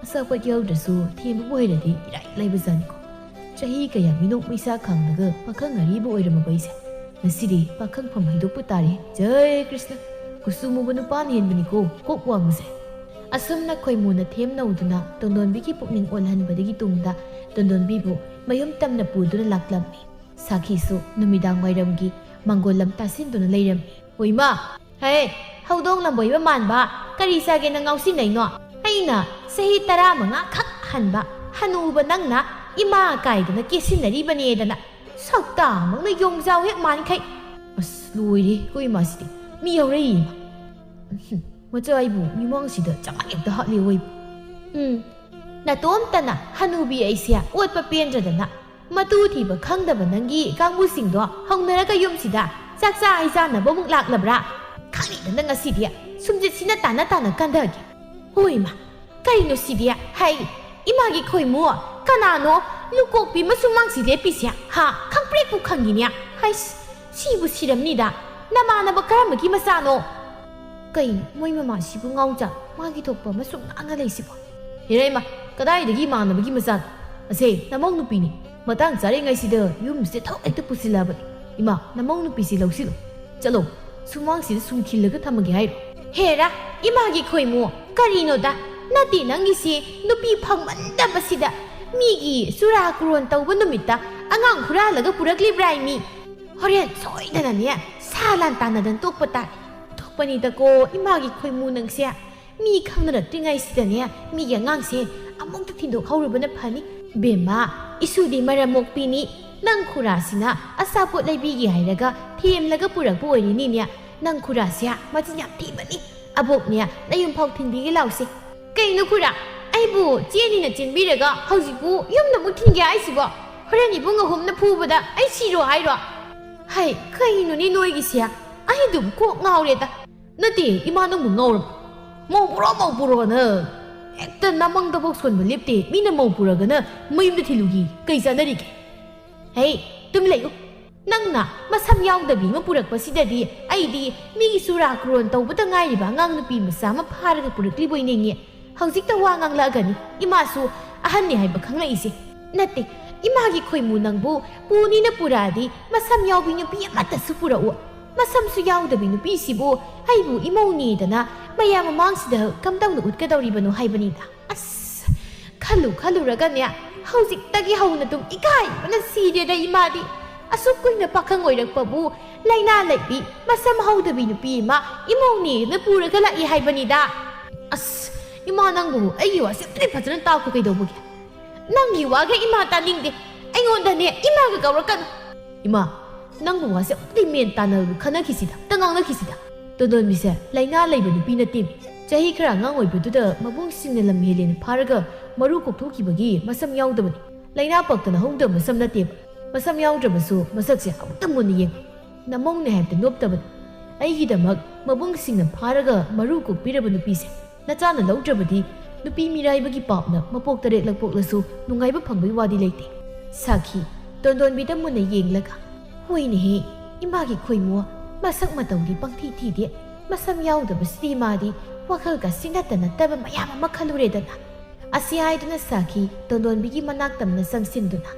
ꯑꯆꯥꯄꯣꯠ ꯌꯥꯎꯗ꯭ꯔꯁꯨ ꯊꯦꯝꯕꯕꯨ ꯍꯩꯔꯗꯤ ꯏꯔꯥꯏ ꯂꯥꯏꯕꯖꯥꯠꯅꯤꯀꯣ꯫ ꯆꯍꯤ ꯀꯌꯥ ꯃꯤꯅꯣꯛ ꯃꯩꯁꯥ ꯈꯥꯡꯂꯒ ꯄꯥꯈꯪ ꯑꯔꯤꯕ ꯑꯣꯏꯔꯝꯃꯕ ꯑꯩꯁꯦ ꯉꯁꯤꯗꯤ ꯄꯥꯈꯪꯐꯝ ꯍꯩꯗꯣꯛꯄ ꯇꯥꯔꯦ꯫ ꯖꯩ ꯀ꯭ꯔꯤꯁꯅ꯫ ꯀꯨꯆꯨ ꯃꯨꯕ ꯅꯨꯄꯥꯅ ꯍꯦꯟꯕꯅꯤꯀꯣ ꯀꯣꯛ ꯋꯥꯡꯕꯁꯦ꯫ ꯑꯁꯨꯝꯅ ꯈꯣꯏꯃꯨꯅ ꯊꯦꯝ ꯅꯧꯗꯨꯅ ꯇꯣꯟꯗꯣꯟꯕꯤꯒꯤ ꯄꯨꯛꯅꯤꯡ ꯑꯣꯜꯍꯟꯕꯗꯒꯤ ꯇꯨꯡꯗ ꯇꯣꯟꯗꯣꯟꯕꯤꯕꯨ ꯃꯌꯨꯝ ꯇꯝꯅ ꯄꯨꯗꯨꯅ ꯂꯥꯛꯂꯝꯃꯤ꯫ ꯁꯥꯈꯤꯁꯨ ꯅꯨꯃꯤꯗꯥꯡ ꯋꯥꯏꯔꯝꯒꯤ ꯃꯪꯒꯣꯜ ꯂꯝ ꯇꯥꯁꯤꯟꯗꯨꯅ ꯂꯩꯔꯝꯃꯤ꯫ ꯍꯣꯏꯃ! ꯍꯦ, ꯍꯧꯗꯣꯡ ꯂꯝꯕꯣꯏꯕ ꯃꯥꯟꯕ, ꯀꯔꯤ ꯆꯥꯒꯦꯅ ꯉꯥꯎꯁꯤꯟꯅꯩꯅꯣ? ꯑꯩꯅ ꯆꯍꯤ ꯇꯔꯥꯃꯉꯥ ꯈꯛ ꯍꯟꯕ ꯍꯅꯨꯕ ꯅꯪꯅ ꯏꯃꯥ ꯀꯥꯏꯗꯅ ꯀꯦꯁꯤꯟꯅꯔꯤꯕꯅꯦꯗꯅ ꯁꯛꯇꯥꯃꯛꯅ ꯌꯣꯡꯖꯥꯎ ꯍꯦꯛ ꯃꯥꯟꯈꯩ꯫ ꯑꯁ, ꯂꯣꯏꯔꯦ, ꯑꯩꯈꯣꯏ ꯏꯃꯥꯁꯤꯗꯤ ꯃꯤ ꯌꯥꯎꯔꯛꯏ ꯏꯃꯥ꯫ ꯎꯝ, ꯃꯆꯥ ꯑꯩꯕꯨ ꯃꯤꯃꯥꯡꯁꯤꯗ ꯆꯃꯥꯏ ꯍꯦꯛꯇ ꯍꯥꯠꯂꯦ ꯑꯣꯏꯕ꯫ ꯎꯝ, ꯅꯇꯣꯝꯇꯅ ꯍꯅꯨꯕꯤ ꯑꯩꯁꯦ ꯑꯣꯠꯄ ꯄꯦꯟꯗ꯭ꯔꯗꯅ ꯃꯇꯨ ꯊꯤꯕ ꯈꯪꯗꯕ ꯅꯪꯒꯤ ꯀꯥꯡꯕꯨꯁꯤꯡꯗꯣ ꯍꯧꯅꯔꯒ ꯌꯨꯝꯁꯤꯗ ꯆꯥꯛ ꯆꯥ ꯍꯩ ꯆꯥꯅꯕ ꯑꯃꯨꯛ ꯂꯥꯛꯂꯕ꯭ꯔꯥ? ꯈꯪꯉꯤꯗꯅ ꯉꯁꯤꯗꯤ ꯁꯨꯝꯖꯤꯠꯁꯤꯅ ꯇꯥꯅ ꯇꯥꯅ ꯀꯟꯊꯒꯦ꯫ ꯍꯣꯏ ꯏꯃꯥ, ꯀꯩꯅꯣ ꯁꯤꯗꯤ? ꯍꯩ, ꯏꯃꯥꯒꯤ ꯈꯣꯏꯃꯨ, ꯀꯅꯥꯅꯣ ꯂꯨꯀꯣꯛꯄꯤ ꯃꯁꯨꯃꯥꯡꯁꯤ ꯂꯦꯞꯄꯤꯁꯦ? ꯍꯥ, ꯈꯪꯄ꯭ꯔꯦꯛꯄꯨ ꯈꯪꯉꯤꯅꯦ꯫ ꯍꯩꯁ, ꯁꯤꯕꯨ ꯁꯤꯔꯝꯅꯤꯗ꯫ ꯅꯃꯥꯟꯅꯕ ꯀꯔꯝꯕꯒꯤ ꯃꯆꯥꯅꯣ? ꯀꯩꯅꯣ, ꯃꯣꯏ ꯃꯃꯥꯁꯤꯕꯨ ꯉꯥꯎꯖꯥ? ꯃꯥꯒꯤ ꯊꯣꯛꯄ ꯑꯃꯁꯨ ꯉꯥꯡꯉ ꯂꯩꯁꯤꯕꯣ? ꯍꯦꯔꯩꯃ, ꯀꯗꯥꯏꯗꯒꯤ ꯏꯃꯥꯟꯅꯕꯒꯤ ꯃꯆꯥꯅꯣ? ꯑꯁꯦ, ꯅꯃꯧ ꯅꯨꯄꯤꯅꯤ꯫ ꯃꯇꯥꯡ ꯆꯥꯔꯤꯉꯩꯁꯤꯗ ꯌꯨꯝꯁꯤꯗ ꯊꯣꯛ ꯍꯦꯛꯇ ꯄꯨꯁꯤꯜꯂꯛꯑꯕꯅꯤ꯫ ꯏꯃꯥ, ꯅꯃꯧ ꯅꯨꯄꯤꯁꯤ ꯂꯧꯁꯤꯜꯂꯨ꯫ ꯆꯠꯂꯣ, ꯁꯨꯃꯥꯡꯁꯤꯗ ꯁꯨꯝ ꯈꯤꯜꯂꯒ ꯊꯝꯃꯒꯦ ꯍꯥꯏꯔꯣ? ꯍꯦꯔꯥ, ꯏꯃꯥꯒꯤ ꯈꯣꯏꯃꯨ, ꯀꯔꯤꯅꯣꯗ? ꯅꯠꯇꯦ, ꯅꯪꯒꯤꯁꯤ ꯅꯨꯄꯤ ꯐꯪꯃꯟꯗꯕꯁꯤꯗ ꯃꯤꯒꯤ ꯆꯨꯔꯥ ꯀꯨꯔꯣꯟ ꯇꯧꯕ ꯅꯨꯃꯤꯠꯇ ꯑꯉꯥꯡ ꯍꯨꯔꯥꯜꯂꯒ ꯄꯨꯔꯛꯂꯤꯕ꯭ꯔꯥ ꯃꯤ? ꯍꯣꯔꯦꯟ ꯁꯣꯏꯗꯅꯅꯦ ꯁꯥ ꯂꯥꯟ ꯇꯥꯟꯅꯗꯅ ꯇꯣꯛꯄ ꯇꯥꯔꯦ꯫ ꯊꯣꯛꯄꯅꯤꯗꯀꯣ ꯏꯃꯥꯒꯤ ꯈꯣꯏꯃꯨ ꯅꯪꯁꯦ꯫ ꯃꯤ ꯈꯪꯅꯔꯛꯇ꯭ꯔꯤꯉꯩꯁꯤꯗꯅꯦ ꯃꯤꯒꯤ ꯑꯉꯥꯡꯁꯦ ꯑꯃꯨꯛꯇ ꯊꯤꯟꯗꯣꯛꯍꯧꯔꯨꯕꯅ ꯐꯅꯤ꯫ ꯕꯦꯝꯃ, ꯏꯁꯨꯗꯤ ꯃꯔꯝ ꯃꯣꯛꯄꯤꯅꯤ꯫ ꯅꯪ ꯈꯨꯔꯥꯁꯤꯅ ꯑꯆꯥꯄꯣꯠ ꯂꯩꯕꯤꯒꯦ ꯍꯥꯏꯔꯒ ꯊꯦꯝꯂꯒ ꯄꯨꯔꯛꯄ ꯑꯣꯏꯔꯤꯅꯤꯅꯦ꯫ ꯅꯪ ꯈꯨꯔꯥꯁꯦ ꯃꯆꯤꯟ ꯌꯥꯝ ꯊꯤꯕꯅꯤ꯫ ꯑꯕꯣꯛꯅꯦ ꯅꯌꯨꯝꯐꯥꯎ ꯊꯤꯟꯕꯤꯒꯦ ꯂꯥꯎꯁꯦ꯫ ꯀꯩꯅꯣ ꯈꯨꯔꯥ? ꯑꯩꯕꯨ ꯆꯦꯅꯤꯅ ꯆꯦꯟꯕꯤꯔꯒ ꯍꯧꯖꯤꯛꯄꯨ ꯌꯨꯝꯗ ꯑꯃꯨꯛ ꯊꯤꯟꯒꯦ ꯍꯥꯏꯁꯤꯕꯣ? ꯍꯣꯔꯦꯟ ꯏꯕꯨꯡ ꯑꯍꯨꯝꯅ ꯐꯨꯕꯗ ꯑꯩ ꯁꯤꯔꯣ ꯍꯥꯏꯔꯣ? ꯍꯩ, ꯀꯩꯅꯣꯅꯦ ꯅꯣꯏꯒꯤꯁꯦ? ꯑꯩ ꯑꯗꯨꯝ ꯀꯣꯛ ꯉꯥꯎꯔꯦꯗ꯫ ꯅꯠꯇꯦ, ꯏꯃꯥ ꯅꯪꯕꯨ ꯉꯥꯎꯔꯕ? ꯃꯧ ꯄꯨꯔꯣ, ꯃꯧ ꯄꯨꯔꯣꯅ ꯍꯦꯛꯇ ꯅꯃꯪꯗꯐꯥꯎ ꯁꯣꯟꯕ ꯂꯦꯞꯇꯦ꯫ ꯃꯤꯅ ꯃꯧ ꯄꯨꯔꯒꯅ ꯃꯌꯨꯝꯗ ꯊꯤꯜꯂꯨꯒꯤ ꯀꯩ ꯆꯥꯅꯔꯤꯒꯦ? ꯍꯩ, ꯇꯨꯝ ꯂꯩꯌꯨ꯫ ꯅꯪꯅ ꯃꯁꯝ ꯌꯥꯎꯗꯕꯤ ꯑꯃ ꯄꯨꯔꯛꯄꯁꯤꯗꯗꯤ ꯑꯩꯗꯤ ꯃꯤꯒꯤ ꯆꯨꯔꯥ ꯀ꯭ꯔꯣꯟ ꯇꯧꯕꯗ ꯉꯥꯏꯔꯤꯕ ꯑꯉꯥꯡ ꯅꯨꯄꯤ ꯃꯆꯥ ꯑꯃ ꯐꯥꯔꯒ ꯄꯨꯔꯛꯂꯤꯕꯣꯏ ꯅꯤꯡꯉꯤ꯫ ꯍꯧꯖꯤꯛꯇ ꯋꯥ ꯉꯥꯡꯂꯛꯑꯒꯅꯤ ꯏꯃꯥꯁꯨ ꯑꯍꯟꯅꯤ ꯍꯥꯏꯕ ꯈꯪꯂꯛꯏꯁꯦ꯫ ꯅꯠꯇꯦ, ꯏꯃꯥꯒꯤ ꯈꯣꯏꯃꯨ ꯅꯪꯕꯨ ꯄꯨꯅꯤꯅ ꯄꯨꯔꯛꯑꯗꯤ ꯃꯁꯝ ꯌꯥꯎꯕꯤ ꯅꯨꯄꯤ ꯑꯃꯠꯇꯁꯨ ꯄꯨꯔꯛꯎ꯫ ꯃꯁꯝꯁꯨ ꯌꯥꯎꯗꯕꯤ ꯅꯨꯄꯤꯁꯤꯕꯨ ꯑꯩꯕꯨ ꯏꯃꯧꯅꯦꯗꯅ ꯃꯌꯥꯝ ꯃꯃꯥꯡꯁꯤꯗ ꯀꯝꯗꯧꯅ ꯎꯠꯀꯗꯧꯔꯤꯕꯅꯣ ꯍꯥꯏꯕꯅꯤꯗ꯫ ꯑꯁ, ꯈꯜꯂꯨ ꯈꯜꯂꯨꯔꯒꯅꯦ, ꯍꯧꯖꯤꯛꯇꯒꯤ ꯍꯧꯅ ꯑꯗꯨꯝ ꯏꯀꯥꯏꯕꯅ ꯁꯤꯔꯦꯗ ꯏꯃꯥꯗꯤ꯫ ꯑꯁꯨꯛ ꯀꯨꯏꯅ ꯄꯥꯈꯪ ꯑꯣꯏꯔꯛꯄꯕꯨ ꯂꯥꯏꯅꯥ ꯂꯩꯕꯤ, ꯃꯁꯝ ꯍꯧꯗꯕꯤ ꯅꯨꯄꯤ ꯑꯃ ꯏꯃꯧꯅꯦꯅ ꯄꯨꯔꯒ ꯂꯥꯛꯏ ꯍꯥꯏꯕꯅꯤꯗ꯫ ꯑꯁ, ꯏꯃꯥ ꯅꯪꯕꯨ ꯑꯩꯒꯤ ꯋꯥꯁꯦ ꯑꯝꯇꯗꯤ ꯐꯖꯅ ꯇꯥꯎꯀꯣ ꯀꯩꯗꯧꯕꯒꯤ? ꯅꯪꯒꯤ ꯋꯥꯒ ꯏꯃꯥ ꯇꯥꯅꯤꯡꯗꯦ꯫ ꯑꯩꯉꯣꯟꯗꯅꯦ ꯏꯃꯥꯒ ꯀꯧꯔꯛꯀꯅꯨ꯫ ꯏꯃꯥ, ꯅꯪꯕꯨ ꯋꯥꯁꯦ ꯑꯝꯇꯗꯤ ꯃꯦꯟ ꯇꯥꯅ ꯈꯟꯅꯈꯤꯁꯤꯗ, ꯑꯝꯇ ꯉꯥꯡꯅꯈꯤꯁꯤꯗ꯫ ꯇꯣꯟꯗꯣꯟꯕꯤꯁꯦ ꯂꯥꯏꯅꯥ ꯂꯩꯕ ꯅꯨꯄꯤ ꯅꯠꯇꯦꯃꯤ꯫ ꯆꯍꯤ ꯈꯔ ꯑꯉꯥꯡ ꯑꯣꯏꯕꯗꯨꯗ ꯃꯕꯨꯡꯁꯤꯡꯅ ꯂꯝ ꯍꯦꯜꯂꯦꯅ ꯐꯥꯔꯒ ꯃꯔꯨ ꯀꯣꯛꯊꯣꯛꯈꯤꯕꯒꯤ ꯃꯁꯝ ꯌꯥꯎꯗꯕꯅꯤ꯫ ꯂꯥꯏꯅꯥ ꯄꯛꯇꯅ ꯍꯧꯗꯕ ꯃꯁꯝ ꯅꯠꯇꯦꯕ꯫ ꯃꯁꯝ ꯌꯥꯎꯗ꯭ꯔꯕꯁꯨ ꯃꯁꯛꯁꯦ ꯑꯃꯨꯛꯇ ꯃꯨꯟꯅ ꯌꯦꯡꯉꯨ꯫ ꯅꯃꯧꯅꯦ ꯍꯥꯏꯕꯗ ꯅꯣꯞꯇꯕꯅꯤ꯫ ꯑꯩꯒꯤꯗꯃꯛ ꯃꯕꯨꯡꯁꯤꯡꯅ ꯐꯥꯔꯒ ꯃꯔꯨ ꯀꯣꯛꯄꯤꯔꯕ ꯅꯨꯄꯤꯁꯦ ꯅꯆꯥꯅ ꯂꯧꯗ꯭ꯔꯕꯗꯤ ꯅꯨꯄꯤ ꯃꯤꯔꯥꯏꯕꯒꯤ ꯄꯥꯞꯅ ꯃꯄꯣꯛ ꯇꯔꯦꯠꯂꯛ ꯄꯣꯛꯂꯁꯨ ꯅꯨꯡꯉꯥꯏꯕ ꯐꯪꯕꯒꯤ ꯋꯥꯗꯤ ꯂꯩꯇꯦ꯫ ꯁꯥꯈꯤ ꯇꯣꯟꯗꯣꯟꯕꯤꯗ ꯃꯨꯟꯅ ꯌꯦꯡꯂꯒ, ꯍꯣꯏꯅꯦꯍꯦ, ꯏꯃꯥꯒꯤ ꯈꯣꯏꯃꯨ, ꯃꯁꯛ ꯃꯇꯧꯗꯤ ꯄꯪꯊꯤ ꯊꯤꯗꯦ꯫ ꯃꯁꯝ ꯌꯥꯎꯗꯕꯁꯤꯗꯤ ꯃꯥꯗꯤ ꯋꯥꯈꯜꯒ ꯁꯤꯡꯅꯠꯇ ꯅꯠꯇꯕ ꯃꯌꯥꯝ ꯑꯃ ꯈꯜꯂꯨꯔꯦꯗꯅ꯫ ꯑꯁꯤ ꯍꯥꯏꯗꯨꯅ ꯁꯥꯈꯤ ꯇꯣꯟꯗꯣꯟꯕꯤꯒꯤ ꯃꯅꯥꯛ ꯇꯝꯅ ꯆꯪꯁꯤꯟꯗꯨꯅ,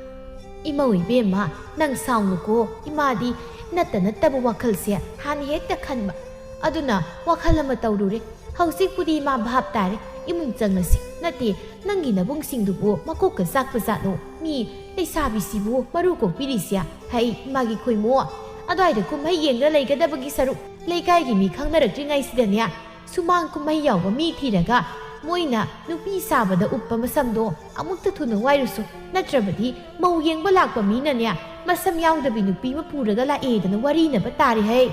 ꯏꯃꯧ ꯏꯕꯦꯝꯃ, ꯅꯪ ꯁꯥꯎꯅꯨꯀꯣ, ꯏꯃꯥꯗꯤ ꯅꯠꯇ ꯅꯠꯇꯕ ꯋꯥꯈꯜꯁꯦ ꯍꯥꯟꯅ ꯍꯦꯛꯇ ꯈꯟꯕ꯫ ꯑꯗꯨꯅ ꯋꯥꯈꯜ ꯑꯃ ꯇꯧꯔꯨꯔꯦ꯫ ꯍꯧꯖꯤꯛꯄꯨꯗꯤ ꯏꯃꯥ ꯚꯥꯞ ꯇꯥꯔꯦ꯫ ꯏꯃꯨꯡ ꯆꯪꯂꯁꯤ꯫ ꯅꯠꯇꯦ, ꯅꯪꯒꯤ ꯅꯕꯨꯡꯁꯤꯡꯗꯨꯕꯨ ꯃꯀꯣꯛꯀ ꯆꯥꯛꯄ ꯖꯥꯠꯂꯣ? ꯃꯤ ꯂꯩꯁꯥꯕꯤꯁꯤꯕꯨ ꯃꯔꯨ ꯀꯣꯛꯄꯤꯔꯤꯁꯦ꯫ ꯍꯩ, ꯏꯃꯥꯒꯤ ꯈꯣꯏꯃꯨ, ꯑꯗ꯭ꯋꯥꯏꯗ ꯀꯨꯝꯍꯩ ꯌꯦꯡꯗ ꯂꯩꯒꯗꯕꯒꯤ ꯁꯔꯨꯛ ꯂꯩꯀꯥꯏꯒꯤ ꯃꯤ ꯈꯪꯅꯔꯛꯇ꯭ꯔꯤꯉꯩꯁꯤꯗꯅꯦ, ꯁꯨꯃꯥꯡ ꯀꯨꯝꯍꯩ ꯌꯥꯎꯕ ꯃꯤ ꯊꯤꯔꯒ ꯃꯣꯏꯅ ꯅꯨꯄꯤ ꯁꯥꯕꯗ ꯎꯞꯄ ꯃꯁꯝꯗꯣ ꯑꯃꯨꯛꯇ ꯊꯨꯅ ꯋꯥꯏꯔꯨꯁꯨ꯫ ꯅꯠꯇ꯭ꯔꯕꯗꯤ ꯃꯧ ꯌꯦꯡꯕ ꯂꯥꯛꯄ ꯃꯤꯅꯅꯦ, ꯃꯁꯝ ꯌꯥꯎꯗꯕꯤ ꯅꯨꯄꯤ ꯑꯃ ꯄꯨꯔꯒ ꯂꯥꯛꯑꯦꯗꯅ ꯋꯥꯔꯤꯅꯕ ꯇꯥꯔꯦ ꯍꯩ꯫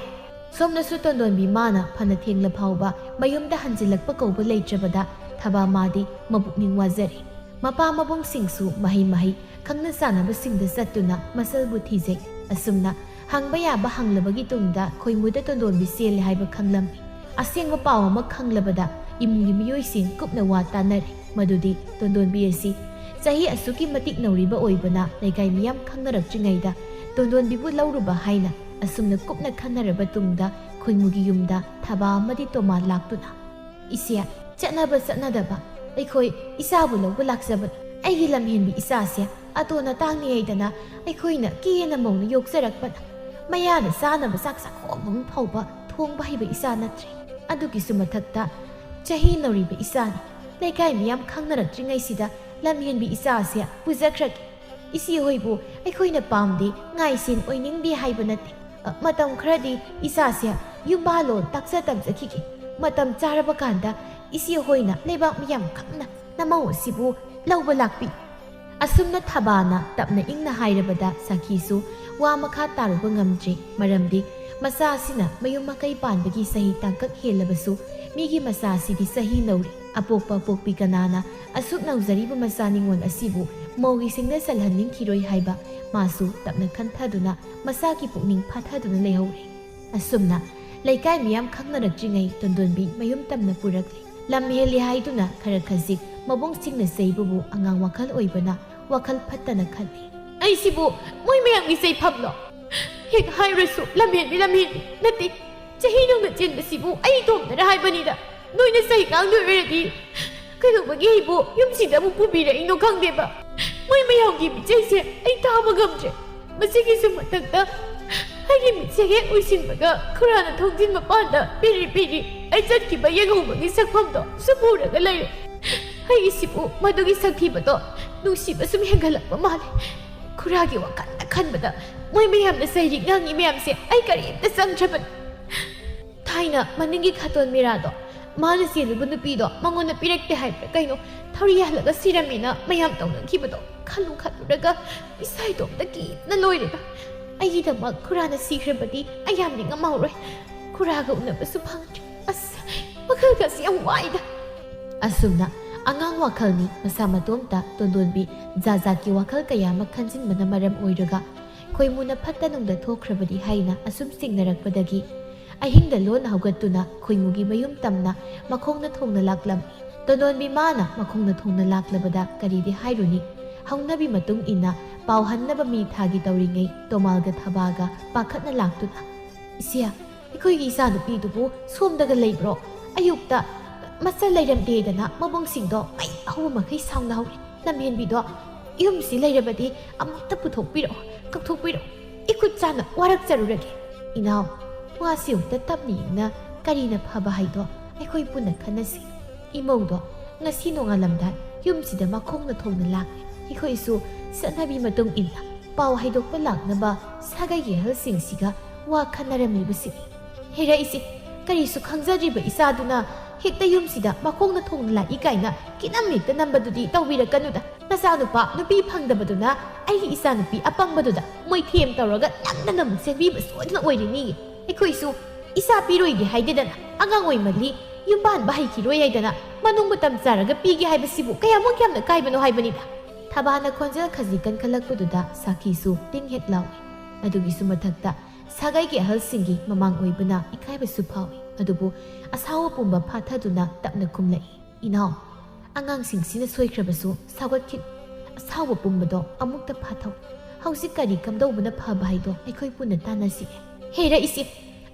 ꯁꯣꯝꯅꯁꯨ ꯇꯣꯟꯗꯣꯟꯕꯤ ꯃꯥꯅ ꯐꯅ ꯊꯦꯡꯂ ꯐꯥꯎꯕ ꯃꯌꯨꯝꯗ ꯍꯟꯖꯤꯜꯂꯛꯄ ꯀꯧꯕ ꯂꯩꯇ꯭ꯔꯕꯗ ꯊꯕꯥꯃꯥꯗꯤ ꯃꯄꯨꯛꯅꯤꯡ ꯋꯥꯖꯔꯦ꯫ ꯃꯄꯥ ꯃꯕꯨꯡꯁꯤꯡꯁꯨ ꯃꯍꯩ ꯃꯍꯩ ꯈꯪꯅ ꯆꯥꯟꯅꯕꯁꯤꯡꯗ ꯆꯠꯇꯨꯅ ꯃꯁꯜꯕꯨ ꯊꯤꯖꯩ꯫ ꯑꯁꯨꯝꯅ ꯍꯪꯕ ꯌꯥꯕ ꯍꯪꯂꯕꯒꯤ ꯇꯨꯡꯗ ꯈꯣꯏꯃꯨꯗ ꯇꯣꯟꯗꯣꯟꯕꯤ ꯆꯦꯜꯂꯦ ꯍꯥꯏꯕ ꯈꯪꯂꯝꯃꯤ꯫ ꯑꯁꯦꯡꯕ ꯄꯥꯎ ꯑꯃ ꯈꯪꯂꯕꯗ ꯏꯃꯨꯡꯒꯤ ꯃꯤꯑꯣꯏꯁꯤꯡ ꯀꯨꯞꯅ ꯋꯥ ꯇꯥꯅꯔꯦ꯫ ꯃꯗꯨꯗꯤ ꯇꯣꯟꯗꯣꯟꯕꯤ ꯑꯁꯤ ꯆꯍꯤ ꯑꯁꯨꯛꯀꯤ ꯃꯇꯤꯛ ꯅꯧꯔꯤꯕ ꯑꯣꯏꯕꯅ ꯂꯩꯀꯥꯏ ꯃꯤꯌꯥꯝ ꯈꯪꯅꯔꯛꯇ꯭ꯔꯤꯉꯩꯗ ꯇꯣꯟꯗꯣꯟꯕꯤꯕꯨ ꯂꯧꯔꯨꯕ ꯍꯥꯏꯅ ꯑꯁꯨꯝꯅ ꯀꯨꯞꯅ ꯈꯟꯅꯔꯕ ꯇꯨꯡꯗ ꯈꯣꯏꯃꯨꯒꯤ ꯌꯨꯝꯗ ꯊꯕꯥ ꯑꯃꯗꯤ ꯇꯣꯃꯥ ꯂꯥꯛꯇꯨꯅ, "ꯏꯆꯦ, ꯆꯠꯅꯕ ꯆꯠꯅꯗꯕ ꯑꯩꯈꯣꯏ ꯏꯆꯥꯕꯨ ꯂꯧꯕ ꯂꯥꯛꯆꯕꯅꯤ꯫ ꯑꯩꯒꯤ ꯂꯝꯍꯦꯟꯕꯤ ꯏꯆꯥꯁꯦ ꯑꯇꯣꯟ ꯑꯇꯥꯡꯅꯤ ꯍꯥꯏꯗꯅ ꯑꯩꯈꯣꯏꯅ ꯀꯦꯅ ꯃꯧꯅ ꯌꯣꯛꯆꯔꯛꯄꯅ ꯃꯌꯥꯅ ꯆꯥꯅꯕ ꯆꯥꯛ ꯆꯥꯛꯈꯣꯝ ꯑꯃ ꯐꯥꯎꯕ ꯊꯣꯡꯕ ꯍꯩꯕ ꯏꯆꯥ ꯅꯠꯇ꯭ꯔꯦ꯫ ꯑꯗꯨꯒꯤꯁꯨ ꯃꯊꯛꯇ ꯆꯍꯤ ꯅꯧꯔꯤꯕ ꯏꯆꯥꯅꯤ꯫ ꯂꯩꯀꯥꯏ ꯃꯤꯌꯥꯝ ꯈꯪꯅꯔꯛꯇ꯭ꯔꯤꯉꯩꯁꯤꯗ ꯂꯝꯍꯦꯟꯕꯤ ꯏꯆꯥꯁꯦ ꯄꯨꯖꯈ꯭ꯔꯒꯦ꯫ ꯏꯆꯦ ꯍꯣꯏꯕꯨ ꯑꯩꯈꯣꯏꯅ ꯄꯥꯝꯗꯦ, ꯉꯥꯏꯁꯦꯟ ꯑꯣꯏꯅꯤꯡꯗꯦ ꯍꯥꯏꯕ ꯅꯠꯇꯦ꯫ ꯑ, ꯃꯇꯝ ꯈꯔꯗꯤ ꯏꯆꯥꯁꯦ ꯌꯨꯝꯕꯥꯂꯣꯟ ꯇꯥꯛꯆ ꯇꯝꯖꯈꯤꯒꯦ꯫ ꯃꯇꯝ ꯆꯥꯔꯕ ꯀꯥꯟꯗ ꯏꯆꯦ ꯍꯣꯏꯅ ꯂꯩꯕꯥꯛ ꯃꯤꯌꯥꯝ ꯈꯪꯅ ꯅꯃꯧ ꯑꯁꯤꯕꯨ ꯂꯧꯕ ꯂꯥꯛꯄꯤ꯫" ꯑꯁꯨꯝꯅ ꯊꯕꯥꯅ ꯇꯞꯅ ꯏꯪꯅ ꯍꯥꯏꯔꯕꯗ ꯁꯥꯈꯤꯁꯨ ꯋꯥ ꯃꯈꯥ ꯇꯥꯔꯨꯕ ꯉꯝꯗ꯭ꯔꯦ꯫ ꯃꯔꯝꯗꯤ ꯃꯆꯥ ꯑꯁꯤꯅ ꯃꯌꯨꯝ ꯃꯀꯩ ꯄꯥꯟꯕꯒꯤ ꯆꯍꯤ ꯇꯥꯡꯀꯛ ꯍꯦꯜꯂꯕꯁꯨ ꯃꯤꯒꯤ ꯃꯆꯥ ꯑꯁꯤꯗꯤ ꯆꯍꯤ ꯅꯧꯔꯤ꯫ ꯑꯄꯣꯛꯄ ꯄꯣꯛꯄꯤ ꯀꯅꯥꯅ ꯑꯁꯨꯛ ꯅꯧꯖꯔꯤꯕ ꯃꯆꯥ ꯅꯤꯉꯣꯜ ꯑꯁꯤꯕꯨ ꯃꯧꯒꯤ ꯁꯤꯡꯅ ꯆꯜꯍꯟꯅꯤꯡꯈꯤꯔꯣꯏ ꯍꯥꯏꯕ ꯃꯥꯁꯨ ꯇꯞꯅ ꯈꯟꯊꯗꯨꯅ ꯃꯆꯥꯒꯤ ꯄꯨꯛꯅꯤꯡ ꯐꯥꯊꯗꯨꯅ ꯂꯩꯍꯧꯔꯦ꯫ ꯑꯁꯨꯝꯅ ꯂꯩꯀꯥꯏ ꯃꯤꯌꯥꯝ ꯈꯪꯅꯔꯛꯇ꯭ꯔꯤꯉꯩ ꯇꯣꯟꯗꯣꯟꯕꯤ ꯃꯌꯨꯝ ꯇꯝꯅ ꯄꯨꯔꯛꯂꯦ꯫ ꯂꯝ ꯍꯦꯜꯂꯤ ꯍꯥꯏꯗꯨꯅ ꯈꯔ ꯈꯖꯤꯛ ꯃꯕꯨꯡꯁꯤꯡꯅ ꯆꯩꯕꯕꯨ ꯑꯉꯥꯡ ꯋꯥꯈꯜ ꯑꯣꯏꯕꯅ ꯋꯥꯈꯜ ꯐꯠꯇꯅ ꯈꯜꯂꯤ꯫ "ꯑꯩꯁꯤꯕꯨ ꯃꯣꯏ ꯃꯌꯥꯝꯒꯤ ꯆꯩꯐꯝꯂꯣ? ꯍꯦꯛ ꯍꯥꯏꯔꯁꯨ ꯂꯝꯍꯦꯟꯕꯤ ꯂꯝꯍꯦꯟꯕꯤ ꯅꯠꯇꯦ꯫ ꯆꯍꯤ ꯅꯧꯅ ꯆꯦꯟꯕꯁꯤꯕꯨ ꯑꯩ ꯏꯇꯣꯝꯇꯅ ꯍꯥꯏꯕꯅꯤꯗ꯫ ꯅꯣꯏꯅ ꯆꯩ ꯉꯥꯡꯗꯣꯏ ꯑꯣꯏꯔꯗꯤ ꯀꯩꯗꯧꯕꯒꯤ ꯑꯩꯕꯨ ꯌꯨꯝꯁꯤꯗ ꯑꯃꯨꯛ ꯄꯨꯕꯤꯔꯛꯏꯅꯣ ꯈꯪꯗꯦꯕ꯫ ꯃꯣꯏ ꯃꯌꯥꯝꯒꯤ ꯃꯤꯆꯩꯁꯦ ꯑꯩ ꯇꯥꯕ ꯉꯝꯗ꯭ꯔꯦ꯫ ꯃꯁꯤꯒꯤꯁꯨ ꯃꯊꯛꯇ ꯑꯩꯒꯤ ꯃꯤꯠꯁꯦ ꯍꯦꯛ ꯎꯏꯁꯤꯟꯕꯒ ꯈꯨꯔꯥꯅ ꯊꯣꯡꯖꯤꯟ ꯃꯄꯥꯟꯗ ꯄꯤꯔꯤ ꯄꯤꯔꯤ ꯑꯩ ꯆꯠꯈꯤꯕ ꯌꯦꯡꯍꯧꯕꯒꯤ ꯁꯛꯐꯝꯗꯣ ꯁꯨꯝ ꯎꯔꯒ ꯂꯩꯔꯦ꯫ ꯑꯩꯒꯤꯁꯤꯕꯨ ꯃꯗꯨꯒꯤ ꯁꯛꯊꯤꯕꯗꯣ ꯅꯨꯡꯁꯤꯕ ꯁꯨꯝ ꯍꯦꯟꯒꯠꯂꯛꯄ ꯃꯥꯜꯂꯦ꯫ ꯈꯨꯔꯥꯒꯤ ꯋꯥꯈꯜꯗ ꯈꯟꯕꯗ ꯃꯣꯏ ꯃꯌꯥꯝꯅ ꯆꯩꯔꯤ ꯉꯥꯡꯉꯤ ꯃꯌꯥꯝꯁꯦ ꯑꯩ ꯀꯔꯤꯝꯇ ꯆꯪꯗ꯭ꯔꯕꯅꯤ꯫ ꯊꯥꯏꯅ ꯃꯅꯤꯡꯒꯤ ꯈꯥꯇꯣꯟ ꯃꯤꯔꯥꯗꯣ, ꯃꯥꯅ ꯆꯦꯜꯂꯨꯕ ꯅꯨꯄꯤꯗꯣ ꯃꯉꯣꯟꯗ ꯄꯤꯔꯛꯇꯦ ꯍꯥꯏꯕ꯭ꯔꯥ ꯀꯩꯅꯣ, ꯊꯧꯔꯤ ꯌꯥꯜꯂꯒ ꯁꯤꯔꯝꯃꯦꯅ ꯃꯌꯥꯝ ꯇꯧꯅꯈꯤꯕꯗꯣ ꯈꯜꯂꯨ ꯈꯜꯂꯨꯔꯒ ꯏꯁꯥ ꯏꯇꯣꯝꯇ ꯀꯤꯕꯅ ꯂꯣꯏꯔꯦꯗ꯫ ꯑꯩꯒꯤꯗꯃꯛ ꯈꯨꯔꯥꯅ ꯁꯤꯈ꯭ꯔꯕꯗꯤ ꯑꯩ ꯌꯥꯝ ꯅꯤꯡꯉꯝꯍꯧꯔꯣꯏ꯫ ꯈꯨꯔꯥꯒ ꯎꯅꯕꯁꯨ ꯐꯪꯗ꯭ꯔꯦ꯫ ꯑꯁ, ꯋꯥꯈꯜꯒꯁꯤ ꯌꯥꯝ ꯋꯥꯏꯗ꯫ ꯑꯁꯨꯝꯅ ꯑꯉꯥꯡ ꯋꯥꯈꯜꯅꯤ, ꯃꯁꯥ ꯃꯇꯣꯝꯇ ꯇꯣꯟꯗꯣꯟꯕꯤ ꯖꯥꯠ ꯖꯥꯠꯀꯤ ꯋꯥꯈꯜ ꯀꯌꯥ ꯑꯃ ꯈꯟꯖꯤꯟꯕꯅ ꯃꯔꯝ ꯑꯣꯏꯔꯒ ꯈꯣꯏꯃꯨꯅ ꯐꯠꯇ ꯅꯨꯡꯗ ꯊꯣꯛꯈ꯭ꯔꯕꯗꯤ ꯍꯥꯏꯅ ꯑꯁꯨꯝ ꯆꯤꯡꯅꯔꯛꯄꯗꯒꯤ ꯑꯍꯤꯡꯗ ꯂꯣꯟꯅ ꯍꯧꯒꯠꯇꯨꯅ ꯈꯣꯏꯃꯨꯒꯤ ꯃꯌꯨꯝ ꯇꯝꯅ ꯃꯈꯣꯡꯅ ꯊꯣꯡꯅ ꯂꯥꯛꯂꯝꯃꯤ꯫ ꯇꯣꯟꯗꯣꯟꯕꯤ ꯃꯥꯅ ꯃꯈꯣꯡꯅ ꯊꯣꯡꯅ ꯂꯥꯛꯂꯕꯗ ꯀꯔꯤꯗꯤ ꯍꯥꯏꯔꯨꯅꯤ? ꯍꯧꯅꯕꯤ ꯃꯇꯨꯡ ꯏꯟꯅ ꯄꯥꯎ ꯍꯟꯅꯕ ꯃꯤ ꯊꯥꯒꯤ ꯇꯧꯔꯤꯉꯩ ꯇꯣꯃꯥꯜꯒ ꯊꯕꯥꯒ ꯄꯥꯈꯠꯅ ꯂꯥꯛꯇꯨꯅ, "ꯏꯆꯦ, ꯑꯩꯈꯣꯏꯒꯤ ꯏꯆꯥꯅꯨꯄꯤꯗꯨꯕꯨ ꯁꯣꯝꯗꯒ ꯂꯩꯕ꯭ꯔꯣ? ꯑꯌꯨꯛꯇ ꯃꯆꯜ ꯂꯩꯔꯝꯗꯦꯗꯅ ꯃꯕꯨꯡꯁꯤꯡꯗꯣ ꯃꯩ ꯍꯧꯕ ꯃꯈꯩ ꯁꯥꯎꯅꯍꯧꯔꯦ꯫ ꯂꯝꯍꯦꯟꯕꯤꯗꯣ ꯌꯨꯝꯁꯤ ꯂꯩꯔꯕꯗꯤ ꯑꯃꯨꯛꯇ ꯄꯨꯊꯣꯛꯄꯤꯔꯛꯑꯣ, ꯀꯧꯊꯣꯛꯄꯤꯔꯛꯑꯣ꯫ ꯏꯈꯨꯠ ꯆꯥꯅ ꯋꯥꯔꯛꯆꯔꯨꯔꯒꯦ꯫ ꯏꯅꯥꯎ, ꯋꯥꯁꯤ ꯑꯃꯨꯛꯇ ꯇꯞꯅ ꯏꯪꯅ ꯀꯔꯤꯅ ꯐꯕ ꯍꯥꯏꯗꯣ ꯑꯩꯈꯣꯏ ꯄꯨꯟꯅ ꯈꯟꯅꯁꯤ꯫ ꯏꯃꯧꯗꯣ ꯉꯁꯤ ꯅꯣꯡꯉꯥꯜꯂꯝꯗꯥꯏ ꯌꯨꯝꯁꯤꯗ ꯃꯈꯣꯡꯅ ꯊꯣꯡꯅ ꯂꯥꯛꯂꯦ꯫ ꯑꯩꯈꯣꯏꯁꯨ ꯆꯠꯅꯕꯤ ꯃꯇꯨꯡ ꯏꯟꯅ ꯄꯥꯎ ꯍꯥꯏꯗꯣꯛꯄ ꯂꯥꯛꯅꯕ ꯁꯥꯒꯩꯒꯤ ꯑꯍꯜꯁꯤꯡꯁꯤꯒ ꯋꯥ ꯈꯟꯅꯔꯝꯂꯤꯕꯁꯤꯅꯤ꯫ ꯍꯩꯔꯛꯏꯁꯤ ꯀꯔꯤꯁꯨ ꯈꯪꯖꯗ꯭ꯔꯤꯕ ꯏꯆꯥꯗꯨꯅ ꯍꯦꯛꯇ ꯌꯨꯝꯁꯤꯗ ꯃꯈꯣꯡꯅ ꯊꯣꯡꯅ ꯂꯥꯛꯏ ꯀꯥꯏꯅ ꯀꯤꯅꯝ ꯍꯦꯛꯇ ꯅꯝꯕꯗꯨꯗꯤ ꯇꯧꯕꯤꯔꯛꯀꯅꯨꯗ꯫ ꯅꯆꯥꯅꯨꯄꯥ ꯅꯨꯄꯤ ꯐꯪꯗꯕꯗꯨꯅ ꯑꯩꯒꯤ ꯏꯆꯥꯅꯨꯄꯤ ꯑꯄꯪꯕꯗꯨꯗ ꯃꯣꯏꯊꯦꯝ ꯇꯧꯔꯒ ꯅꯝꯗꯅ ꯑꯃꯨꯛ ꯆꯦꯟꯕꯤꯕ ꯁꯣꯏꯗꯅ ꯑꯣꯏꯔꯤꯅꯤ꯫ ꯑꯩꯈꯣꯏꯁꯨ ꯏꯆꯥ ꯄꯤꯔꯣꯏꯒꯦ ꯍꯥꯏꯗꯦꯗꯅ, ꯑꯉꯥꯡ ꯑꯣꯏꯃꯜꯂꯤ, ꯌꯨꯝ ꯄꯥꯟꯕ ꯍꯩꯈꯤꯔꯣꯏ ꯍꯥꯏꯗꯅ ꯃꯅꯨꯡ ꯃꯇꯝ ꯆꯥꯔꯒ ꯄꯤꯒꯦ ꯍꯥꯏꯕꯁꯤꯕꯨ ꯀꯌꯥꯃꯨꯛ ꯌꯥꯝꯅ ꯀꯥꯏꯕꯅꯣ ꯍꯥꯏꯕꯅꯤꯗ꯫ ꯊꯕꯥꯅ ꯈꯣꯟꯖꯦꯜ ꯈꯖꯤꯛ ꯀꯟꯈꯠꯂꯛꯄꯗꯨꯗ ꯁꯥꯈꯤꯁꯨ ꯇꯤꯡ ꯍꯦꯛ ꯂꯥꯎꯏ꯫ ꯑꯗꯨꯒꯤꯁꯨ ꯃꯊꯛꯇ ꯁꯥꯒꯩꯒꯤ ꯑꯍꯜꯁꯤꯡꯒꯤ ꯃꯃꯥꯡ ꯑꯣꯏꯕꯅ ꯏꯀꯥꯏꯕꯁꯨ ꯐꯥꯎꯏ꯫ ꯑꯗꯨꯕꯨ ꯑꯁꯥꯎꯕ ꯄꯨꯝꯕ ꯐꯥꯊꯗꯨꯅ ꯇꯞꯅ ꯈꯨꯝꯂꯛꯏ, "ꯏꯅꯥꯎ, ꯑꯉꯥꯡꯁꯤꯡꯁꯤꯅ ꯁꯣꯏꯈ꯭ꯔꯕꯁꯨ ꯁꯥꯎꯒꯠꯈꯤꯅꯨ꯫ ꯑꯁꯥꯎꯕ ꯄꯨꯝꯕꯗꯣ ꯑꯃꯨꯛꯇ ꯐꯥꯊꯧ꯫ ꯍꯧꯖꯤꯛ ꯀꯔꯤ ꯀꯝꯗꯧꯕꯅ ꯐꯕ ꯍꯥꯏꯗꯣ ꯑꯩꯈꯣꯏ ꯄꯨꯟꯅ ꯇꯥꯟꯅꯁꯤ꯫" ꯍꯦꯔꯛꯏꯁꯤ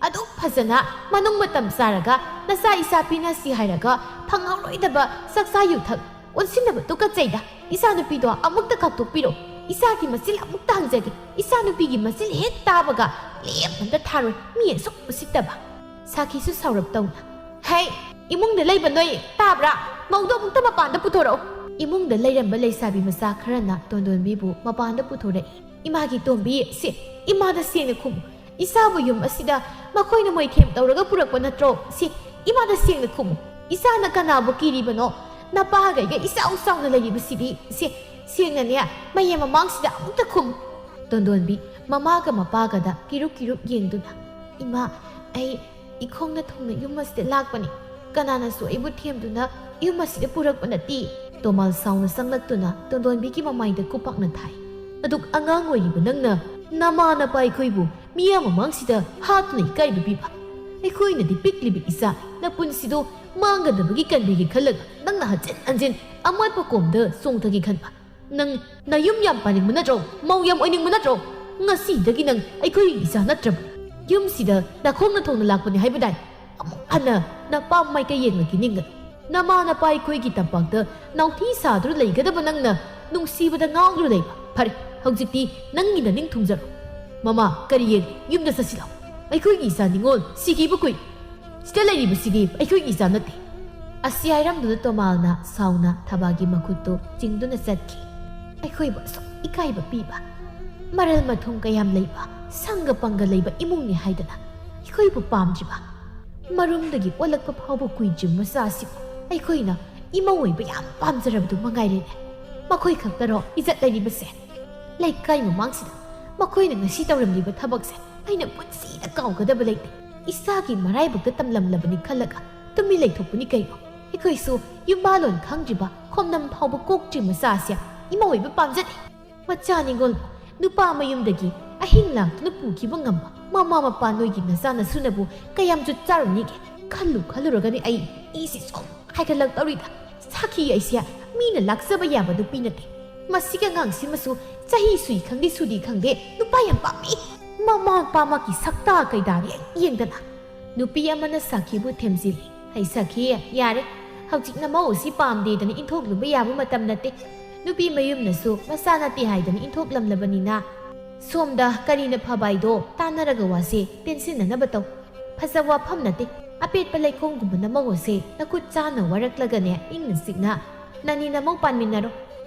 ꯑꯗꯨꯛ ꯐꯖꯅ ꯃꯅꯨꯡ ꯃꯇꯝ ꯆꯥꯔꯒ ꯅꯆꯥ ꯏꯆꯥ ꯄꯤꯅꯁꯤ ꯍꯥꯏꯔꯒ ꯐꯪꯍꯧꯔꯣꯏꯗꯕ ꯆꯥꯛꯆꯥ ꯌꯨꯊꯛ ꯑꯣꯟꯁꯤꯟꯅꯕ ꯇꯨꯀꯠꯆꯩꯗ꯫ ꯏꯆꯥꯅꯨꯄꯤꯗꯣ ꯑꯃꯨꯛꯇ ꯀꯥꯎꯊꯣꯛꯄꯤꯔꯣ꯫ ꯏꯆꯥꯒꯤ ꯃꯆꯤꯜ ꯑꯃꯨꯛꯇ ꯍꯪꯖꯒꯦ꯫ ꯏꯆꯥꯅꯨꯄꯤꯒꯤ ꯃꯆꯤꯜ ꯍꯦꯛ ꯇꯥꯕꯒ ꯂꯦꯝ ꯑꯝꯇ ꯊꯥꯔꯣꯏ꯫ ꯃꯤ ꯑꯁꯨꯛ ꯎꯁꯤꯠꯇꯕ꯫ ꯁꯥꯈꯤꯁꯨ ꯁꯥꯎꯔꯞ ꯇꯧꯅ, "ꯍꯩ, ꯏꯃꯨꯡꯗ ꯂꯩꯕ ꯅꯣꯏ ꯇꯥꯕ꯭ꯔꯥ? ꯃꯧꯗꯣ ꯑꯃꯨꯛꯇ ꯃꯄꯥꯟꯗ ꯄꯨꯊꯣꯔꯛꯎ꯫" ꯏꯃꯨꯡꯗ ꯂꯩꯔꯝꯕ ꯂꯩꯁꯥꯕꯤ ꯃꯆꯥ ꯈꯔꯅ ꯇꯣꯟꯗꯣꯟꯕꯤꯕꯨ ꯃꯄꯥꯟꯗ ꯄꯨꯊꯣꯔꯛꯏ꯫ "ꯏꯃꯥꯒꯤ ꯇꯣꯝꯕꯤ, ꯁꯤ ꯏꯃꯥꯗ ꯁꯦꯡꯅ ꯈꯨꯝꯃꯨ꯫ ꯏꯆꯥꯕꯨ ꯌꯨꯝ ꯑꯁꯤꯗ ꯃꯈꯣꯏꯅ ꯃꯣꯏꯊꯦꯝ ꯇꯧꯔꯒ ꯄꯨꯔꯛꯄ ꯅꯠꯇ꯭ꯔꯣ? ꯁꯤ ꯏꯃꯥꯗ ꯁꯦꯡꯅ ꯈꯨꯝꯃꯨ꯫ ꯏꯆꯥꯅ ꯀꯅꯥꯕꯨ ꯀꯤꯔꯤꯕꯅꯣ? ꯅꯄꯥꯒꯩꯒ ꯏꯆꯥꯎ ꯆꯥꯎꯅ ꯂꯩꯔꯤꯕꯁꯤꯗꯤ꯫ ꯁꯤ ꯁꯦꯡꯅꯅꯦ, ꯃꯌꯥꯝ ꯃꯃꯥꯡꯁꯤꯗ ꯑꯃꯨꯛꯇ ꯈꯨꯝꯃꯨ꯫" ꯇꯣꯟꯗꯣꯟꯕꯤ ꯃꯃꯥꯒ ꯃꯄꯥꯒꯗ ꯀꯤꯔꯨꯛ ꯀꯤꯔꯨꯛ ꯌꯦꯡꯗꯨꯅ, "ꯏꯃꯥ, ꯑꯩ ꯏꯈꯣꯡꯅ ꯊꯣꯡꯅ ꯌꯨꯝ ꯑꯁꯤꯗ ꯂꯥꯛꯄꯅꯤ꯫ ꯀꯅꯥꯅꯁꯨ ꯑꯩꯕꯨ ꯊꯦꯝꯗꯨꯅ ꯌꯨꯝ ꯑꯁꯤꯗ ꯄꯨꯔꯛꯄ ꯅꯠꯇꯦ꯫ ꯇꯣꯃꯥꯜ ꯁꯥꯎꯅ ꯆꯪꯂꯛꯇꯨꯅ ꯇꯣꯟꯗꯣꯟꯕꯤꯒꯤ ꯃꯃꯥꯏꯗ ꯈꯨꯄꯥꯛꯅ ꯊꯥꯏ꯫ "ꯑꯗꯨꯛ ꯑꯉꯥꯡ ꯑꯣꯏꯔꯤꯕ ꯅꯪꯅ ꯅꯃꯥ ꯅꯄꯥ ꯑꯩꯈꯣꯏꯕꯨ ꯃꯤꯌꯥꯝ ꯃꯃꯥꯡꯁꯤꯗ ꯍꯥꯠꯇꯨꯅ ꯏꯀꯥꯏꯕ ꯄꯤꯕ꯫ ꯑꯩꯈꯣꯏꯅꯗꯤ ꯄꯤꯛꯂꯤꯕ ꯏꯆꯥ ꯅꯄꯨꯟꯁꯤꯗꯣ ꯃꯥꯡꯒꯗꯕꯒꯤ ꯀꯟꯕꯤꯒꯦ ꯈꯜꯂꯒ ꯅꯪꯅ ꯍꯟꯖꯤꯟ ꯍꯟꯖꯤꯟ ꯑꯃꯣꯠꯄ ꯀꯣꯝꯗ ꯆꯣꯡꯊꯒꯦ ꯈꯟꯕ꯫ ꯅꯪ ꯅꯌꯨꯝ ꯌꯥꯝ ꯄꯥꯅꯤꯡꯕ ꯅꯠꯇ꯭ꯔꯣ? ꯃꯧ ꯌꯥꯝ ꯑꯣꯏꯅꯤꯡꯕ ꯅꯠꯇ꯭ꯔꯣ? ꯉꯁꯤꯗꯒꯤ ꯅꯪ ꯑꯩꯈꯣꯏꯒꯤ ꯏꯆꯥ ꯅꯠꯇ꯭ꯔꯕ꯫ ꯌꯨꯝꯁꯤꯗ ꯅꯈꯣꯡꯅ ꯊꯣꯡꯅ ꯂꯥꯛꯄꯅꯤ ꯍꯥꯏꯕꯗꯥꯏ? ꯑꯃꯨꯛ ꯍꯟꯅ ꯅꯄꯥꯝ ꯃꯥꯏꯀꯩ ꯌꯦꯡꯂꯒꯦ ꯅꯤꯡꯒꯅꯨ꯫ ꯅꯃꯥ ꯅꯄꯥ ꯑꯩꯈꯣꯏꯒꯤ ꯇꯝꯄꯥꯛꯇ ꯅꯥꯎꯊꯤ ꯁꯥꯗꯨꯅ ꯂꯩꯒꯗꯕ ꯅꯪꯅ ꯅꯨꯡꯁꯤꯕꯗ ꯉꯥꯎꯗꯨꯅ ꯂꯩꯕ꯫ ꯐꯔꯦ, ꯍꯧꯖꯤꯛꯇꯤ ꯅꯪꯒꯤ ꯅꯅꯤꯡ ꯊꯨꯡꯖꯔꯣ꯫ ꯃꯃꯥ, ꯀꯔꯤ ꯌꯦꯡꯂꯤ? ꯌꯨꯝꯗ ꯆꯠꯁꯤꯜꯂꯣ꯫ ꯑꯩꯈꯣꯏꯒꯤ ꯏꯆꯥ ꯅꯤꯉꯣꯜ ꯁꯤꯈꯤꯕ ꯀꯨꯏ꯫ ꯁꯤꯗ ꯂꯩꯔꯤꯕꯁꯤꯗꯤ ꯑꯩꯈꯣꯏꯒꯤ ꯏꯆꯥ ꯅꯠꯇꯦ꯫ ꯑꯁꯤ ꯍꯥꯏꯔꯝꯗꯨꯅ ꯇꯣꯃꯥꯜꯅ ꯁꯥꯎꯅ ꯊꯕꯥꯒꯤ ꯃꯈꯨꯠꯇꯨ ꯆꯤꯡꯗꯨꯅ ꯆꯠꯈꯤ꯫ ꯑꯩꯈꯣꯏꯕꯨ ꯑꯁꯨꯛ ꯏꯀꯥꯏꯕ ꯄꯤꯕ, ꯃꯔꯜ ꯃꯊꯨꯝ ꯀꯌꯥꯝ ꯂꯩꯕ, ꯁꯪꯒ ꯄꯪꯒ ꯂꯩꯕ ꯏꯃꯨꯡꯅꯤ ꯍꯥꯏꯗꯅ ꯑꯩꯈꯣꯏꯕꯨ ꯄꯥꯝꯗ꯭ꯔꯤꯕ, ꯃꯔꯨꯝꯗꯒꯤ ꯑꯣꯜꯂꯛꯄ ꯐꯥꯎꯕ ꯀꯨꯏꯗ꯭ꯔꯤꯕ ꯃꯆꯥ ꯑꯁꯤꯕꯨ ꯑꯩꯈꯣꯏꯅ ꯏꯃꯧ ꯑꯣꯏꯕ ꯌꯥꯝ ꯄꯥꯝꯖꯔꯕꯗꯨ ꯃꯉꯥꯏꯔꯦꯅꯦ꯫ ꯃꯈꯣꯏ ꯈꯛꯇꯔꯣ ꯏꯖꯠ ꯂꯩꯔꯤꯕꯁꯦ? ꯂꯩꯀꯥꯏ ꯃꯃꯥꯡꯁꯤꯗ ꯃꯈꯣꯏꯅ ꯉꯁꯤ ꯇꯧꯔꯝꯂꯤꯕ ꯊꯕꯛꯁꯦ ꯑꯩꯅ ꯄꯨꯟꯁꯤꯗ ꯀꯥꯎꯒꯗꯕ ꯂꯩꯇꯦ꯫ ꯏꯁꯥꯒꯤ ꯃꯔꯥꯏꯕꯛꯇ ꯇꯝꯂꯝꯂꯕꯅꯤ ꯈꯜꯂꯒ ꯇꯨꯃꯤꯟ ꯂꯩꯊꯣꯛꯄꯅꯤ ꯀꯩꯅꯣ꯫ ꯑꯩꯈꯣꯏꯁꯨ ꯌꯨꯝꯕꯥꯂꯣꯟ ꯈꯪꯗ꯭ꯔꯤꯕ, ꯈꯣꯝꯅꯝ ꯐꯥꯎꯕ ꯀꯣꯛꯇ꯭ꯔꯤ ꯃꯆꯥꯁꯦ ꯏꯃꯧ ꯑꯣꯏꯕ ꯄꯥꯝꯖꯗꯦ꯫ ꯃꯆꯥ ꯅꯤꯉꯣꯜꯕꯨ ꯅꯨꯄꯥ ꯃꯌꯨꯝꯗꯒꯤ ꯑꯍꯤꯡ ꯂꯥꯛꯇꯨꯅ ꯄꯨꯈꯤꯕ ꯉꯝꯕ ꯃꯃꯥ ꯃꯄꯥ ꯅꯣꯏꯒꯤ ꯅꯆꯥ ꯅꯁꯨꯅꯕꯨ ꯀꯌꯥꯝ ꯖꯨꯠ ꯆꯥꯔꯨꯅꯤꯒꯦ? ꯈꯜꯂꯨ ꯈꯜꯂꯨꯔꯒꯅꯤ ꯑꯩ ꯏꯁꯤ ꯁꯨꯝ ꯍꯥꯏꯒꯠꯂꯛꯇꯧꯔꯤꯗ꯫ ꯁꯥꯈꯤ ꯑꯩꯁꯦ ꯃꯤꯅ ꯂꯥꯛꯆꯕ ꯌꯥꯕ ꯅꯨꯄꯤ ꯅꯠꯇꯦ꯫ ꯃꯁꯤꯒꯤ ꯑꯉꯥꯡꯁꯤꯃꯁꯨ ꯆꯍꯤ ꯁꯨꯏ ꯈꯪꯗꯦ ꯁꯨꯗꯤ ꯈꯪꯗꯦ ꯅꯨꯄꯥ ꯌꯥꯝ ꯄꯥꯝꯃꯤ꯫ ꯃꯃꯥ ꯃꯄꯥꯃꯛꯀꯤ ꯁꯛꯇꯥ ꯀꯩꯗꯥꯅꯤ ꯑꯩ ꯌꯦꯡꯗꯅ꯫ ꯅꯨꯄꯤ ꯑꯃꯅ ꯁꯥꯈꯤꯕꯨ ꯊꯦꯝꯖꯤꯜꯂꯤ꯫ "ꯍꯩ ꯁꯥꯈꯤ, ꯌꯥꯔꯦ꯫ ꯍꯧꯖꯤꯛ ꯅꯃꯧ ꯑꯁꯤ ꯄꯥꯝꯗꯦꯗꯅ ꯏꯟꯊꯣꯛꯂꯨꯕ ꯌꯥꯕ ꯃꯇꯝ ꯅꯠꯇꯦ꯫ ꯅꯨꯄꯤ ꯃꯌꯨꯝꯅꯁꯨ ꯃꯆꯥ ꯅꯠꯇꯦ ꯍꯥꯏꯗꯅ ꯏꯟꯊꯣꯛꯂꯝꯂꯕꯅꯤꯅ ꯁꯣꯝꯗ ꯀꯔꯤꯅ ꯐꯕ ꯍꯥꯏꯗꯣ ꯇꯥꯟꯅꯔꯒ ꯋꯥꯁꯦ ꯄꯦꯟꯁꯤꯟꯅꯅꯕ ꯇꯧ꯫ ꯐꯖꯕ ꯋꯥꯐꯝ ꯅꯠꯇꯦ꯫ ꯑꯄꯦꯠꯄ ꯂꯩꯈꯣꯝꯒꯨꯝꯕ ꯅꯃꯧ ꯑꯁꯦ ꯅꯈꯨꯠ ꯆꯥꯅ ꯋꯥꯔꯛꯂꯒꯅꯦ ꯏꯪꯅ ꯆꯤꯛꯅ ꯅꯅꯤ ꯅꯃꯧ ꯄꯥꯟꯃꯤꯟꯅꯔꯣ꯫"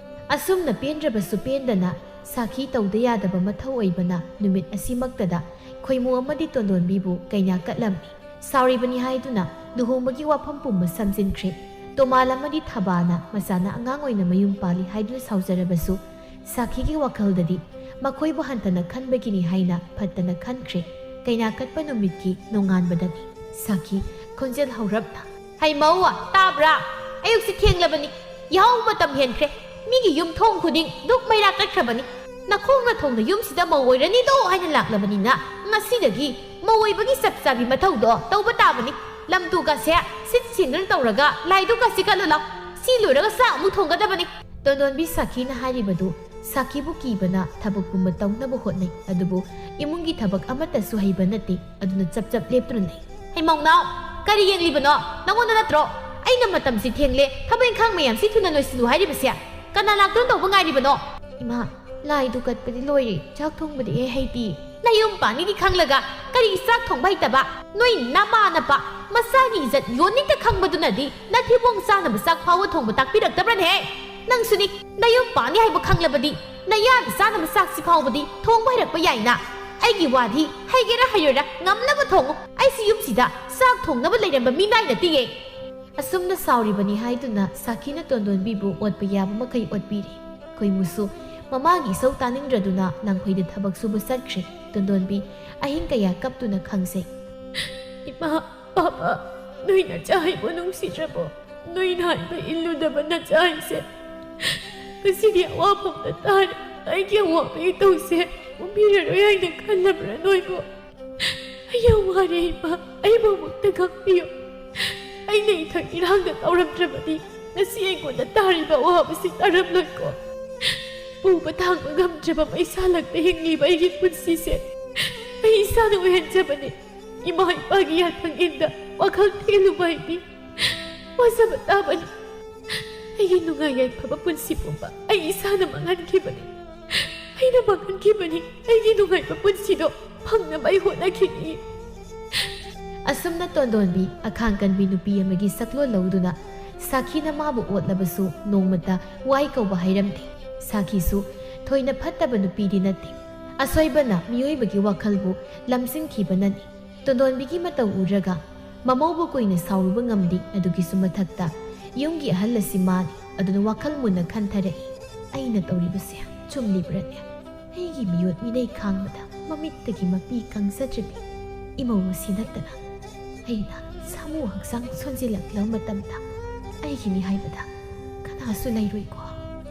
ꯑꯁꯨꯝꯅ ꯄꯦꯟꯗ꯭ꯔꯕꯁꯨ ꯄꯦꯟꯗꯅ ꯁꯥꯈꯤ ꯇꯧꯗ ꯌꯥꯗꯕ ꯃꯊꯧ ꯑꯣꯏꯕꯅ ꯅꯨꯃꯤꯠ ꯑꯁꯤꯃꯛꯇꯗ ꯈꯣꯏꯃꯨ ꯑꯃꯗꯤ ꯇꯣꯟꯗꯣꯟꯕꯤꯕꯨ ꯀꯩꯅꯥ ꯀꯠꯂꯝꯃꯤ꯫ ꯁꯥꯎꯔꯤꯕꯅꯤ ꯍꯥꯏꯗꯨꯅ ꯂꯨꯍꯣꯡꯕꯒꯤ ꯋꯥꯐꯝ ꯄꯨꯝꯕ ꯁꯝꯖꯤꯟꯈ꯭ꯔꯦ꯫ ꯇꯣꯃꯥꯜ ꯑꯃꯗꯤ ꯊꯕꯥꯅ ꯃꯆꯥꯅ ꯑꯉꯥꯡ ꯑꯣꯏꯅ ꯃꯌꯨꯝ ꯄꯥꯜꯂꯤ ꯍꯥꯏꯗꯨꯅ ꯁꯥꯎꯖꯔꯕꯁꯨ ꯁꯥꯈꯤꯒꯤ ꯋꯥꯈꯜꯗꯗꯤ ꯃꯈꯣꯏꯕꯨ ꯍꯟꯊꯅ ꯈꯟꯕꯒꯤꯅꯤ ꯍꯥꯏꯅ ꯐꯠꯇꯅ ꯈꯟꯈ꯭ꯔꯦ꯫ ꯀꯩꯅꯥ ꯀꯠꯄ ꯅꯨꯃꯤꯠꯀꯤ ꯅꯣꯡꯉꯥꯟꯕꯗꯅꯤ꯫ ꯁꯥꯈꯤ ꯈꯣꯟꯖꯦꯜ ꯍꯧꯔꯞꯅ "ꯍꯩ ꯃꯧ, ꯇꯥꯕ꯭ꯔꯥ? ꯑꯌꯨꯛꯁꯤ ꯊꯦꯡꯂꯕꯅꯤ, ꯌꯥꯍꯧ ꯃꯇꯝ ꯍꯦꯟꯈ꯭ꯔꯦ꯫ ꯃꯤꯒꯤ ꯌꯨꯝ ꯊꯣꯡ ꯈꯨꯗꯤꯡ ꯙꯨꯞ ꯃꯩꯔꯥ ꯀꯠꯈ꯭ꯔꯕꯅꯤ꯫ ꯅꯈꯣꯡ ꯅꯊꯣꯡꯗ ꯌꯨꯝꯁꯤꯗ ꯃꯧ ꯑꯣꯏꯔꯅꯤꯗꯣ ꯍꯥꯏꯅ ꯂꯥꯛꯂꯕꯅꯤꯅ, ꯉꯁꯤꯗꯒꯤ ꯃꯧ ꯑꯣꯏꯕꯒꯤ ꯆꯞ ꯆꯥꯕꯤ ꯃꯊꯧꯗꯣ ꯇꯧꯕ ꯇꯥꯕꯅꯤ꯫ ꯂꯝ ꯇꯨꯒꯁꯦ ꯁꯤꯠ ꯁꯦꯡꯗꯨꯅ ꯇꯧꯔꯒ ꯂꯥꯏꯗꯨꯒꯁꯤ ꯀꯠꯂꯨ ꯂꯥꯎ꯫ ꯁꯤ ꯂꯣꯏꯔꯒ ꯆꯥꯛ ꯑꯃꯨꯛ ꯊꯣꯡꯒꯗꯕꯅꯤ꯫" ꯇꯣꯟꯗꯣꯟꯕꯤ ꯁꯥꯈꯤꯅ ꯍꯥꯏꯔꯤꯕꯗꯨ ꯁꯥꯈꯤꯕꯨ ꯀꯤꯕꯅ ꯊꯕꯛ ꯄꯨꯝꯕ ꯇꯧꯅꯕ ꯍꯣꯠꯅꯩ, ꯑꯗꯨꯕꯨ ꯏꯃꯨꯡꯒꯤ ꯊꯕꯛ ꯑꯃꯠꯇꯁꯨ ꯍꯩꯕ ꯅꯠꯇꯦ꯫ ꯑꯗꯨꯅ ꯆꯞ ꯆꯞ ꯂꯦꯞꯇꯨꯅ ꯂꯩ꯫ "ꯍꯩꯃꯧꯅꯥꯎ, ꯀꯔꯤ ꯌꯦꯡꯂꯤꯕꯅꯣ? ꯅꯪꯉꯣꯟꯗ ꯅꯠꯇ꯭ꯔꯣ ꯑꯩꯅ ꯃꯇꯝꯁꯤ ꯊꯦꯡꯂꯦ, ꯊꯕꯛ ꯏꯪꯈꯥꯡ ꯃꯌꯥꯝꯁꯤ ꯊꯨꯅ ꯂꯣꯏꯁꯤꯜꯂꯨ ꯍꯥꯏꯔꯤꯕꯁꯦ? ꯀꯅꯥ ꯂꯥꯛꯇꯨꯅ ꯇꯧꯕ ꯉꯥꯏꯔꯤꯕꯅꯣ?" "ꯏꯃꯥ, ꯂꯥꯏꯗꯨ ꯀꯠꯄꯗꯤ ꯂꯣꯏꯔꯦ, ꯆꯥꯛ ꯊꯣꯡꯕꯗꯤ ꯑꯩ ꯍꯩꯇꯦ꯫" "ꯅꯌꯨꯝ ꯄꯥꯟꯅꯤꯗꯤ ꯈꯪꯂꯒ ꯀꯔꯤ ꯆꯥꯛ ꯊꯣꯡꯕ ꯍꯩꯇꯕ? ꯅꯣꯏ ꯅꯃꯥ ꯅꯄꯥ ꯃꯆꯥꯒꯤ ꯏꯖꯠ ꯌꯣꯟꯅꯤꯡꯗ ꯈꯪꯕꯗꯨꯅꯗꯤ ꯅꯊꯤꯕꯣꯡ ꯆꯥꯅꯕ ꯆꯥꯛ ꯐꯥꯎꯕ ꯊꯣꯡꯕ ꯇꯥꯛꯄꯤꯔꯛꯇꯕ꯭ꯔꯅꯦꯍꯦ? ꯅꯪꯁꯨꯅꯤ, ꯅꯌꯨꯝ ꯄꯥꯟꯅꯤ ꯍꯥꯏꯕ ꯈꯪꯂꯕꯗꯤ ꯅꯌꯥꯗ ꯆꯥꯅꯕ ꯆꯥꯛꯁꯤ ꯐꯥꯎꯕꯗꯤ ꯊꯣꯡꯕ ꯍꯩꯔꯛꯄ ꯌꯥꯏꯅ꯫ ꯑꯩꯒꯤ ꯋꯥꯗꯤ ꯍꯩꯒꯦꯔꯥ ꯍꯩꯔꯣꯏꯔꯥ ꯉꯝꯅꯕ ꯊꯣꯡꯉꯨ꯫ ꯑꯩꯁꯤ ꯌꯨꯝꯁꯤꯗ ꯆꯥꯛ ꯊꯣꯡꯅꯕ ꯂꯩꯔꯝꯕ ꯃꯤꯅꯥꯏ ꯅꯠꯇꯦꯌꯦ꯫" ꯑꯁꯨꯝꯅ ꯁꯥꯎꯔꯤꯕꯅꯤ ꯍꯥꯏꯗꯨꯅ ꯁꯥꯈꯤꯅ ꯇꯣꯟꯗꯣꯟꯕꯤꯕꯨ ꯑꯣꯠꯄ ꯌꯥꯕ ꯃꯈꯩ ꯑꯣꯠꯄꯤꯔꯤ꯫ ꯈꯣꯏꯃꯨꯁꯨ ꯃꯃꯥꯒꯤ ꯏꯁꯧ ꯇꯥꯅꯤꯡꯗ꯭ꯔꯗꯨꯅ ꯂꯥꯡꯐꯩꯗ ꯊꯕꯛ ꯁꯨꯕ ꯆꯠꯈ꯭ꯔꯦ꯫ ꯇꯣꯟꯗꯣꯟꯕꯤ ꯑꯍꯤꯡ ꯀꯌꯥ ꯀꯞꯇꯨꯅ ꯈꯪꯖꯩ꯫ "ꯏꯃꯥ, ꯄꯥꯄꯥ, ꯅꯣꯏ ꯅꯆꯥ ꯑꯩꯕꯨ ꯅꯨꯡꯁꯤꯗ꯭ꯔꯕꯣ? ꯅꯣꯏꯅ ꯍꯥꯏꯕ ꯏꯜꯂꯨꯗꯕ ꯅꯆꯥ ꯑꯩꯁꯦ ꯉꯁꯤꯗꯤ ꯑꯋꯥꯐꯝꯗ ꯇꯥꯔꯦ꯫ ꯑꯩꯒꯤ ꯑꯋꯥꯕ ꯏꯇꯧꯁꯦ ꯎꯕꯤꯔꯔꯣꯏ ꯍꯥꯏꯅ ꯈꯜꯂꯕ꯭ꯔꯥ ꯅꯣꯏꯕꯨ? ꯑꯩ ꯌꯥꯝ ꯋꯥꯔꯦ ꯏꯃꯥ, ꯑꯩꯕꯨ ꯑꯃꯨꯛꯇ ꯈꯪꯕꯤꯌꯨ꯫ ꯑꯩꯅ ꯏꯊꯛ ꯏꯔꯥꯡꯗ ꯇꯧꯔꯝꯗ꯭ꯔꯕꯗꯤ ꯉꯁꯤ ꯑꯩꯉꯣꯟꯗ ꯇꯥꯔꯤꯕ ꯑꯋꯥꯕꯁꯤ ꯇꯥꯔꯝꯂꯣꯏꯀꯣ꯫ ꯄꯨꯕ ꯊꯥꯡꯕ ꯉꯝꯗ꯭ꯔꯕ ꯃꯩꯁꯥ ꯂꯛꯇ ꯍꯤꯡꯂꯤꯕ ꯑꯩꯒꯤ ꯄꯨꯟꯁꯤꯁꯦ ꯑꯩ ꯏꯁꯥꯅ ꯑꯣꯏꯍꯟꯖꯕꯅꯤ꯫ ꯏꯃꯥ ꯏꯄꯥꯒꯤ ꯌꯥꯊꯪ ꯏꯟꯗ ꯋꯥꯈꯜ ꯊꯦꯜꯂꯨꯕ ꯍꯥꯏꯗꯤ ꯋꯥꯖꯕ ꯇꯥꯕꯅꯤ꯫ ꯑꯩꯒꯤ ꯅꯨꯡꯉꯥꯏ ꯌꯥꯏꯐꯕ ꯄꯨꯟꯁꯤ ꯄꯨꯝꯕ ꯑꯩ ꯏꯁꯥꯅ ꯃꯥꯡꯍꯟꯈꯤꯕꯅꯤ꯫ ꯑꯩꯅ ꯃꯥꯡꯍꯟꯈꯤꯕꯅꯤ꯫ ꯑꯩꯒꯤ ꯅꯨꯡꯉꯥꯏꯕ ꯄꯨꯟꯁꯤꯗꯣ ꯐꯪꯅꯕ ꯑꯩ ꯍꯣꯠꯅꯈꯤꯅꯤ꯫" ꯑꯁꯨꯝꯅ ꯇꯣꯟꯗꯣꯟꯕꯤ ꯑꯈꯥꯡ ꯀꯟꯕꯤ ꯅꯨꯄꯤ ꯑꯃꯒꯤ ꯁꯛꯂꯣꯟ ꯂꯧꯗꯨꯅ ꯁꯥꯈꯤꯅ ꯃꯥꯕꯨ ꯑꯣꯠꯂꯕꯁꯨ ꯅꯣꯡꯃꯇ ꯋꯥꯏ ꯀꯧꯕ ꯍꯥꯏꯔꯝꯗꯦ꯫ ꯁꯥꯈꯤꯁꯨ ꯊꯣꯏꯅ ꯐꯠꯇꯕ ꯅꯨꯄꯤꯗꯤ ꯅꯠꯇꯦ꯫ ꯑꯁꯣꯏꯕꯅ ꯃꯤꯑꯣꯏꯕꯒꯤ ꯋꯥꯈꯜꯕꯨ ꯂꯝꯖꯤꯡꯈꯤꯕꯅꯅꯤ꯫ ꯇꯣꯟꯗꯣꯟꯕꯤꯒꯤ ꯃꯇꯧ ꯎꯔꯒ ꯃꯃꯧꯕꯨ ꯀꯨꯏꯅ ꯁꯥꯎꯔꯨꯕ ꯉꯝꯗꯦ꯫ ꯑꯗꯨꯒꯤꯁꯨ ꯃꯊꯛꯇ ꯌꯨꯝꯒꯤ ꯑꯍꯜ ꯑꯁꯤ ꯃꯥꯅꯤ꯫ ꯑꯗꯨꯅ ꯋꯥꯈꯜ ꯃꯨꯟꯅ ꯈꯟꯊꯔꯛꯏ꯫ "ꯑꯩꯅ ꯇꯧꯔꯤꯕꯁꯦ ꯆꯨꯝꯂꯤꯕ꯭ꯔꯅꯦ? ꯑꯩꯒꯤ ꯃꯤꯑꯣꯠ ꯃꯤꯅꯩ ꯈꯥꯡꯕꯗ ꯃꯃꯤꯠꯇꯒꯤ ꯃꯄꯤ ꯀꯪꯖꯗ꯭ꯔꯤꯕꯤ ꯏꯃꯧ ꯑꯁꯤ ꯅꯠꯇꯅ ꯑꯩꯅ ꯁꯥꯃꯨ ꯍꯛꯆꯥꯡ ꯁꯣꯟꯖꯤꯜꯂꯛꯂꯕ ꯃꯇꯝꯗ ꯑꯩꯒꯤꯅꯤ ꯍꯥꯏꯕꯗ ꯀꯅꯥꯁꯨ ꯂꯩꯔꯣꯏꯀꯣ꯫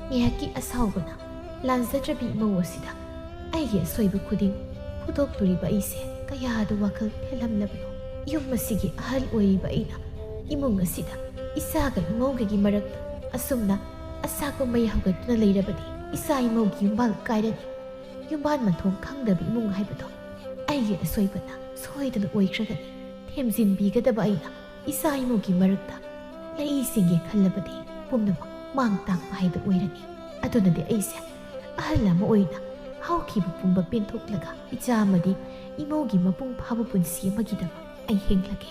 ꯉꯥꯏꯍꯥꯛꯀꯤ ꯑꯁꯥꯎꯕꯅ ꯂꯥꯟꯖꯗ꯭ꯔꯕꯤ ꯏꯃꯧ ꯑꯁꯤꯗ ꯑꯩꯒꯤ ꯑꯁꯣꯏꯕ ꯈꯨꯗꯤꯡ ꯐꯨꯗꯣꯛꯂꯨꯔꯤꯕ ꯑꯩꯁꯦ ꯀꯌꯥꯗ ꯋꯥꯈꯜ ꯄꯦꯜꯂꯝꯂꯕꯅꯣ꯫ ꯌꯨꯝ ꯑꯁꯤꯒꯤ ꯑꯍꯜ ꯑꯣꯏꯔꯤꯕ ꯑꯩꯅ ꯏꯃꯨꯡ ꯑꯁꯤꯗ ꯏꯆꯥꯒ ꯏꯃꯧꯒꯒꯤ ꯃꯔꯛꯇ ꯑꯁꯨꯝꯅ ꯑꯁꯥ ꯀꯨꯝꯍꯩ ꯍꯧꯒꯠꯇꯨꯅ ꯂꯩꯔꯕꯗꯤ ꯏꯆꯥ ꯏꯃꯧꯒꯤ ꯌꯨꯝꯕꯥꯜ ꯀꯥꯏꯔꯅꯤ꯫ ꯌꯨꯝꯕꯥꯜ ꯃꯊꯣꯡ ꯈꯪꯗꯕ ꯏꯃꯨꯡ ꯍꯥꯏꯕꯗꯣ ꯑꯩꯒꯤ ꯑꯁꯣꯏꯕꯅ ꯁꯣꯏꯗꯅ ꯑꯣꯏꯈ꯭ꯔꯒꯅꯤ꯫ ꯊꯦꯝꯖꯤꯟꯕꯤꯒꯗꯕ ꯑꯩꯅ ꯏꯆꯥ ꯏꯃꯧꯒꯤ ꯃꯔꯛꯇ ꯂꯩꯏꯁꯤꯡꯒꯦ ꯈꯜꯂꯕꯗꯤ ꯄꯨꯝꯅꯃꯛ ꯃꯥꯡ ꯇꯥꯛꯄ ꯍꯥꯏꯗꯨ ꯑꯣꯏꯔꯅꯤ꯫ ꯑꯗꯨꯅꯗꯤ ꯑꯩꯁꯦ ꯑꯍꯜ ꯑꯃ ꯑꯣꯏꯅ ꯍꯧꯈꯤꯕ ꯄꯨꯝꯕ ꯄꯦꯟꯊꯣꯛꯂꯒ ꯏꯆꯥ ꯑꯃꯗꯤ ꯏꯃꯧꯒꯤ ꯃꯄꯨꯡ ꯐꯥꯕ ꯄꯨꯟꯁꯤ ꯑꯃꯒꯤꯗꯃꯛ ꯑꯩ ꯍꯤꯡꯂꯒꯦ꯫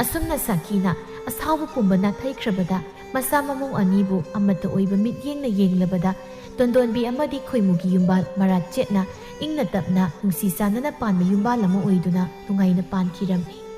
ꯑꯁꯨꯝꯅ ꯁꯥꯀꯤꯅ ꯑꯁꯥꯎꯕ ꯄꯨꯝꯕ ꯅꯥꯊꯩꯈ꯭ꯔꯕꯗ ꯃꯆꯥ ꯃꯃꯧ ꯑꯅꯤꯕꯨ ꯑꯃꯠꯇ ꯑꯣꯏꯕ ꯃꯤꯠꯌꯦꯡꯅ ꯌꯦꯡꯂꯕꯗ ꯇꯣꯟꯗꯣꯟꯕꯤ ꯑꯃꯗꯤ ꯈꯣꯏꯃꯨꯒꯤ ꯌꯨꯝꯕꯥꯜ ꯃꯔꯥꯠ ꯆꯦꯠꯅ ꯏꯪꯅ ꯇꯞꯅ ꯅꯨꯡꯁꯤ ꯆꯥꯟꯅꯅ ꯄꯥꯟꯕ ꯌꯨꯝꯕꯥꯜ ꯑꯃ ꯑꯣꯏꯗꯨꯅ ꯅꯨꯡꯉꯥꯏꯅ ꯄꯥꯟꯈꯤꯔꯝꯃꯤ꯫